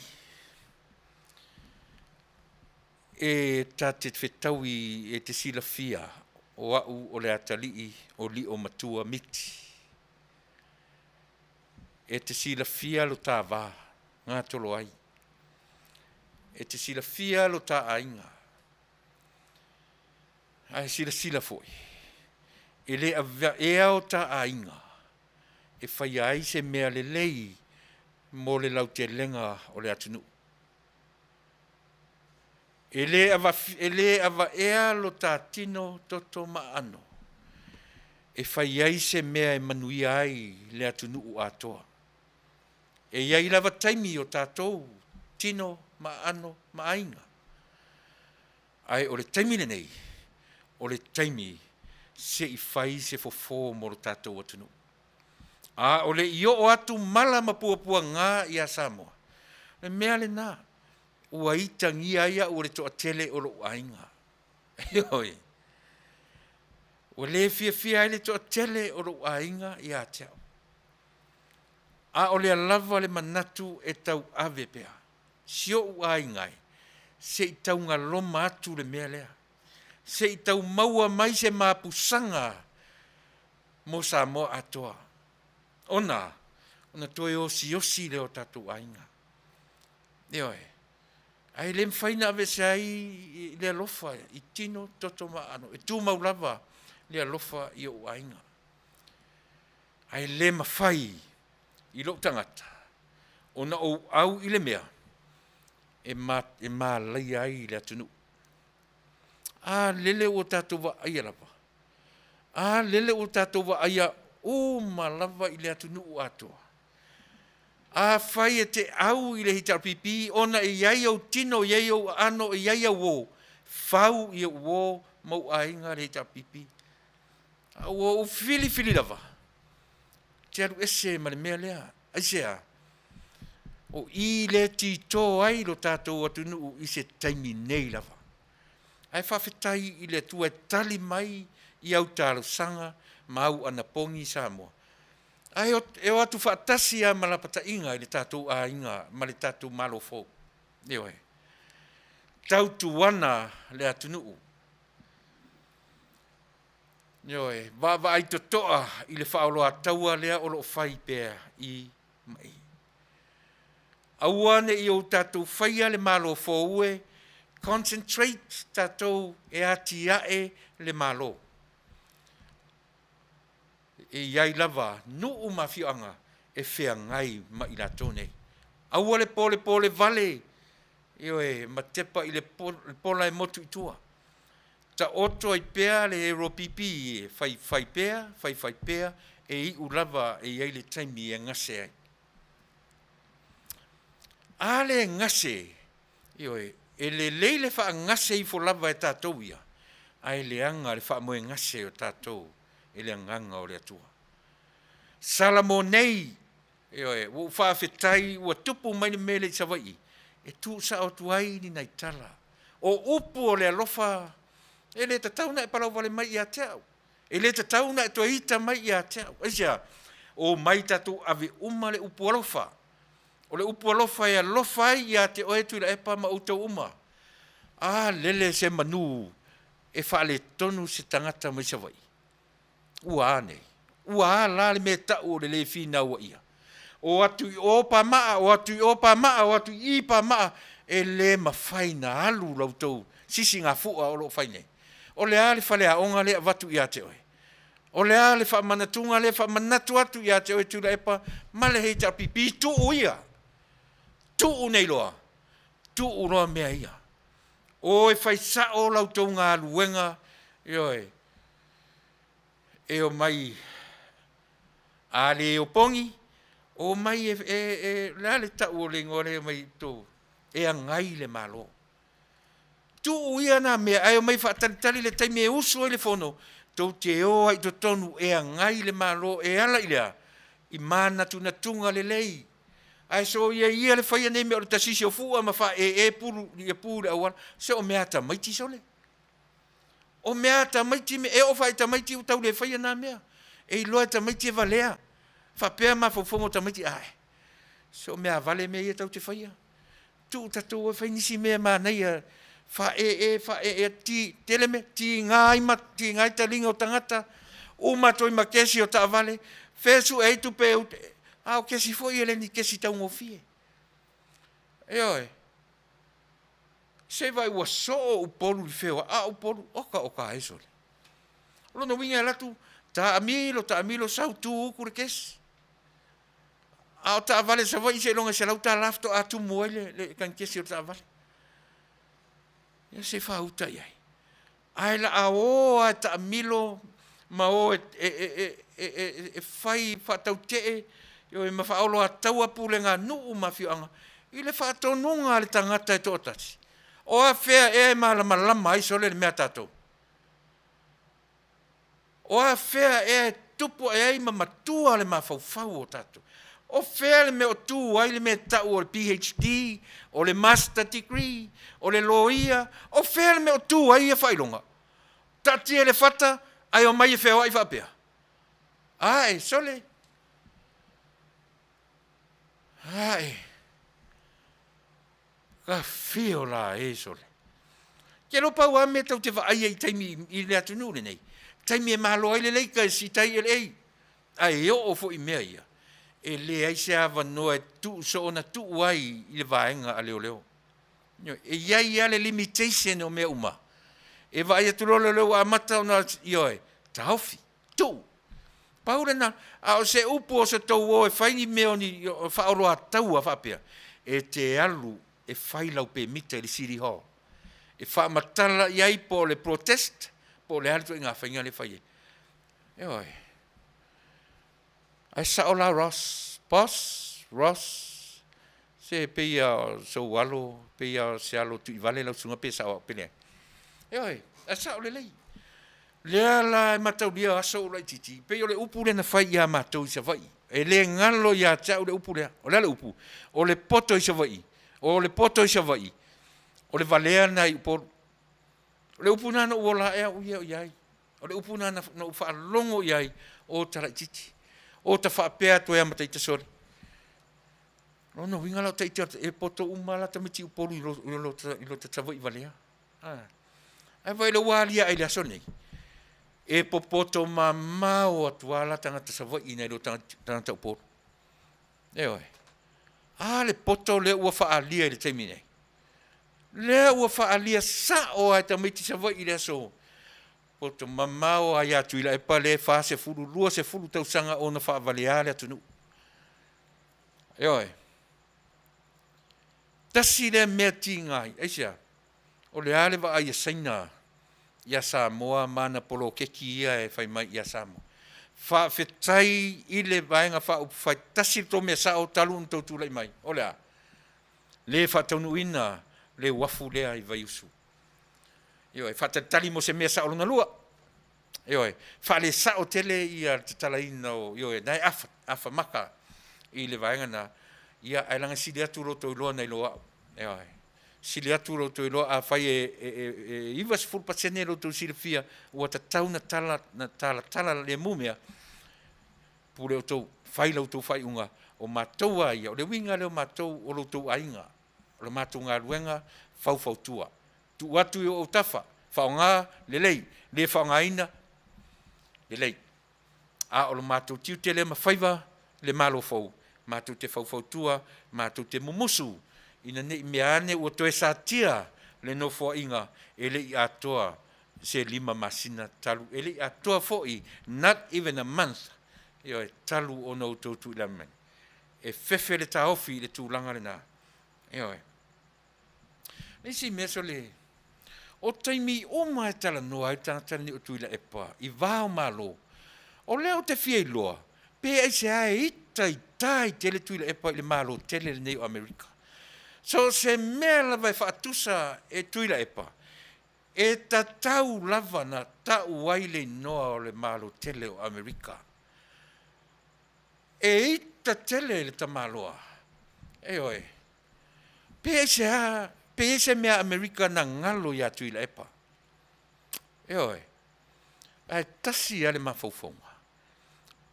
e ta te fetaui e te silafia o au o le atalii o lio matua miti. E te silafia lo ta va, gatolo ai. E te silafia lo ta aiga. Ae silasila foi, e le aveaea o ta aiga e faia ai se mea lelei mo le lautelega o le atunuu. E le, e le avaea lo ta tino, toto ma aano e fai ai se mea e manuia ai le atunuu atoa. E i ai lava taimi o tatou tino ma aano ma aiga. Ae o le taimi lenei, o le taimi se i fai se fofo mo lo tatou atunuu. A o le i oo atu mala ma puapuaga ia Samoa, o le mea lena ua itagia ai au e le toatele o lou aiga. Ioe. Ua le fiafia ai le toatele o lou aiga ia te au. A o lea lava le manatu e tauave pea. Si ou aiga e, se i taugaloma atu le mea lea. Se i tau maua mai se mapusaga mo Samoa atoa. Ona, ona toe osiosi lea o tatou aiga. Ioe. Ae le mafai ona aveese ai le alofa i tino, toto ma aano. E tumau lava le alofa i ou aiga. Ae le mafai i lou tagata ona ou au i le mea e, ma, e malaia ai le atunuu. A lele ua tatou vaaia lava. A lele ua tatou vaaia uma lava i le atunuu atoa. Afai e te au i le HRPP ona e i ai ou tino, e i ai ou aano, e i ai au uo, fau i ou uo ma ou aiga le HRPP. A ua ou filifili lava, te alu ese ma le mea lea. Aisea? O i lea e tito ai lo tatou atunuu i se taimi nei lava. Ae faafetai i le Atua e tali mai i au talosaga ma au anapogi Samoa. Ae e o atu faatasi lava ma lapataiga i le tatou aiga ma le tatou Malo fou. Ioe. Tautuana le atunuu. Ioe, vaavaai totoa i le faaoloataua lea o lo o fai pea i ma i. Aua ne i o tatou faia le Malo fou e concentrate tatou e atiae le Malo. E i ai lava nuu ma afioaga e feagai ma i latou nei. Aua le polepole vale, ioe, ma tepa i le pola e motu i tua. Taoto ai pea le aeropipi e faifai pea, faifai pea, e iu lava e i ai le taimi e gase ai. A le gase, ioe, e lelei le faagase ifo lava e tatou ia, ae leaga le faamoegase o tatou e le Agaga o le Atua. Salamo nei, ioe, ua ou faafetai ua tupu mai le mea lea i Savaii, e tuusao atu ai ni nai tala. O upu o le alofa, e le tatau ona e palauvale mai ia te au. E le tatau ona e toe ita mai ia te au. Aisea? Omai tatou ave uma le upu alofa. O le upu alofa e alofa ai ia te oe Tuilaepa ma outou uma. A lele se manu e faaletonu se tagata mai Savaii. Ua a nei? Ua a la le mea e tau o le lē finauaia? O atu i o pamaa, o atu i o pamaa, o atu i i pamaa, e le mafai na alu la outou sisigafua o lo o fai nei. O le a le faleaoga lea e avatu ia te oe? O le a le faamanatuga lea e faamanatu atu ia te oe Tuilaepa ma le HRPP? Tuu ia! Tuu nei loa! Tuu loa mea ia. O e fai sao la outou galuega, ioe, e omai a le opogi, omai e, e, e, le a le tau o le igoa lea e omai tou, e agai le Malo. Tuu ia nā mea, ae omai faatalitali le taimi e usu ai le fono, tou te o ai i totonu e agai le Malo e ala i le a? I manatunatuga lelei. Ae soia ia le faia nei mea o le tasisi o fua ma faaee pulu ia pu i le auala. Se o mea a tamaiti sole. O mea a tamaiti e oo faa tamaiti ua tau le faia na mea. E iloa e tamaiti e valea. Faapea mafaufauga o tamaiti, ae, se o mea vale mea ia tau te faia. Tuu tatou o e fai nisi mea manaia, faaee, faaee, ti, tele mea, tiga ai ma, tiga ai taliga o tagata, uma atu ai ma kesi o taavale, fea e sue ai tupe e ute, a o kesi foi e le ni kesi taugofie. Ioe. Se vai ua soo Upolu i le feoai, a o Upolu, oka oka e sole. O lona uiga e alu atu, taamilo, taamilo, sau tu uku le kesi. A o taavale Savaii seiloga e $100 faatoa tumu ai le, le kanikesi o le taavale. Ia se faauta i ai. Ae la a o lava e taamilo ma o e, e, e, e, e, e fai faatautee ma faaoloataua pulega a nuu ma afioaga i le faatonuga a le tagata e toatasi. O afea ea e malamalama ai sole le mea a tatou? O afea ea e tupu ae ai ma matua le mafaufau o tatou? O fea le mea o tu ai le mea e tau o le PhD, o le Master Degree, o le loia, o fea le mea o tu ai ia faailoga? Taatia i le fata ae omai e feoai faapea? Ae, sole! Ae! Ka fio la e sole. Ke lo pau a mea tau te vaaia i taimi i le atunuu lenei. Taimi e malo ai le Lakers i tai LA. Ae e oo foi i mea ia, e leai se avanoa e tuu soona tuu ai i le vaega a leoleo. E i ai lava le limitation o mea uma. E vaai atu loa leoleo ua amata ona, ioe, taofi. Tuu. Pau lena, a o se upu o se tou o e fai ni mea o ni faaoloataua faapea, e te alu e fai lau pemita i le City Hall. E faamatala i ai po o le protest, po o le a le ituaiga faiga lea e fai ai. Ioe. Ae sao la Ross, boss. Ross, se pei lava o sou alo, pei lava o se alo tuivale lau susuga pe sao au pe leai. Ioe, ae sao lelei. Lea la e mataulia aso o ou laitiiti, pei o le upu lea na fai ia matou i Savaii, e le galo ia te au le upu lea. O le a le upu? O le poto i Savaii, o le poto i Savaii, o le valea lena i Upolu. O le upu lena na ou ola ae au ia i ai. O le upu lena na ou faalogo i ai o ta laitiiti. O ta faapea atu ai lava ma ta ita, sole, o lona uiga la o ta ita e poto uma lava la tamaiti Upolu i lo ta Savaii valea. Ae vaai o lea ua aliae i le aso lenei, e popoto mamao atu lava la tagata Savaii nai lo tagata Upolu. Ioe. A le poto lea ua faaalia i le taimi nei? Lea ua faaalia sao lava e tamaiti Savaii i le aso, poto mamao lava ia Tuilaepa lea e 40, 20 tausaga o ona faavalea le atunuu. Ioe. Tasi lea mea tiga ai, aisea? O le a le vaai a Saina ia Samoa ma ana poloketi ia e fai mai ia Samoa? Faafetai i le Vaega Faaupufai, tasi le tou mea sao talu ona outou tulai mai, o le a? Le faataunuuina le uafu lea i Vaiusu. Ioe, faatalitali mo se mea sao lona lua. Ioe, faalesao tele ia le tatalaina o, ioe, na e afa, afa maka i le vaega na, ia ae leaga e sili atu lo outou iloa nai lo au. Ioe, sili atu lo outou iloa, afai e 90% lo outou silafia ua tatau na tala, na talatala lemu mea, pule outou, fai la outou faaiuga, o matou lava ia, o le uiga lea o matou o lo outou aiga, o le matou galuega faufautua, tuu atu i ou autafa, faaaoga lelei, le faaaogaina lelei. A o lo matou tiute lea ma faiva le Malo fou, matou te faufautua, matou te mumusu ina ne i mea ane ua toe satia le Nofoaiga e le i atoa se 5 masina talu, e le i atoa foi, not even a month, ioe, talu ona outou tuuina mai. E fefe le taofi i le tulaga lena. Ioe. Le isi mea sole, o taimi uma e talanoa ai le tagata lenei o Tuilaepa i va o Malo, o lea ou te fia iloa pe aisea e ita ita ai tele Tuilaepa i le Malo tele lenei o Amerika. So o se mea lava e faatusa e Tuilaepa, e tatau lava na tau ai le inoa o le Malo tele o Amerika. E ita tele le tamaloa. Ioe. Pe aisea, pe i ai se mea Amerika na galo ia Tuilaepa. Ioe. Ae tasi lava le mafaufauga.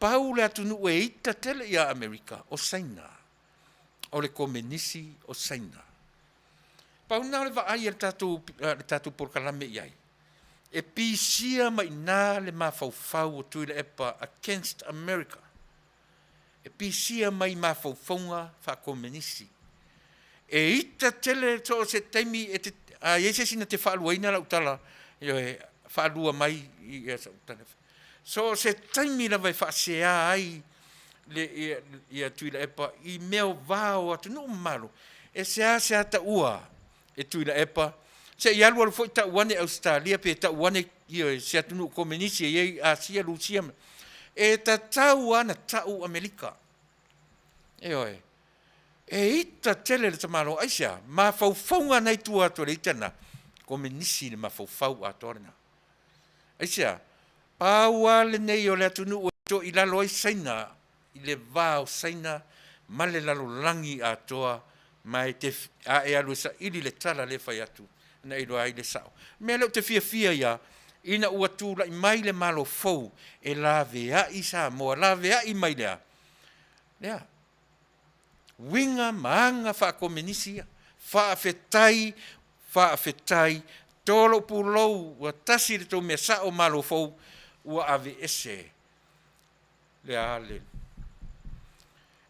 Pau le atunuu e ita tele ia Amerika, o Saina. O le Komenisi o Saina. Pau lena o le vaai a le tatou polokalame i ai. E pisia mai i ina le mafaufau o Tuilaepa against America. E pisia mai i mafaufauga faakomenisi. E ita tele so o se taimi e te, a i ai se isi na te faaluaina lau tala, ioe, faalua mai i sau tala. So o se taimi lava e faasea ai le, ia, ia Tuilaepa i mea o va o atunuu mamalu, e seasea taua e Tuilaepa, se i alualu foi tau ane Ausetalia pe tau ane ia, se atunuu komenisi e i ai Asia, Lusia, e tatau lava na tau Amerika. Ioe. E ita tele le tamaloa. Aisea? Mafaufauga na i tua atu o le ita lena, komenisi le mafaufau atoa lena. Aisea? Pau lava lenei o le atunuu e toilalo ai Saina i le va o Saina ma le lalolagi atoa, ma e te a e alu e saili le tala lea e fai atu, na e iloa ai le sao. O le mea lea ou te fiafia ai lava, ina ua tulai mai le Malo fou e laveai Samoa, laveai mai le a? Le a? Uiga ma aga faakomenisi ia. Faafetai, faafetai, to lou pulou ua tasi le tou mea sao Malo fou ua aveese le a le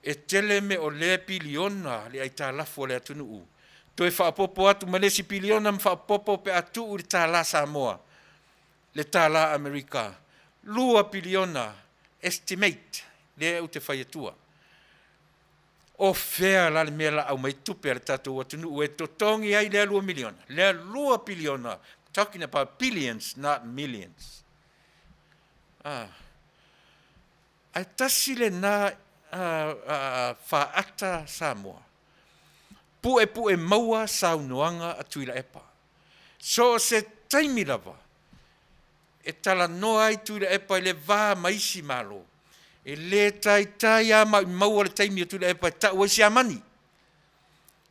e tele mea o lea piliona le aitalafu a le atunuu toe faaopoopo atu ma le isi piliona ma faaopoopo pe a tuu i le tala Samoa le tala Amerika $2 piliona estimate lea ou te fai atua. O fea la le mea la aumai tupe a le tatou atunuu e totogi ai lea 2 miliona, lea 2 piliona, talking about billions not millions. Ah. Ae tasi lena Faata Samoa, puepue maua saunoaga a Tuilaepa. So o se taimi lava e talanoa ai Tuilaepa i le va ma isi Malo, e le taitai lava maumau le taimi o Tuilaepa e tau ai Siamani,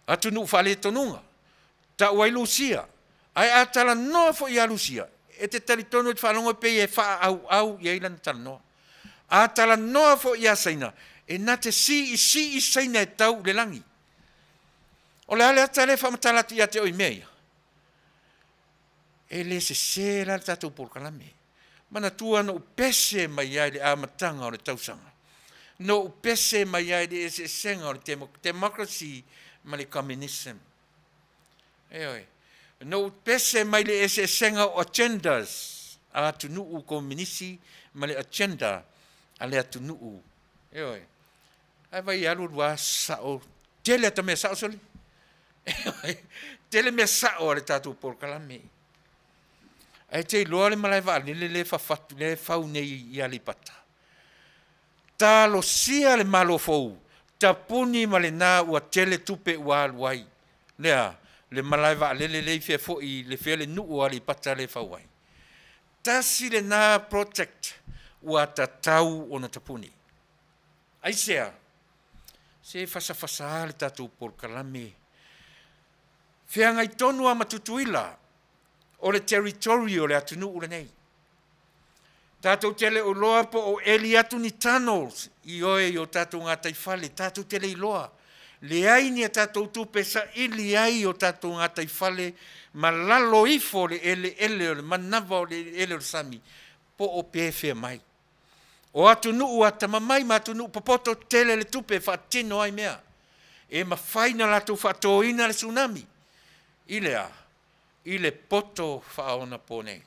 atunuu faaletonuga, tau ai Lusia. Ae a talanoa foi ia Lusia, e te talitonu e te faalogo e pei e faaauau i ai lana talanoa. A talanoa foi ia Saina, e na te siisii Saina e tau i le lagi. O le a le ata lea e faamatala atu ia te oe i mea ia? E le sesē la le tatou polokalame. Manatua na ou pese mai ai i le amataga o le tausaga, na ou pese mai ai i le eseesega o le democracy ma le communism. Ioe. Na ou pese mai le eseesega o agendas a atunuu kominisi ma le agenda a le atunuu. Ioe. Ae vai e alu alu lava sao, tele ata mea sao sole. Tele mea sao a le tatou polokalame. Ae te iloa le malae vaalele lea e fafatu, lea e fau nei i Aleipata. Talosia le Malo fou, tapuni ma lena ua tele tupe ua alu ai. Lea, le malae vaalele lea i fea foi, le fea le nuu o Aleipata lea e fau ai. Tasi lena project ua tatau ona tapuni. Aisea? Se fasafasa le tatou polokalame. Feagai tonu lava ma Tutuila o le territory o le atunuu lenei. Tatou te le o iloa po o eli atu ni tunnels i oe i o tatou gataifale, tatou te le iloa. Leai ni a tatou tupe saili ai o tatou gataifale ma lalo ifo o le eleele o le manava o le eleele o le sami, po o pefea mai. O atunuu atamamai ma atunuu popoto tele le tupe e faatino ai mea. E mafai ona latou faatoina le tsunami i le a? I le poto faaonaponei.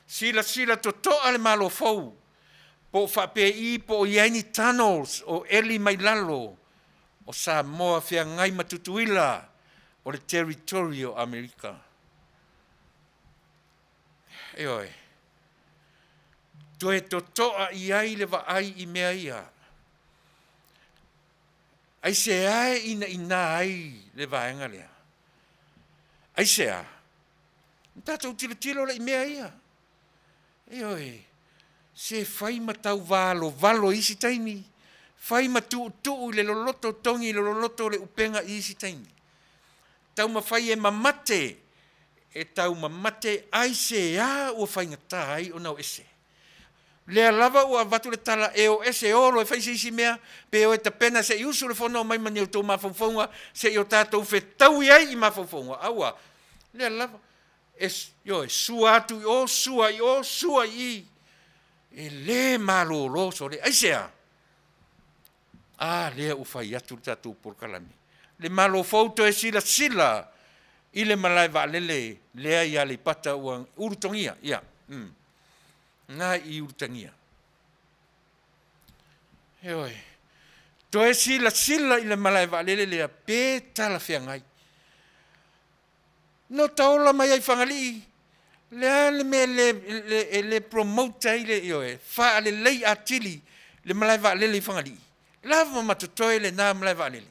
Silasila totoa le Malo fou po o faapei po o i ai ni tunnels o eli mai lalo o Samoa feagai ma Tutuila o le territory o Amerika. Ioe. Toe totoa i ai le vaai i mea ia. Aisea e inaina ai le vaega lea? Aisea? Na tatou tilotilo lea i mea ia. Ioe, se fai ma tauvalovalo i isi taimi, fai ma tuutuu i le loloto, togi i le loloto o le upega i isi taimi. Taumafai e mamate, e taumamate aisea ua faigata ai ona o ese. Lea lava ua avatu le tala e o ese olo e fai se isi mea, pe o e tapena se i usu le fono mai ma ni outou mafaufauga, se i o tatou fetaui ai i mafaufauga. Aua, lea lava, e, ioe, sua atu i o, sua i o, sua i i. E le malolo sole. Aisea? A lea ua fai atu le tatou polokalame. Le Malo fou toe silasila i le malae vaalele lea i Aleipata ua ulutogia. Ia, na i Ulutogia. Ioe. Toe silasila i le malae vaalele lea pe talafeagai. No taola mai ai Fagalii, le a le mea e le promote ai le, ioe, faalelei atili le malae vaalele i Fagalii. Lava ma totoe lena malae vaalele.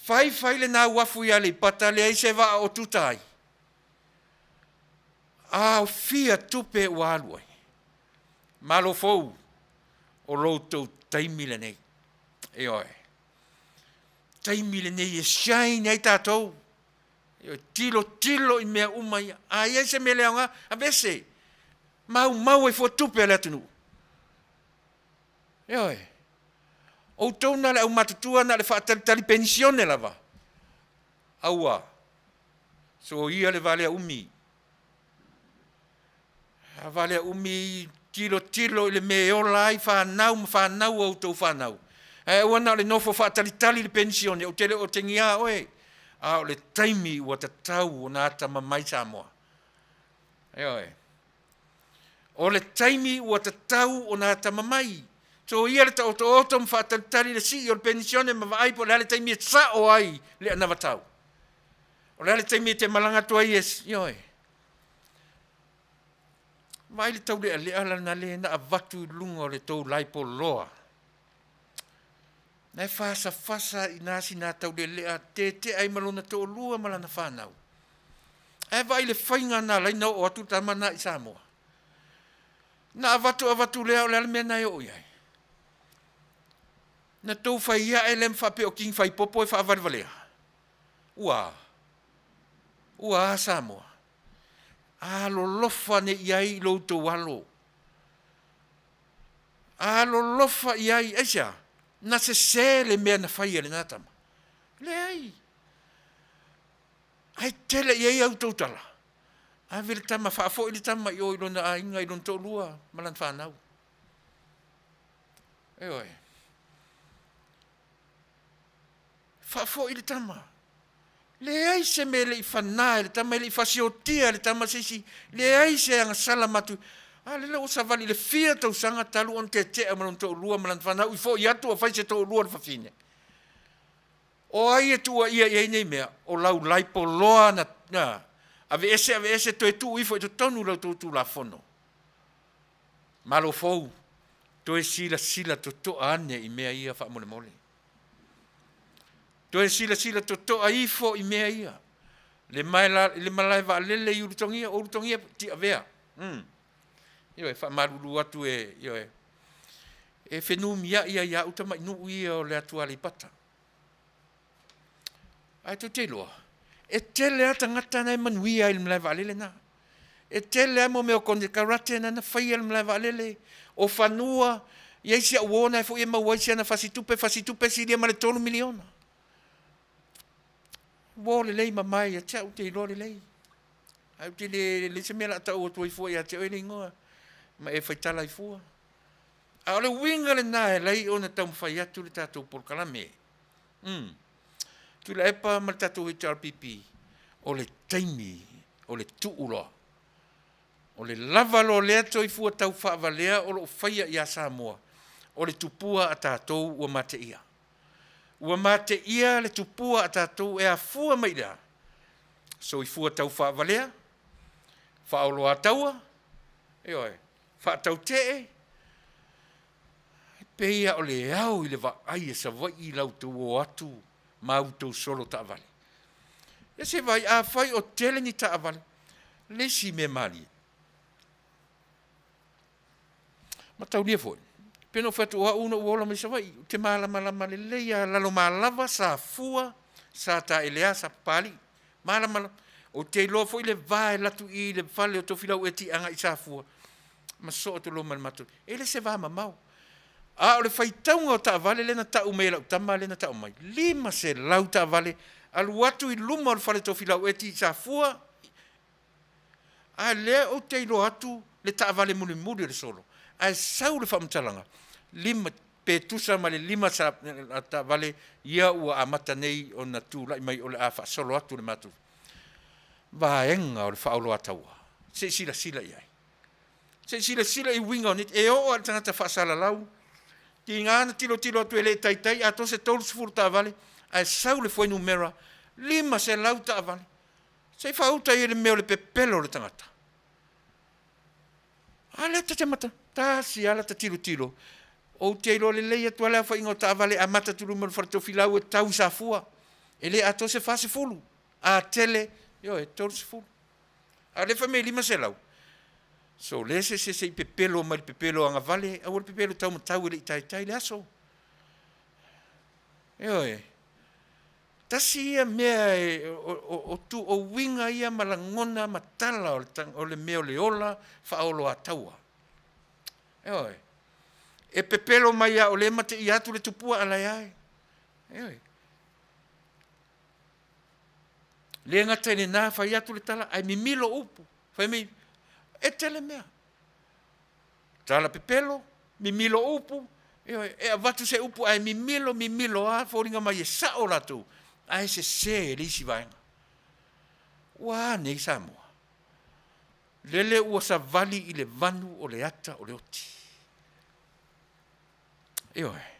Fai fai lena uafu i Aleipata, leai se vaa o tuta ai. A fia tupe ua alu ai. Malo fou, o lo outou taimi lenei. Ioe. Taimi lenei e shine ai tatou. Ioe, tilo tilo i mea uma ia. A i ai se mea le aoga, aveese. Maumau ai fua tupe a le atunuu. Ioe. Outou na le aumatutua na le faatalitali penisione lava. Aua. Soia le valea umi. A valea umi tilotilo i le mea e ola ai fanau ma fanau a outou fanau. Ae aua na o le nofo faatalitali i le penisione, ou te le o otegia oe, a o le taimi ua tatau ona atamamai Samoa. Ioe. O le taimi ua tatau ona atamamai. Soia le taotooto ma faatalitali le sii o le penisione ma vaai po o le a le taimi e sao ai le anavatau. O le a le taimi e te malaga atu ai e, ioe. Vaai le taulealea lana le na avatu i luga o le tou laepoloa. Na e fasafasa i ina sina taulelea tetea ai ma lona toalua ma lana fanau. Ae vaai i le faiga na ala ai na oo atu le tama na i Samoa. Na avatu avatu lea o le a le mea na e oo i ai? Na tou fai ae lea ma faapea o King Faipopo e faavalevalea? Ua a? Ua a Samoa? Alolofa ane i ai i lo outou alo. Alolofa i ai, aisea? Na sese le mea na fai e lena tama? Leai. Ae tele i ai a outou tala. Ave le tama, faafoi le tama i o i lona aiga, i lona toalua ma lana fanau. Ioe. Faafoi le tama. Leai se mea e le i fanā e le tama, e le i fasiotia e le tama se isi, leai se agasala matu. A lele ua savali i le fia tausaga talu ona tetea ma lona toalua ma lana fanau i foi atu o fai se toalua o le fafine. O ai e tuuaia i ai nei mea? O lau laipoloa na, na aveese aveese toe tuu ifo i totonu i la outou Tulafono. Malo fou, toe silasila totoa ane i mea ia faamolemole. Toe silasila totoa ifo i mea ia. Le, maela, le malae vaalele i Ulutogia, o Ulutogia Tiavea. Ioe, faamalulu atu e, ioe, e fenumiai ai ia au tamai nuu ia o le atu Aleipata. Ae tou te iloa, e tele lava tagata na e manuia ai i le malae vaalele lena. E tele lava mo mea o konekarate na na faia i le malae vaalele, o fanua, e i ai si au uo na e foi e maua ai si ana fasitupe, fasitupe silia ma le $3 miliona. Uo lelei mamae ia te au, ou te iloa lelei. Ae ou te le, leai se mea o le a tau atu ai fua ia te oe le igoa ma e faitala ai fua. A o le uiga lena e ala ai ona taumafai atu le tatou polokalame. Umm. Tuilaepa ma le tatou HRPP, o le taimi o le tuu loa. O le lava loa o lea soifua taufaavalea o lo o faia ia Samoa, o le tupua a tatou ua mateia. Ua mateia le tupua a tatou e afua mai i le a? Soifua taufaavalea, faaoloataua, ioe, faatautee, E pei lava o le ao i le vaai a Savaii i la outou o atu ma outou solo taavale. Ia se vaai, afai o tele ni taavale, le isi mea malie, mataulia foi, pei ona ou fai atu o au na ou ola mai Savaii, ou te malamalama lelei lava Lalomalava, Safua, Sataelea, Sapapalii, malamalama. Ou te iloa foi le va e alu atu i le fale o Tofilau Eti agai i Safua, ma sosoo atu loa ma le matou, e le se va mamao. A o le faitauga o taavale lea na tau mai e lau tama lea na tau mai, 500 taavale alu atu i luma o le fale Tofilau Eti i Safua, a lea ou te iloa atu le taavale mulimuli o le solo, ae sau le faamatalaga, lima, pe tusa ma le lima taavale ia ua amata nei ona tulai mai o le a faasolo atu le matou vaega o le faaoloataua. Se i silasila i ai. Se i silasila i uiga o nei, e oo lava i le tagata faasalalau, tiga na tilotilo atu e le taitai atoa se 30 taavale, ae sau le fuainumera 500 taavale. Se i faauta i ai le mea o le pepelo o le tagata. A lea ta te mata, tasi lava lata tilotilo, ou te iloa lelei atu lava le aofaiga o taavale e amata atu i luma o le Faletofilau e tau i Safua, e le atoa se 40, a tele, ioe, 30. A o lea e fai mai e 500. So le se se i pepelo mai le pepelo agavale, aua le pepelo taumatau e le i taitai le aso. Ioe. Tasi ia mea e, o, o, o, tu, o uiga ia ma lagona ma tala o le, o le mea o le ola faaoloataua. Ioe. E pepelo mai a o le mateia atu le tupua a lae ai. Ioe. Le gata i lena, fai atu le tala, ae mimilo upu. Fai mai, e tele mea. Tala pepelo, mimilo upu, ioe, e avatu se upu ae mimilo, mimilo lava, foliga mai e sao latou, ae sese e le isi vaega. Ua a nei Samoa? Lele ua savali i le vanu o le ata o le oti. Ioe.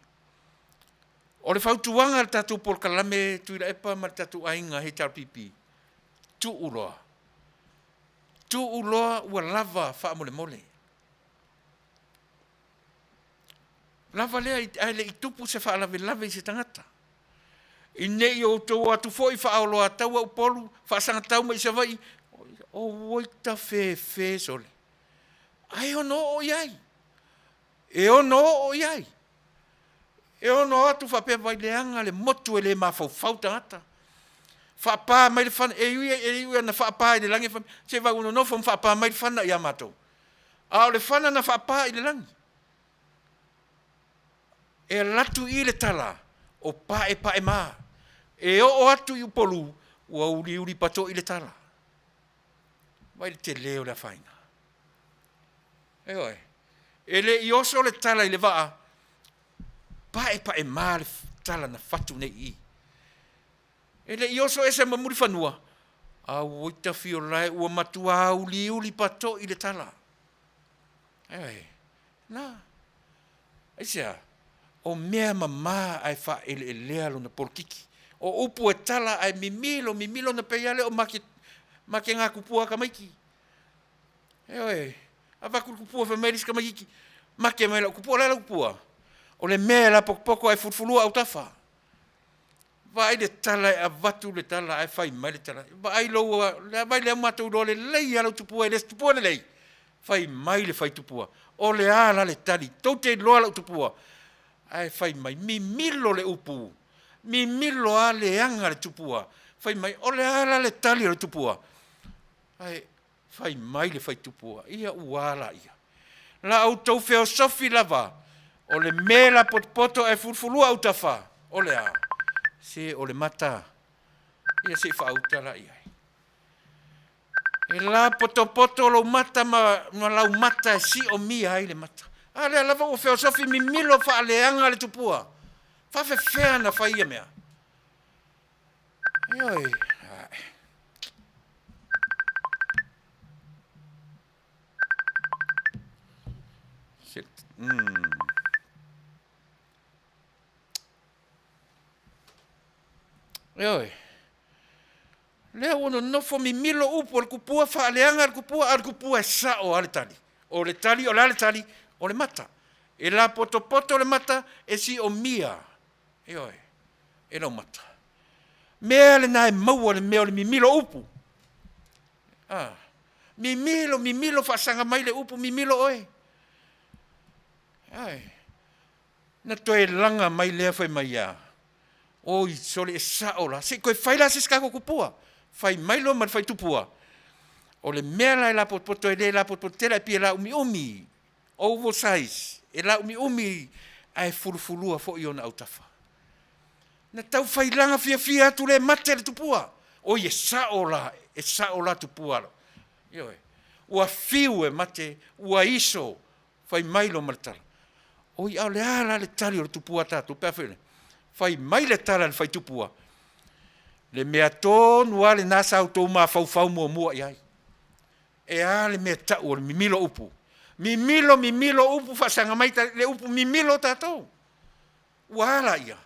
O le fautuaga a le tatou polokalame Tuilaepa ma le tatou aiga HRPP, tuu loa. Tuu loa ua lava faamolemole. Lava lea ae le i tupu se faalavelave i se tagata. I ne i outou o atu foi faaoloataua Upolu, faasagatau mai i Savaii, oi tafefe sole. Ae ono oo i ai. E ono oo i ai. E ono o atu faapea vai leaga le motu e le mafaufau tagata. Faapa mai le fana, e ui e iu ina faapa i le lagi, se vai ua nonofo ma faapa mai le fana ia matou. A o le fana na faapa i le lagi. E alu atu i i le tala o paepaema. E oo atu i Upolu ua uliuli pato'i le tala. Vaai i le tele o le afaina. Ioe. E le i oso le tala i le vaa, paepaema le tala na fatu nei i i. E le i oso ese ma Mulifanua, auoi Tafiolae ua matua uliuli pato'i le tala. Ioe. Na. Aisea? O mea mama ae faaeleelea lona polokiki. O upu e tala ae mimilo mimilo na pei lava lea o make makega kupua a tamaiti. Ioe, avatu le kupua fai mai le isi tamaititi, make mai lau kupua, o le a lau kupua? O le mea e lapotopoto ae fulufulua autafa. Vaai le tala e avatu le tala ae fai mai le tala, vaai lou, vaai lea ua matou iloa lelei lava lau tupua e le o se tupua lelei. Fai mai le faitupua, o le a la le tali, tou te iloa lau tupua? Ae fai mai, mimilo le upu, mimilo lava leaga le tupua. Fai mai, o le a la le tali a le tupua? Ae fai mai le faitupua, ia ua a laia. La outou feosofi lava, o le mea e lapotopoto ae fulufulua autafa, o le a? Se o le mata, ia se i faauta la i ai. E lapotopoto lou mata ma, ma lau mata e siomia ai le mata. A lea lava ua feosofi mimilo faaleaga le tupua. Faafefea na fai ia mea? Ioe. Ioe. Lea ua nonofo mimilo upu o le kupua, faaleaga le kupua, a o le kupua e sao lava le tali. O le tali, o le a le tali? O le mata. E lapotopoto le mata, e siomia, ioe, e lau mata. Mea lena e maua le mea o le mimilo upu. Ah, mimilo, mimilo, faasaga mai le upu, mimilo oe. Ai, na toe laga mai lea fai mai ia, oi sole e sao la, se i toe fai la se isi tatou tupua. Fai mai loa ma le faitupua, o le mea la e lapotopoto e le lapotopoto tele ae pei e laumiumi, oversize, e laumiumi ae fulufulua foi ona autafa. Na tau failaga fiafia atu le mate le tupua. Oi e sao la, e sao la tupua la. Ioe. Ua fiu e mate, ua iso, fai mai loa ma le tala. Oi a o le a la le tali o le tupua a tatou pe a fai fai mai le tala a le faitupua, le mea tonu lava lena sa outou mafaufau muamua i ai. E a le mea tau o le mimilo upu? Mimilo, mimilo upu faasaga mai le upu mimilo tatou. Ua a laia?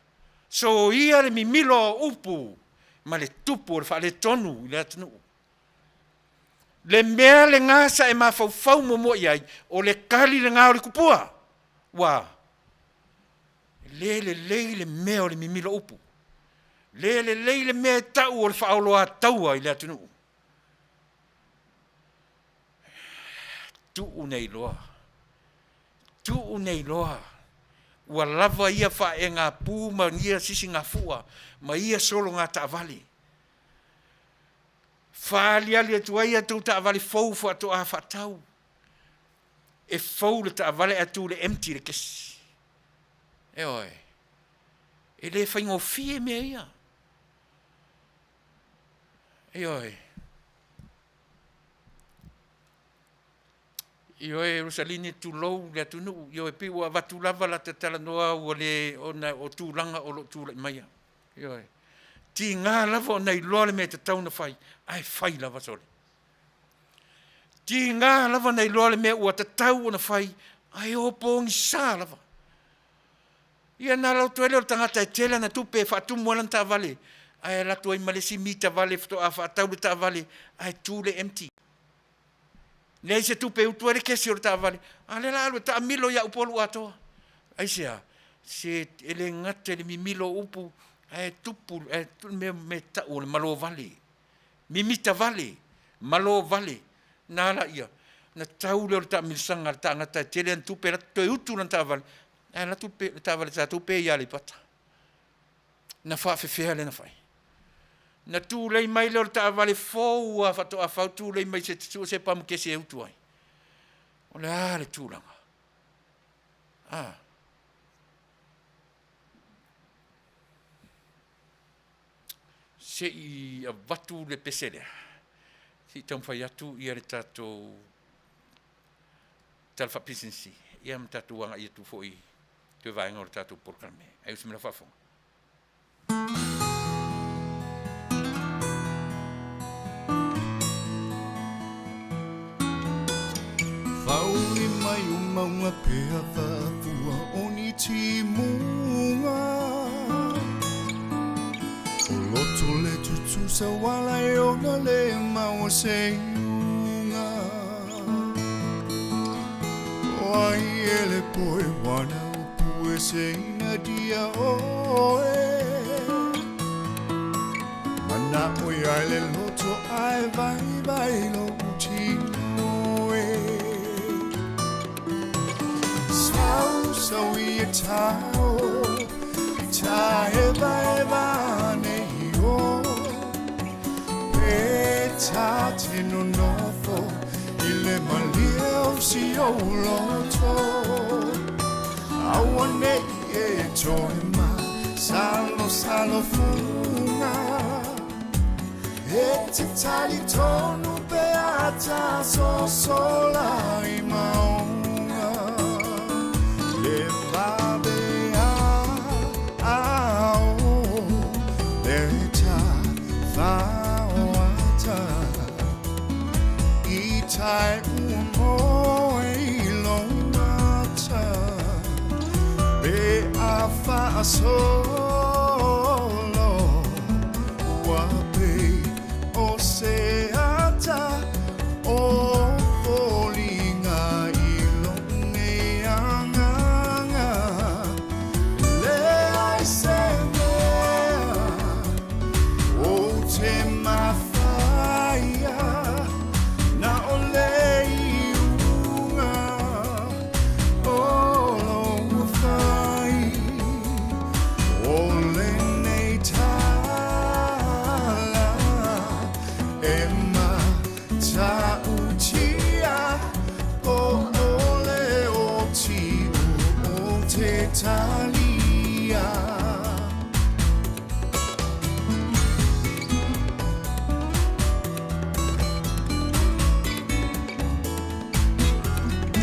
Soia le mimilo o upu ma le tupu o le faaletonu i le atunuu. Le mea lena sa e mafaufau muamua i ai, o le tali lena o le tupua. Ua le lelei le mea o le mimilo upu. Le lelei le mea e tau o le faaoloataua i le atunuu. Tuu nei loa. Tuu nei loa. Ua lava ia faaegapū ma ia sisigafua ma ia sologa taavale. Faaaliali atu ai a outou taavale fou faatoa faatau. E fou le taavale ae tu le empty le kesi. Ioe. E le faigofie mea ia. Ioe. Ioe, Rosaline, tulou le atunuu. Ioe, pei ua avatu lava la ta talanoa ua le ona o tulaga o lo o tulai maia. Ioe. Tiga lava ona iloa le mea e tatau ona fai, ae fai lava sole. Tiga lava ona iloa le mea ua tatau ona fai, ae o pogisa lava. Ia na alu atu ai lea o le tagata e tele ana tupe e faatumu ai lana taavale, ae alu atu ai ma le isi mitavale faatoa faatau le taavale ae tu le empty. Leai se tupe e utu ai le kesi o le taavale, a o lea o le a alu e taamilo ia Upolu atoa. Aisea? Se e le gata i le mimilo o upu, ae tupu, ae mea, mea tau o le malo vale. Mimita vale, malo vale. Na ala ia, na tau lea o le taamilisaga a le tagata e tele ana tupe, alu atu toe utu lana taavale, ae alu atu le taavale a tatou pe i Aleipata. Na faafefea lea na fai? Na tulei mai lea o le taavale fou lava faatoa fau tulei mai se sue se pamukesi e utu ai. O le a le tulaga? A. Se i avatu le pese lea, se i taumafai atu ia le tatou tala faapisinisi, ia ma tatou agai atu foi i toe vaega o le tatou polokalame. Ae usi mai lau faafofoga. Whauli mai o maunga pea whafua o ni timunga O loto le tutusa wala e ona le maua se iunga O ai e le poe wana upu e se ina dia oe Mana o ia le loto ai vai vai lo utino e Sau sau i e tau Ta e vai vane i o Pe ta te no nofo I le malia o si o loto Aua nei e toe ma Salo salo funga E te tali tonu pe ata so sola i maunga Le vabe a a o Le ta whaoata I tai ua moe i lo mata Pe a whaasolo Ua pe o se ata O foliga i lo nei anganga Le ai se mea O te mafaia Na o le iuga O lo fai O lenei tala E matautia O o le oti o te talia.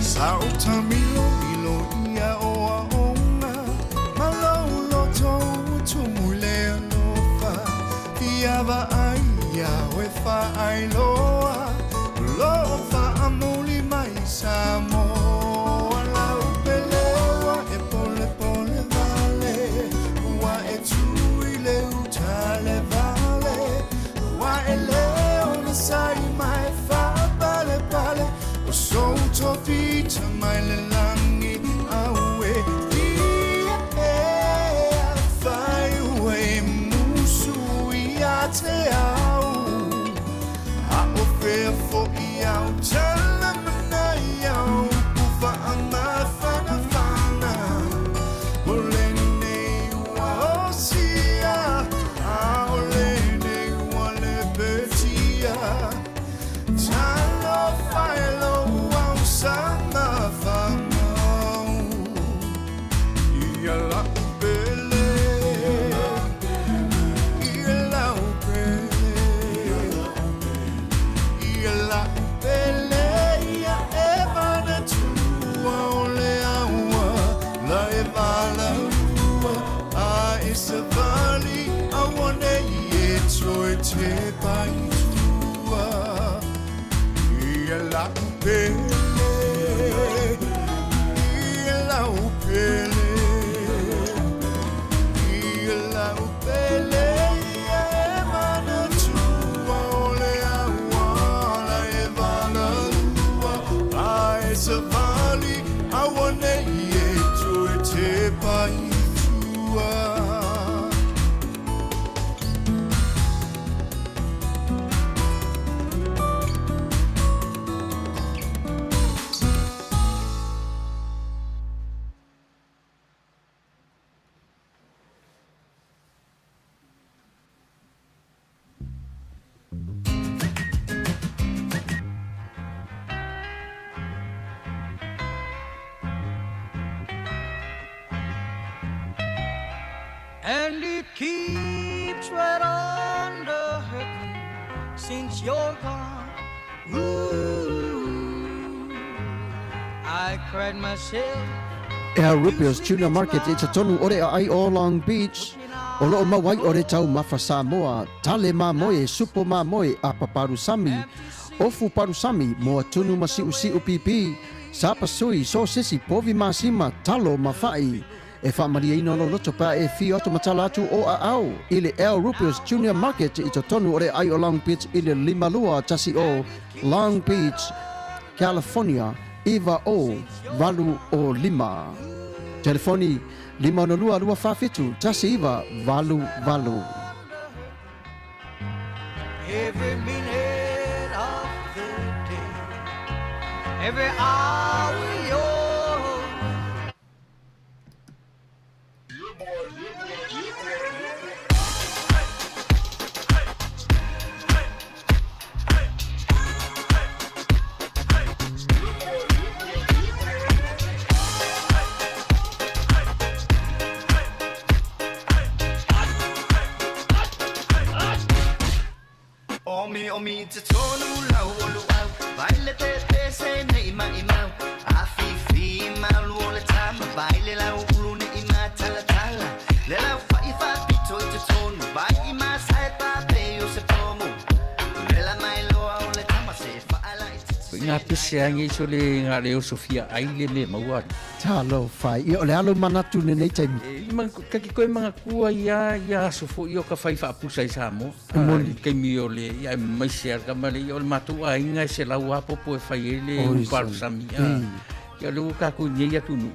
Sa o tamilo ilo ia o aonga Ma lou loto ua tumu i le alofa Fiava ai ia oe faailoa O lo o faamuli mai Samoa Lau peleua e polepole vale Ua e tu i le uta le vale Ua e le onosai mai faapalepale O sou tofi mai le lagi aue Ia e afai ua e musu ia te au A o fea fo'i au tala manai au Upu faamafanafana O lenei ua osia A o lenei ua lepetia Talofa e lou ausama famau Ia lau pele Ia lau pele Ia lau pele Ia e manatua o le aua La e valaua A e savali Aua nei e toe tepa i tua Ia lau pele Ia lau pele Ia lau pele Ia e manatua o le aua La e valaua A e savali Aua nei e toe. And it keeps right on the hurting since you're gone. Ooh, I cried myself. Al Rupio's Tuna Market i totonu o le aai o Long Beach, o loo maua ai o le taumafa Samoa, tale mamoe, supo mamoe, apa palusami, ofu palusami, moa tunu ma siusiu pipi, sapasui, sosesi, povi masima, talo ma fa'i. E faamalieina lou loto pe a e afio atu ma tala atu o aao i le Al Rupio's Junior Market i totonu o le aai o Long Beach i le 5210 Long Beach, California 90805. Telefoni, 562 247 1988. Every minute of the day, every hour you're Omi omi te tonu lau o luau Vai le te te se nei mai mau A fi fi malu o le tama Vai le lau ulu ne i ma tala tala Le lau fa i fa pito i te tonu Vai i ma sae pa pe o se pomu Le la mai loa o le tama se fa ala i te Ko ngā pese ange iso le ngā leo Sofia ai le me maua atu. Talofa, ia o le alo manatu lenei taimi. E, ma, kaki koe mangakua ia, ia aso foi o ka whai whaapusa i Samoa. E moni. I kaimi o le, ia e mai se ara ma le, ia o le mātou aiga e se lau apopo e whai e le Oi, uparusami. Ia le ua kākou nei atu nu.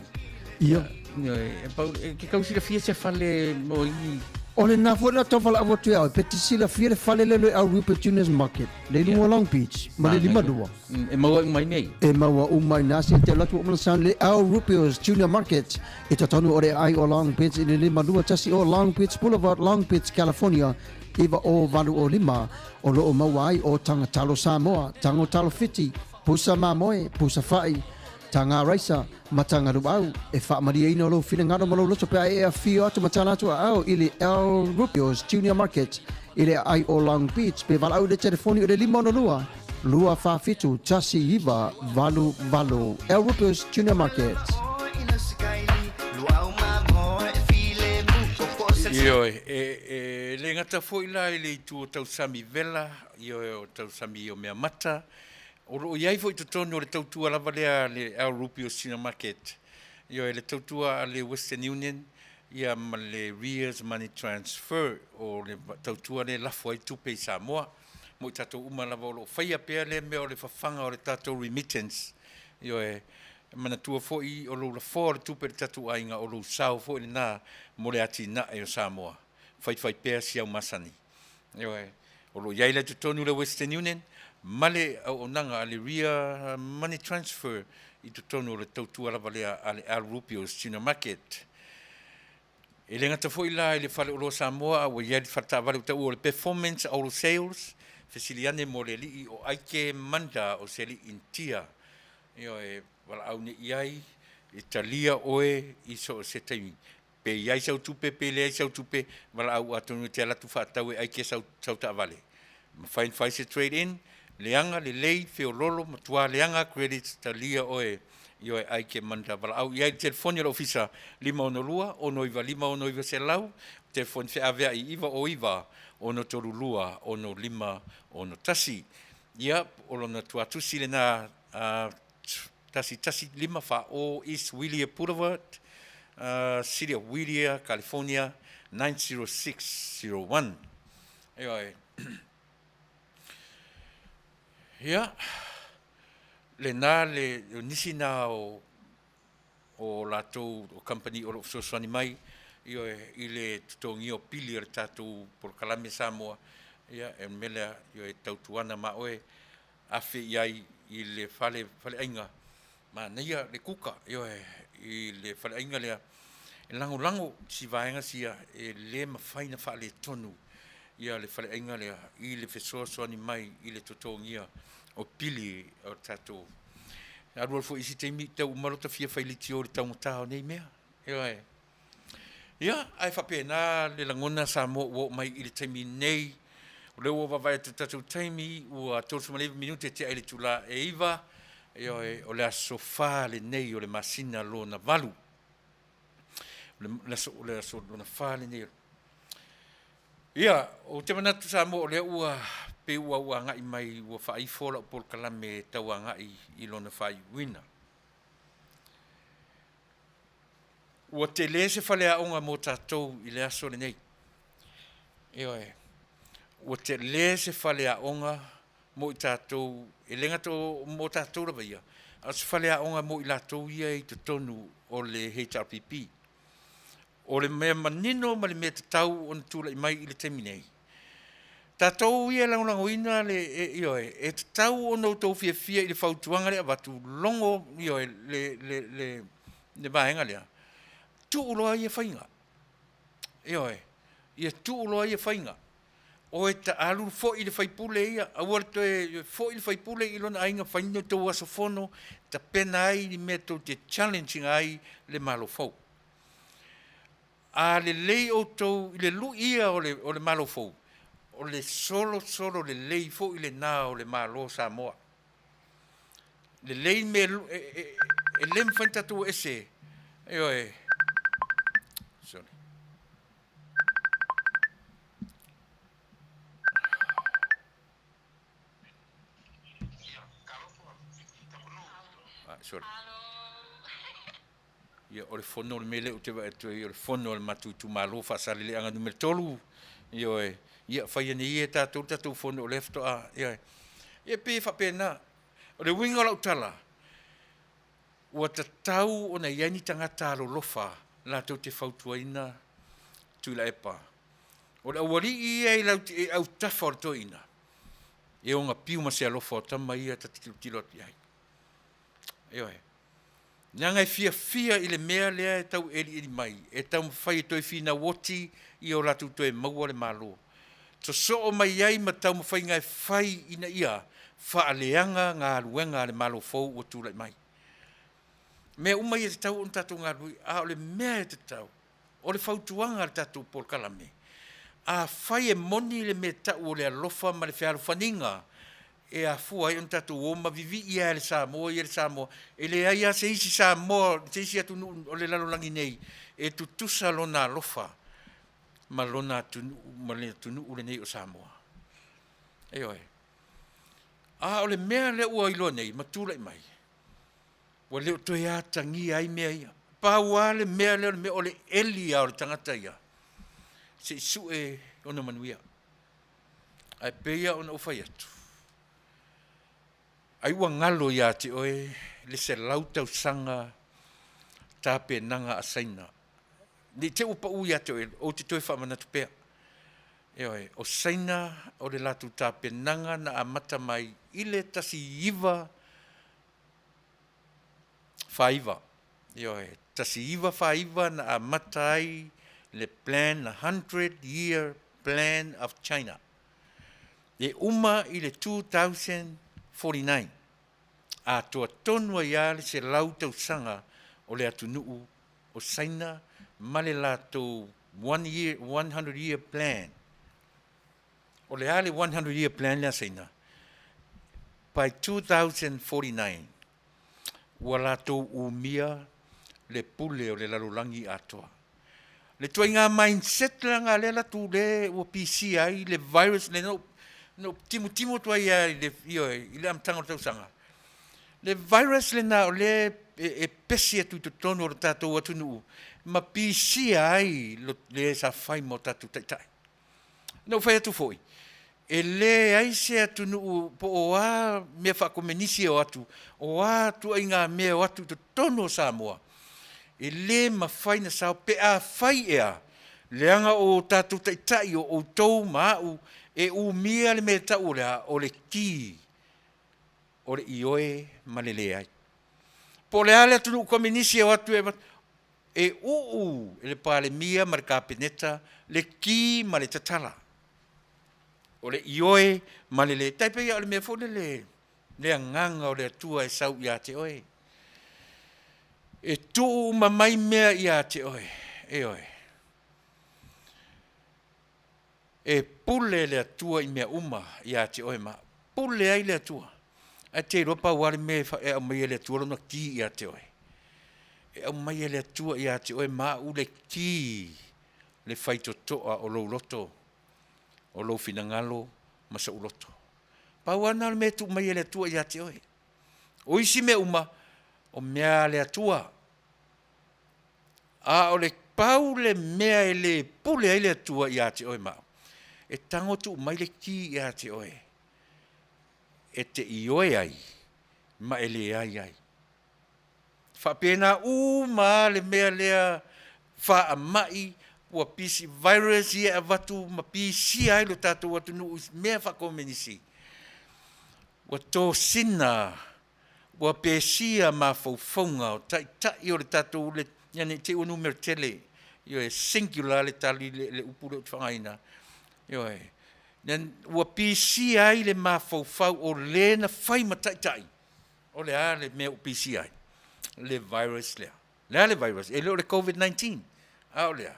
Ia. Ia, e, pau, e, ke kau silafia se fale mo i... O le na foi la tau whalaau atu e au, pe te silafia le fale le le au Rupert Junior's Market, le lunga o Long Beach, ma le lima lua. E maua uma i nei. E maua uma i nā se te alu atu o mana sound le Al Rupio's Junior Market i totonu o le aai o Long Beach i le 521 o Long Beach Boulevard, Long Beach, California 90805. O loo maua ai o Taga Talo Samoa, Tago Talo Fiti, Pusa Mamoe, Pusa Fa'i, Taga Raisa, ma Taga Luau. E faamalieina lou finagalo ma lou loto pe a e afio atu ma tala atu aao i le Al Rupio's Junior Market i le aai o Long Beach pe valaau i le telefoni o le 562 247 1988. Al Rupio's Junior Market. Ioe, e, e le gata foi la i le itu o tausami vela, ioe o tausami o mea mata, o loo i ai foi totonu o le tautua lava lea a le Al Rupio's Junior Market, ioe le tautua a le Western Union, ia ma le Rears Money Transfer, o le tautua lea e lafo ai tupe i Samoa, mo i tatou uma lava o lo o faia pea lea mea o le fafaga o le tatou remittance. Ioe, e manatua foi o lou lafoa o le tupe i le tatou aiga, o lou sao foi lena mo le atinae o Samoa. Faifai pea si au masani. Ioe, o lo o i ai la i totonu le Western Union ma le auaunaga a le Ria Money Transfer i totonu o le tautua lava lea a le Al Rupio's Tuna Market. E le gata foi la i le Faleoloa Samoa a ua i ai le faletaavale ua taua o le Performance Auto Sales, fesili ane mo le alii o Aike Manda o se alii Initia. Ioe, valaau nei i ai, e talia oe i so o se taimi. Pe i ai sau tupe, pe leai sau tupe, valaau atonu e te alu atu faatau e Aike sau, sau taavale. Mafai ona fai se trade in, leaga, lelei, feololo, matua leaga, credits, talia oe i oe ai ke manda valaau i ai le telefoni o le ofisa 562 695 6900, telefoni feaveai 909 632 6561. Ia, o lona tuatusi lena a 115 4 East Whittier Boulevard, City of Whittier, California 90601. Ioe. Ia, lena le nisi na o o latou o company o lo o fesoasoani mai, ioe, i le totogia o pili o le tatou polokalame Samoa, ia, e mea lea, ioe, tautuana ma oe, afe i ai i le fale faleaiga, manaia le kuka, ioe, i le faleaiga lea, e lagolago si vaega sia e le mafai na faaletonu ia le faleaiga lea i le fesoasoani mai i le totogia o pili o le tatou. Alu alu foi i isi taimi, tau uma lota fia fai litio i le taugata o nei mea. Ioe. Ia, ae faapena le lagona Samoa ua oo mai i le taimi nei. O lea ua vaavaai atu i le tatou taimi, ua 39 minute tea i le itula e 9, ioe, o le aso 4 lenei o le masina lona 8. O le aso, o le aso lona 4 lenei. Ia, ou te manatu Samoa o lea ua pei ua ua agai mai ua faaifo lau polokalame e tau agai i lona faaiuina. Ua tele se faleaoga mo tatou i le aso lenei. Ioe, ua tele se faleaoga mo i tatou, e le gata o mo tatou lava ia, a o se faleaoga mo i latou ia i totonu o le HRPP. O le mea manino ma le mea tatau ona tulai mai i le taimi nei, tatou ia e lagolagoina le, e, ioe, e tatau ona outou fiafia i le fautuaga lea e avatu, logo, ioe, le, le, le, le vaega lea, tuu loa ia faiga. Ioe, ia tuu loa ia faiga. Oe taalu foi i le faipule ia, aua le toe foi le faipule i lona aiga, fai ni tou aso fono, tapena ai ni mea tou te challenge ina ai le Malo fou. A lelei outou i le luia o le Malo fou, o le solosolo lelei foi lena o le Malo o Samoa. Lelei mea e le mafai ona tatou ese. Ioe. Sorry. Ah, sorry. Ia, o le fono o le mea lea ou te vaai atu ai, o le fono a le matou itumalo Faasaleleaga numera 3. Ioe, ia fai ane ia e tatou le tatou fono o lea faatoa, ioe. Ia e pei e faapena. O le uiga o lau tala, ua tatau ona i ai ni tagata alolofa latou te fautuaina Tuilaepa. O le aualii ia i autafa o le toeaina, e ogapiu ma se alofa o tama ia ta te tilotilo atu i ai. Ioe. Leaga e fiafia i le mea lea e tau elieli mai, e taumafai e toe finau oti ia o latou toe maua le Malo. Sosoo mai ai ma taumafaiga e fai ina ia faaleaga galuega a le Malo fou ua tulai mai. Mea uma ia e tatau ona tatou galulue, a o le mea e tatau, O le fautuaga a le tatou polokalame, afai e moni le mea tau o le alofa ma le fealofaniga e afua ai ona tatou o ma vivii lava e le Samoa ia le Samoa, e leai lava se isi Samoa, se isi atunuu o le lalolagi nei e tutusa lona alofa ma lona atunuu ma le atunuu lenei o Samoa. Ioe. A o le mea lea ua iloa nei ma tulai mai, Ua le o toe atagia ai mea ia. Pau lava le mea lea o le mea o le eli lava o le tagata ia se i sue ona manuia. Ae pei lava ona ou fai atu, ai ua galo ia te oe le 100 tausaga tapenaga a Saina. Ne i te i ua pau ia te oe, ou te toe faamanatu pea. Ioe, o Saina o le latou tapenaga na amata mai i le 19 49. Ioe, 1949 na amata ai le plan, the 100 year plan of China. E uma i le 2049, atoa tonu ai lava le 100 tausaga o le atunuu o Saina ma le latou one year, 100 year plan. O le a le 100 year plan lea a Saina? By 2049, ua latou umia le pule o le lalolagi atoa. Le ituaiga mindset la lea latou le ua pisia ai le virus lea na ou timutimu atu ai lava i le, ioe, i le amataga o le tausaga. Le virus lena o lea e pesi atu i totonu o le tatou atunuu ma pisia ai le sa fai ma o tatou taitai. Na ou fai atu foi, e leai se atunuu po o a mea faakomenisi e o atu, o a ituaiga mea e o atu i totonu o Samoa, e le mafai ona sao pe afai ea, leaga o tatou taitai o outou ma au e umia le mea e tau o le a? O le ki o le ioe ma le leai. Po o le a le atunuu komenisi e o atu e avatu, e uu e le Palemia ma le Kapeneta le ki ma le tatala. O le ioe ma le le. Tai pei o le mea foi lele le agaga o le Atua e sau ia te oe. E tuu uma mai mea ia te oe. Ioe. E pule le Atua i mea uma ia te oe ma au. Pule ai le Atua. Ae te iloa pau lava le mea e aumai e le Atua lona ki ia te oe. E aumai e le Atua ia te oe ma au le ki le faitotoa o lou loto, o lou finagalo ma sou loto. Pau lava lena o le mea e tuu mai e le Atua ia te oe. O isi mea uma, o mea a le Atua. A o le pau le mea e le pule ai le Atua ia te oe ma au, e tago tuu mai le ki ia te oe e te ioe ai ma e leai ai. Faapena uma lava le mea lea faamai ua pisi virus ia e avatu ma pisia ai lo tatou atunuu i mea faakomenisi, ua tosina ua pesia mafaufauga o taitai o le tatou le, ia ne i te i ua numera tele, ioe, singular le tali le, le upu lea ou te faaaogaina, ioe, ua pisia ai le mafaufau o le na fai ma taitai, o le a le mea ua pisia ai? Le virus lea. Le a le virus? E le o le COVID-19, a o le a?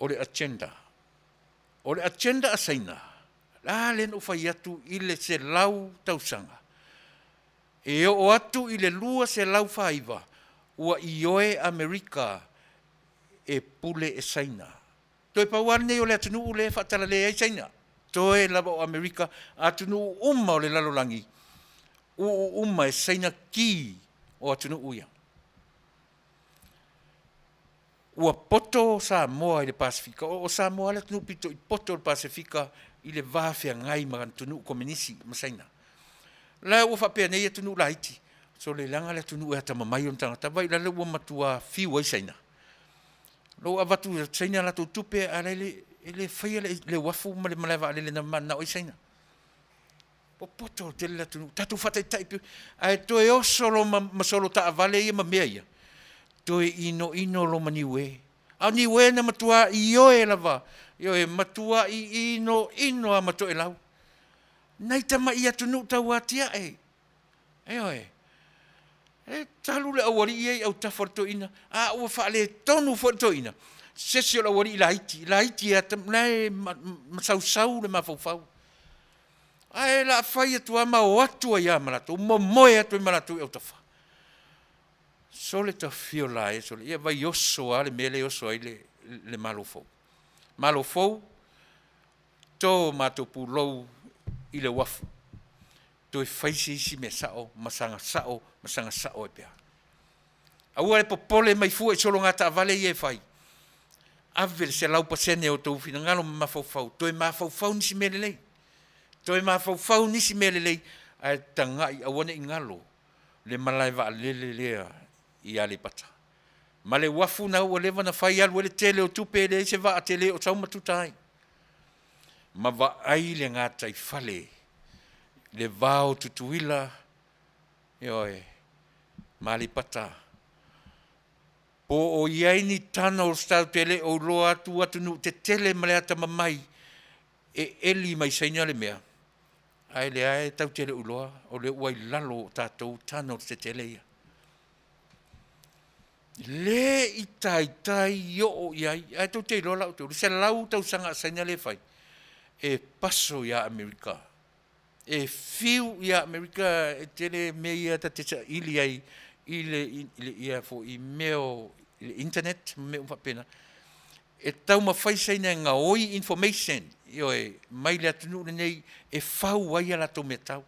O le agenda. O le agenda a Saina, la lea na ou fai atu i le 100 tausaga, e oo atu i le 249 ua ioe Amerika e pule e Saina. Toe pau lava lenei o le atunuu lea e faatalale ai Saina. Toe lava o Amerika, atunuu uma o le lalolagi, uu uma e Saina ki o atunuu ia. Ua poto Samoa i le Pasefika, o Samoa lava le atunuu pito i poto i le Pasefika i le va feagai ma atunuu komenisi ma Saina. O la ua faapea nei atunuu laiti, sole leaga le atunuu e atamamai ona tagata, vaai la le ua matua fiu ai Saina. Lea ua avatu e Saina a latou tupe ae la e le faia le uafu ma le malae vaalele na mananao ai Saina. Popoto tele le atunuu, tatou faataitai pea, ae toe oso loa ma solo taavale ia ma mea ia, toe inoino loa ma Niue. A o Niue na matua ioe lava, ioe, matuai inoino lava ma Toelau. Nai tamai atunuu tauatiae, ioe, e talu le aualii ia i autafa o le toeaina, a ua faaletonu foi le toeaina, se isi o le aualii laiti, laiti la e masausau le mafaufau. Ae o le a fai atu lava ma o atu ai lava ma latou, momoe atu ai ma latou i autafa. Sole tafiola e, sole, ia vaioso lava le mea lea e oso ai le Malo fou. Malo fou, to matou pulou i le uafu, toe fai se isi mea sao ma saga sao ma saga sao ai pea. Aua le popole mai fua i sologa taavale ia e fai. Ave le 100% o outou finagalo ma mafaufau, toe mafaufau nisi mea lelei. Toe mafaufau nisi mea lelei, ae tagai aua ne i galo le malae vaalele lea i Aleipata. Ma le uafu na ua leva ona fai alu ai le tele o tupe e leai se vaa tele o sau ma tuta ai. Ma vaai le gataifale, le va o Tutuila, ioe, ma Aleipata. Po o i ai ni tunnels tatou te le o iloa atu atunuu tetele ma le atamamai e eli mai Saina le mea, ae lea e tatou te le o iloa o lea ua i lalo o tatou tunnels tetele ia. Le i taitai oo i ai, ae tou te iloa la outou, le 100 tausaga a Saina lea e fai, e paso ia Amerika, e fiu ia Amerika, e tele mea ia ta te saili ai i le, i ia foi mea o le internet ma mea uma faapena. E taumafai Saina e gaoi information, ioe, mai le atunuu lenei e fau ai a latou meatau.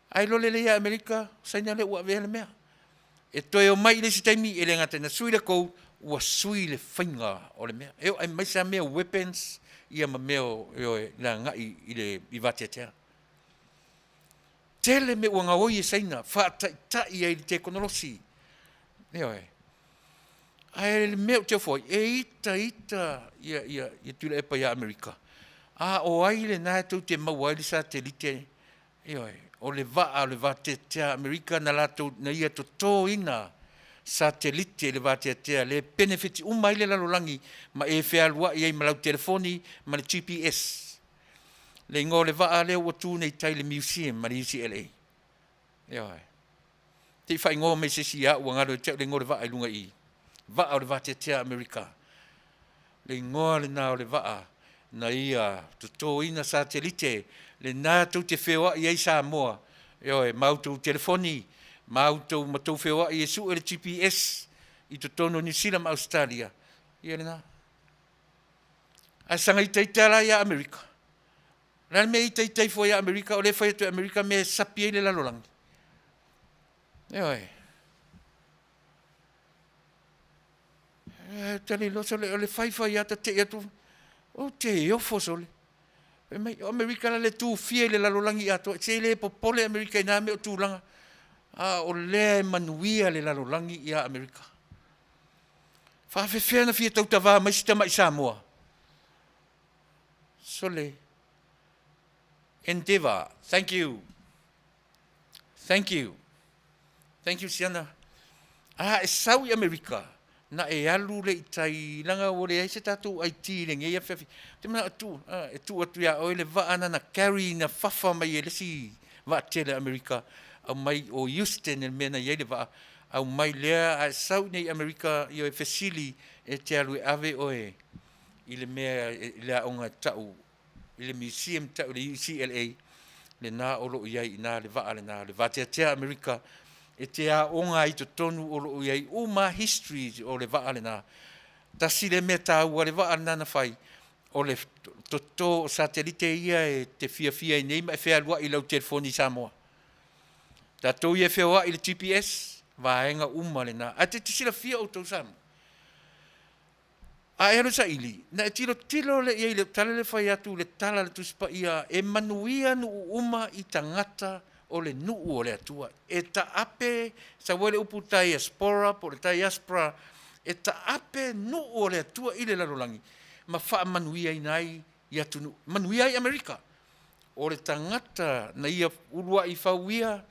Ae iloa lelei ia Amerika, o Saina lea ua avea le mea. E toe omai i le isi taimi, e le gata ina sui le code, ua sui le faiga o le mea. E oo aemaise lava mea o weapons ia ma mea o, ioe, le agai i le i vateatea. Tele mea ua gaoi e Saina, faataitai ai i le tekonolosi. Ioe. Ae le mea ou te ofo ai, e ita ita ia, ia, ia Tuilaepa ia Amerika. A o ai lena e tou te maua ai le satelite? Ioe, o le vaa o le vateatea a Amerika na latou, na ia totoina satelite i le vateatea lea e penefiti uma ai le lalolagi ma e fealuai ai ma lau telefoni ma le GPS. Le igoa o le vaa lea ua tu nei i tai i le museum a le UCLA. Ioe. Te i faaigoa mai se isi ia au ua galo ia te au le igoa o le vaa i luga i i. Vaa o le vateatea a Amerika. Le igoa lena o le vaa na ia totoina satelite lena tou te feoai ai Samoa, ioe, ma outou telefoni ma outou ma tou feoai e sue le GPS i totonu o Niu Sila ma Ausetalia, ia lena. Ae saga itaita la ia Amerika. O le a le mea e itaita ifo ai ia Amerika o lea e fai atu e Amerika mea e sapi ai le lalolagi? Ioe. E tali loa sole, o le fai fai lava tate'i atu, ou te ofo sole. Fai mai, o Amerika la le tufia i le lalolagi atoa, se le popole Amerika i na mea o tulaga, a o lea e manuia le lalolagi ia Amerika. Faafefea ona fia tautava mai si tamai Samoa? Sole, Endeavour, thank you. Thank you. Thank you Siana. A e sau i Amerika, na e alu le i tai, leaga ua leai se tatou IT i lenei afiafi. Ou te manao e tuu, e tuu atu ia oe le vaa na na carry na fafa mai e le isi vaatele a Amerika, aumai o Houston le mea na i ai le vaa, aumai lea a e sau i nei i Amerika, ioe, fesili e te alu e ave oe i le mea, i le aoga e tau i le museum tau i le UCLA, lena o lo o i ai i ina le vaa lena, le vateatea Amerika, e te aoga ai i totonu o lo o i ai uma histories o le vaa lena. Tasi le mea taua le vaa lena na fai, o le toto o satelite ia e te fiafia ai nei ma e fealuai i lau telefoni i Samoa. Tatou ia e feoai i le GPS, vaega uma lena. Ae te silafia outou Samoa, A e alu e saili, na e tilotilo lea i ai i le tala lea e fai atu i le tala a le Tusi Paia, e manuia nuu uma i tagata o le nuu o le Atua. E taape, sau ai le upu diaspora po o le diaspora, e taape nuu o le Atua i le lalolagi ma faamanuiaina ai i atunuu, manuia ai Amerika. O le tagata na ia uluai fauia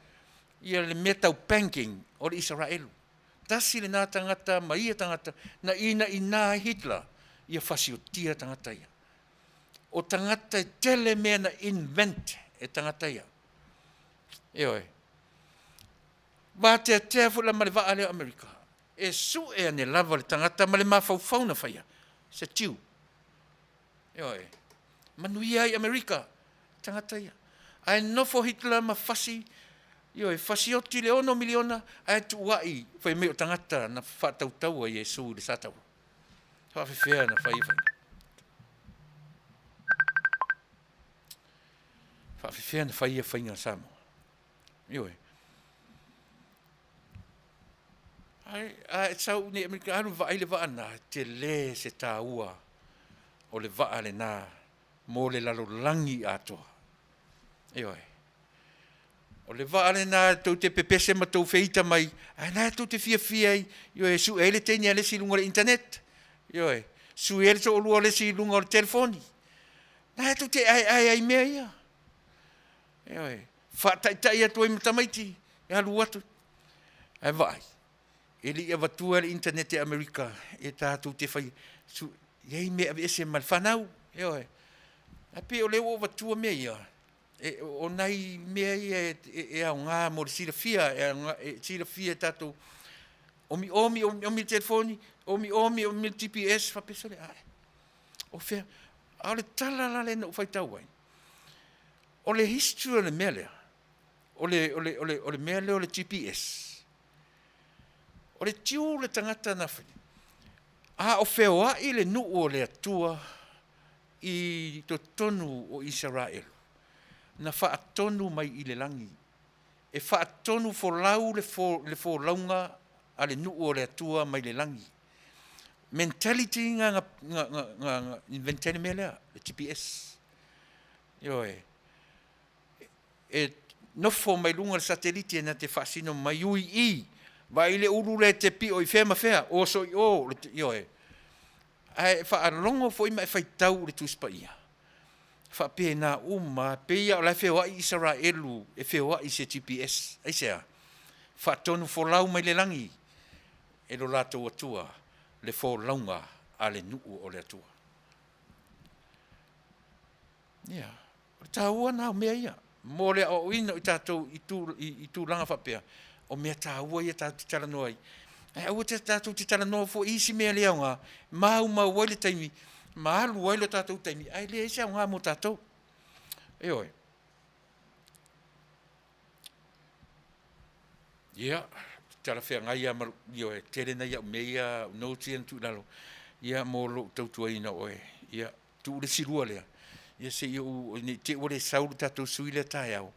ia le mea tau banking o le Isaraelu. Tasi lena tagata ma ia tagata na inaina ai Hitler ia fasiotia tagata ia. O tagata e tele mea na invent e tagata ia. Ioe. Vateatea foi la ma le vaa lea o Amerika. E sue ane lava le tagata ma le mafaufau na faia. Se tiu. Ioe. Manuia ai Amerika, tagata ia. Ae nofo Hitler ma fasi, ioe, fasioti le 6 miliona ae tuuai fai mai o tagata na faatautaua Iesu i le sataua. Faafefea na fai ia faiga? Faafefea na fai ia faiga a Samoa? Ioe. Ae, a e sau nei Amerika, alu vaai le vaa na, tele se taua o le vaa lena mo le lalolagi atoa. Ioe. O le vaa lena tou te pepese ma tou feita mai, ae na tou te fiafia ai, ioe, sue ai le teine a le isi i luga o le internet. Ioe, sui ai le toalua o le isi i luga o le telefoni. Na tou te aeae ai mea ia. Ioe, faataitai atu ai ma tamaiti, e alu atu. Ae vaai, e le i avatua le internet e Amerika e tatou te fai, su, i ai mea e aveese ma le fanau, ioe. Ae pei o lea ua avatua mea ia, e, o nai mea ia e, e, e aoga mo le silafia, e, aoga, e silafia e tatou omi omi omi omi le telefoni, omi omi omi le GPS, faapea sole, ae, o fea, a o le tala la lea na ou faitau ai, o le history o le mea lea, o le, o le, o le, o le mea lea o le GPS, o le tiu le tagata na a o feoai le nuu o le Atua i totonu o Isaraelu, na faatonu mai i le lagi, e faatonu folau le, fo, le folauga a le nuu o le Atua mai le lagi. Mentality nga, nga, nga, nga, nga invente le mea lea, le GPS. Ioe. E nofo mai luga le satelite na te faasino mai ui i, vaai le ulu lea e te pio i fea ma fea, oso i o, ioe. Ae faalogo foi ma e faitau i le Tusi Paia. Faapena uma, pei lava o la e feoai Isaraelu e feoai i se GPS. Aisea? Faatonu folau mai le lagi e lo latou Atua le folauga a le nuu o le Atua. Ia, o le taua na o mea ia, mo le aoaoina o i tatou i, tu, i, i tulaga faapea, o mea taua ia tatou te talanoa ai. Ae aua te tatou te talanoa foi i isi mea le aoga, maumau ai le taimi, ma alu ai lo tatou taimi, ae leai se aoga mo tatou. Ioe. Ia, talafeagai lava ma lou, ioe, tele nai au mea ia, au notes ia na tuu i lalo, ia mo lou tautuaina o oe. Ia, tuu le isi lua lea, ia se i ou, ne i te i ua le sau le tatou sui lea taeao,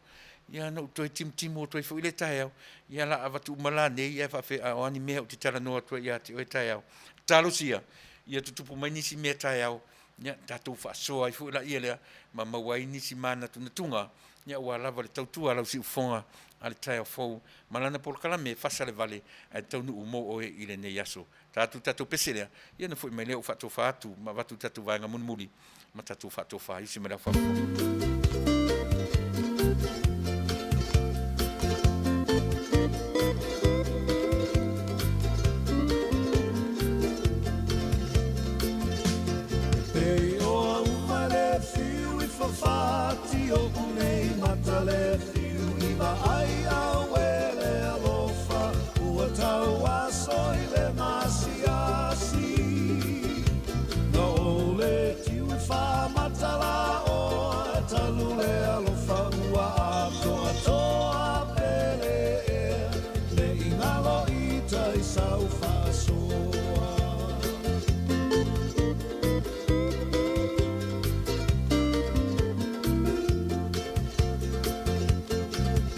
ia ona ou toe timutimu atu ai foi lea taeao, ia o le a avatu uma la nei ae faapefea, a o a ni mea ou te talanoa atu ai ia te oe taeao. Talosia ia tutupu mai nisi mea taeao, ia tatou faasoa ai foi laia lea ma maua ai nisi manatunatuga, ia aua lava le tautua a lau siufofoga a le taeao fou ma lana polokalame e fasa le vale ae taunuu mo oe i lenei aso. Tatou tatou pese lea, ia ona foi mai lea ou faatofa atu ma avatu le tatou vaega mulimuli ma tatou faatofa ai se ma le au faafofoga.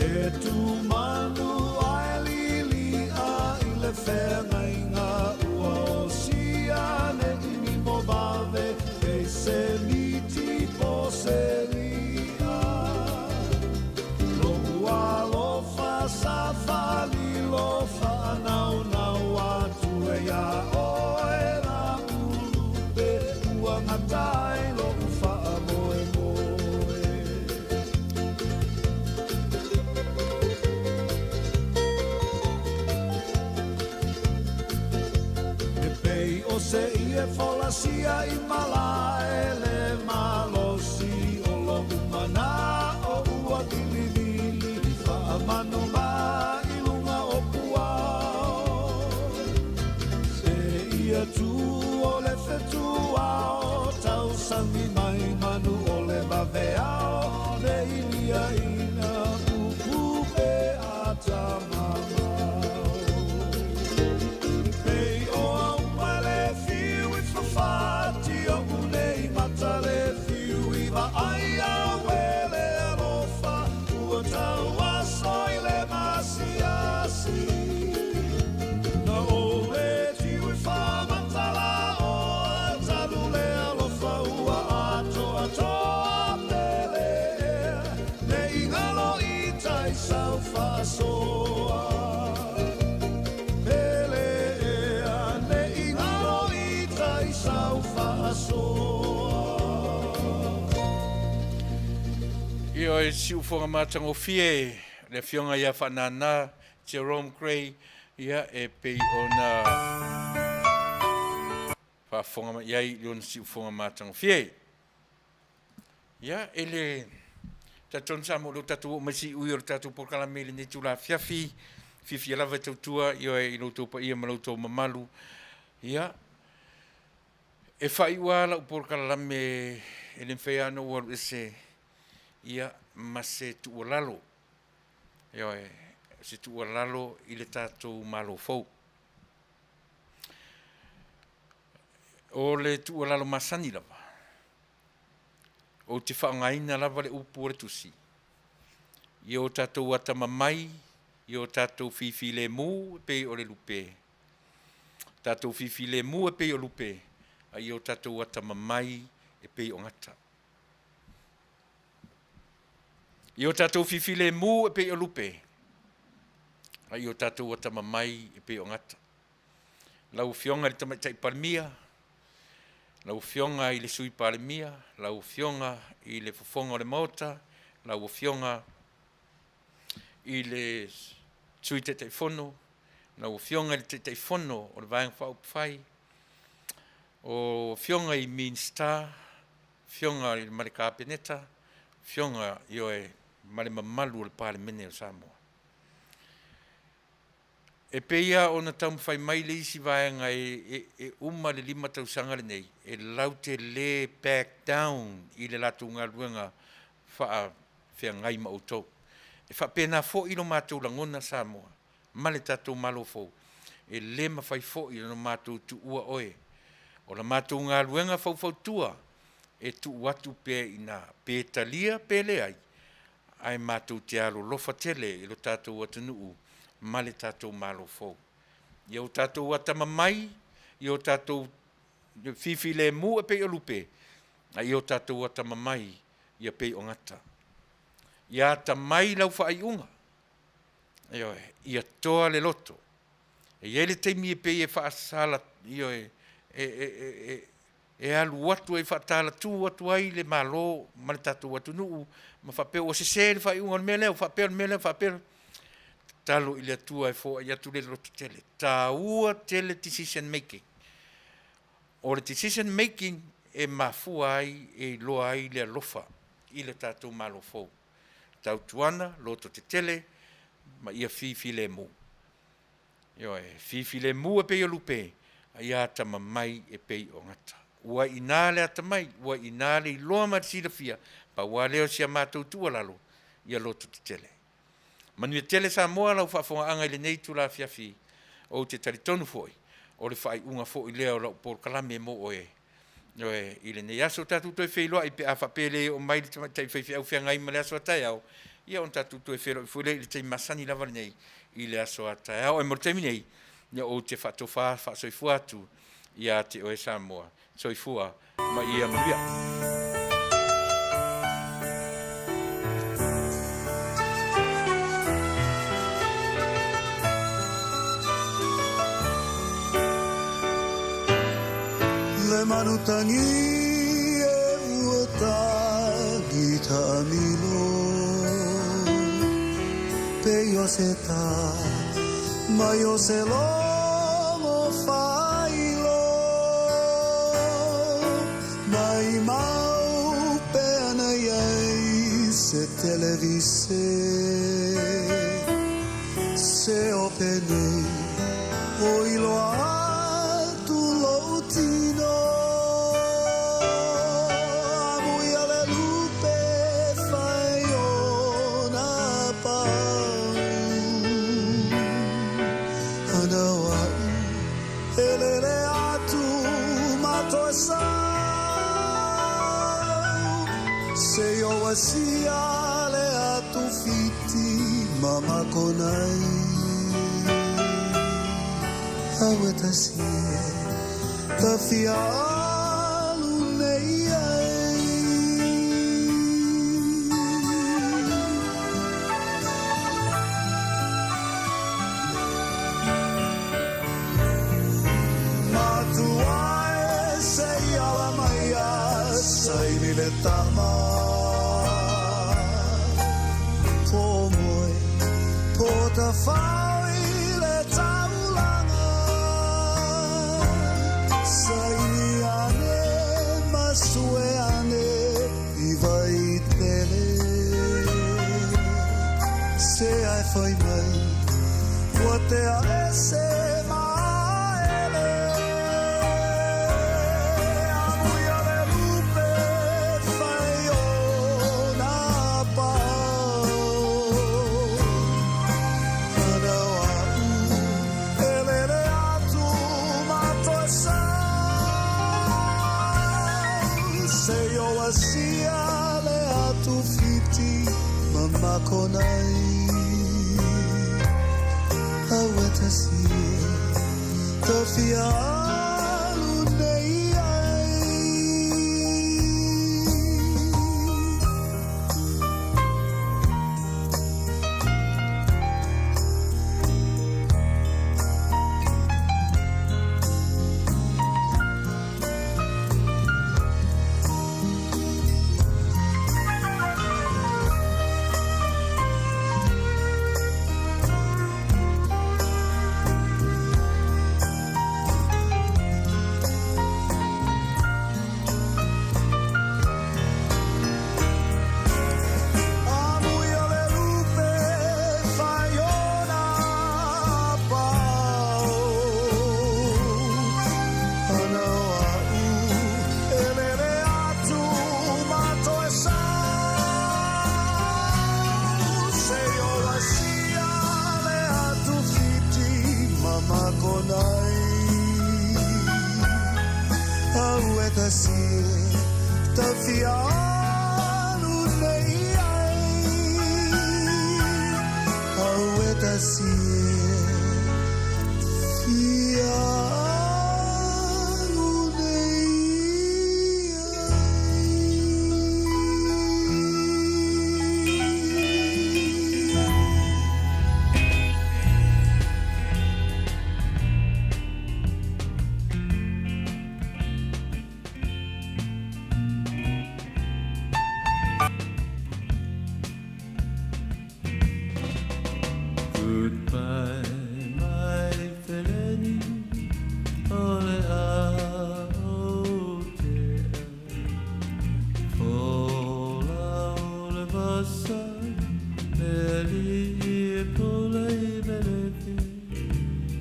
E tumanu ae lilia i le feagaiga ua osia ne i nimo vave kei se miti po se lia. Lo'u alofa sa faalilo faanaunau atu e iā oe la ulupe ua gata ai lo'u faamoemoe. E pei o se ie folasia i malae le malosi o lo'u mana'o ua vilivili faamanuma i luga o puao. Se ia tu o le fetuao tausami mai manu o le vaveao ne i liaina pupupe a tamamao. Pei o auma le fiu i fafati o'u nei mata le fiu i vaai auē le alofa ua tauaso i le maasiasi. Na ou le tiu i faamatalaoa talu le alofa ua atoatoa pele ea ne i galo i tai sau faasoa. Pele ea ne i galo i tai sau faasoa. Ioe, siufoga matagofie le Afioga ia Faanana Jerome Gray, ia e pei ona faafofoga mai ai i lona siufoga matagofie. Ia, e le talitonu sa mo leo tatou oo mai siui o le tatou polokalame i lenei itula afiafi, fiafia lava e tautua, ioe, i lo outou paia ma lo outou mamalu. Ia, e faaiu lava lau polokalame e le mafai lava ona ou alu ese, ia, ma se tuualalo. Ioe, o se tuualalo i le tatou Malo fou. O le tuualalo masani lava, ou te faaaogaina lava le upu o le Tusi, i o tatou atamamai, i o tatou fifilemu e pei o le lupe, tatou fifilemu e pei o lupe, a ia o tatou atamamai e pei o gata. I o tatou fifilemu e pei o lupe, a ia o tatou atamamai e pei o gata. Lau Afioga i le Tamaitai Palemia, lau Afioga i le Sui Palemia, lau Afioga i le Fofoga o le Maota, lau Afioga i le Sui Taitaifono, lau Afioga i le Taitaifono o le Vaega Faaupufai, o Afioga i Minisita, Afioga i ma le Kapeneta, Afioga ioe ma le mamalu o le Palemene o Samoa. E pei lava ona taumafai mai le isi vaega e, e, e uma le 5 tausaga lenei, e latou te le back down i le latou galuega faafeagai ma outou. E faapena foi lo matou lagona Samoa ma le tatou Malo fou, e lē mafai foi ona matou tuua oe. O la matou galuega faufautua e tuu atu pea i ina, pe talia pe leai, ae matou te alolofa tele i lo tatou atunuu ma le tatou Malo fou. Ia o tatou atamamai, ia o tatou fifilemu e pei o lupe, a ia o tatou atamamai ia pei o gata. Ia atamai lau faaiuga, ioe, ia toa le loto. E i ai le taimi e pei e faasala, ioe, e, e, e, e e alu atu ai faatalatū atu ai le Malo ma le tatou atunuu ma faapea ua sesē le faaiuga o le mea lea, ua faapea le mea lea, faapea. Tatalo i le Atua e foai atu le loto tele. Taua tele decision making. O le decision making e mafua ai e iloa ai le alofa i le tatou Malo fou. Tautuana, loto tetele ma ia fifilemu. Ioe, fifilemu e pei o lupe, a ia atamamai e pei o gata. Ua i ina le atamai, ua i ina le iloa ma le silafia, pau lava lea o si a matou tuualalo, ia loto tetele. Manuia tele Samoa lau faafofogaaga i lenei itula afiafi. Ou te talitonu foi, o le faaiuga foi lea o lau polokalame mo oe. Ioe, i lenei aso tatou toe feiloai pe a faapea e le oo mai le tamaitai faifeau feagai ma le aso a taeao, ia ona tatou toe feiloai foi lea i le taimi masani lava lenei i le aso a taeao. Ae mo le taimi nei, ia ou te faatofa faasoifua atu ia te oe Samoa. Soifua ma ia manuia. Le manutagi e ua tagi taamilo Pe o se tā mai o se logo failo Mai mau pe ana iai se televise Se o penei o iloa atu lou tino Amuia le lupe fai ona pau Ana o a'u e lele atu ma toe sau Se o asia le atu fiti ma makonai Aua tasi e ta fia alu nei ai. Matua e se i ala mai a saini le tama Po moe, po tawhao i le taulanga Saini ane, masue ane i vai tele Se ai fai mai, ua te a ese maele Amuia le lupe fai ona pau Ana o a'u e lele atu ma toe sau Se o asia le atu fiti ma makonai Aua tasi e ta fia alu nei ai. sa le alii e pule i Melefi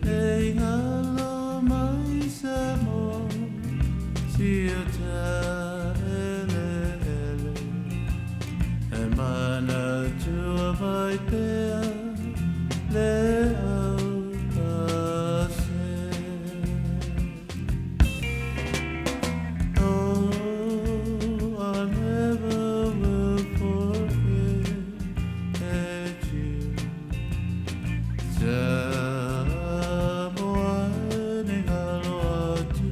e i galo mai Samoa si o eleele e manatua mai pea le aupase. Oh, I never will forget you. Samoa ni galo atu.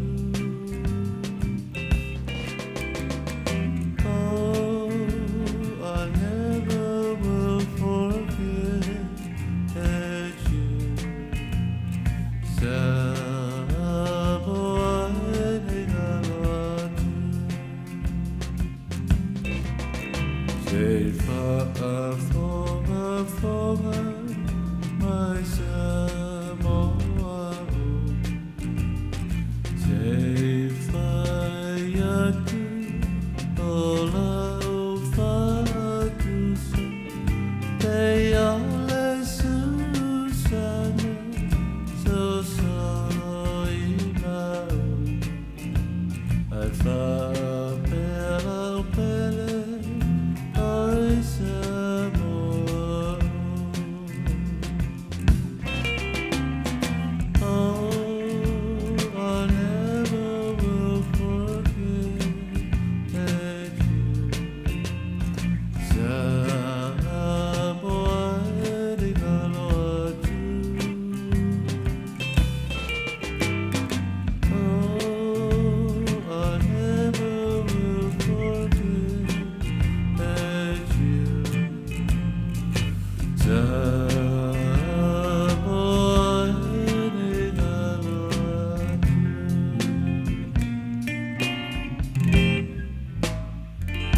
Oh, I never will forget you. Samoa ni galo atu. Se faafogafoga mai Samoa.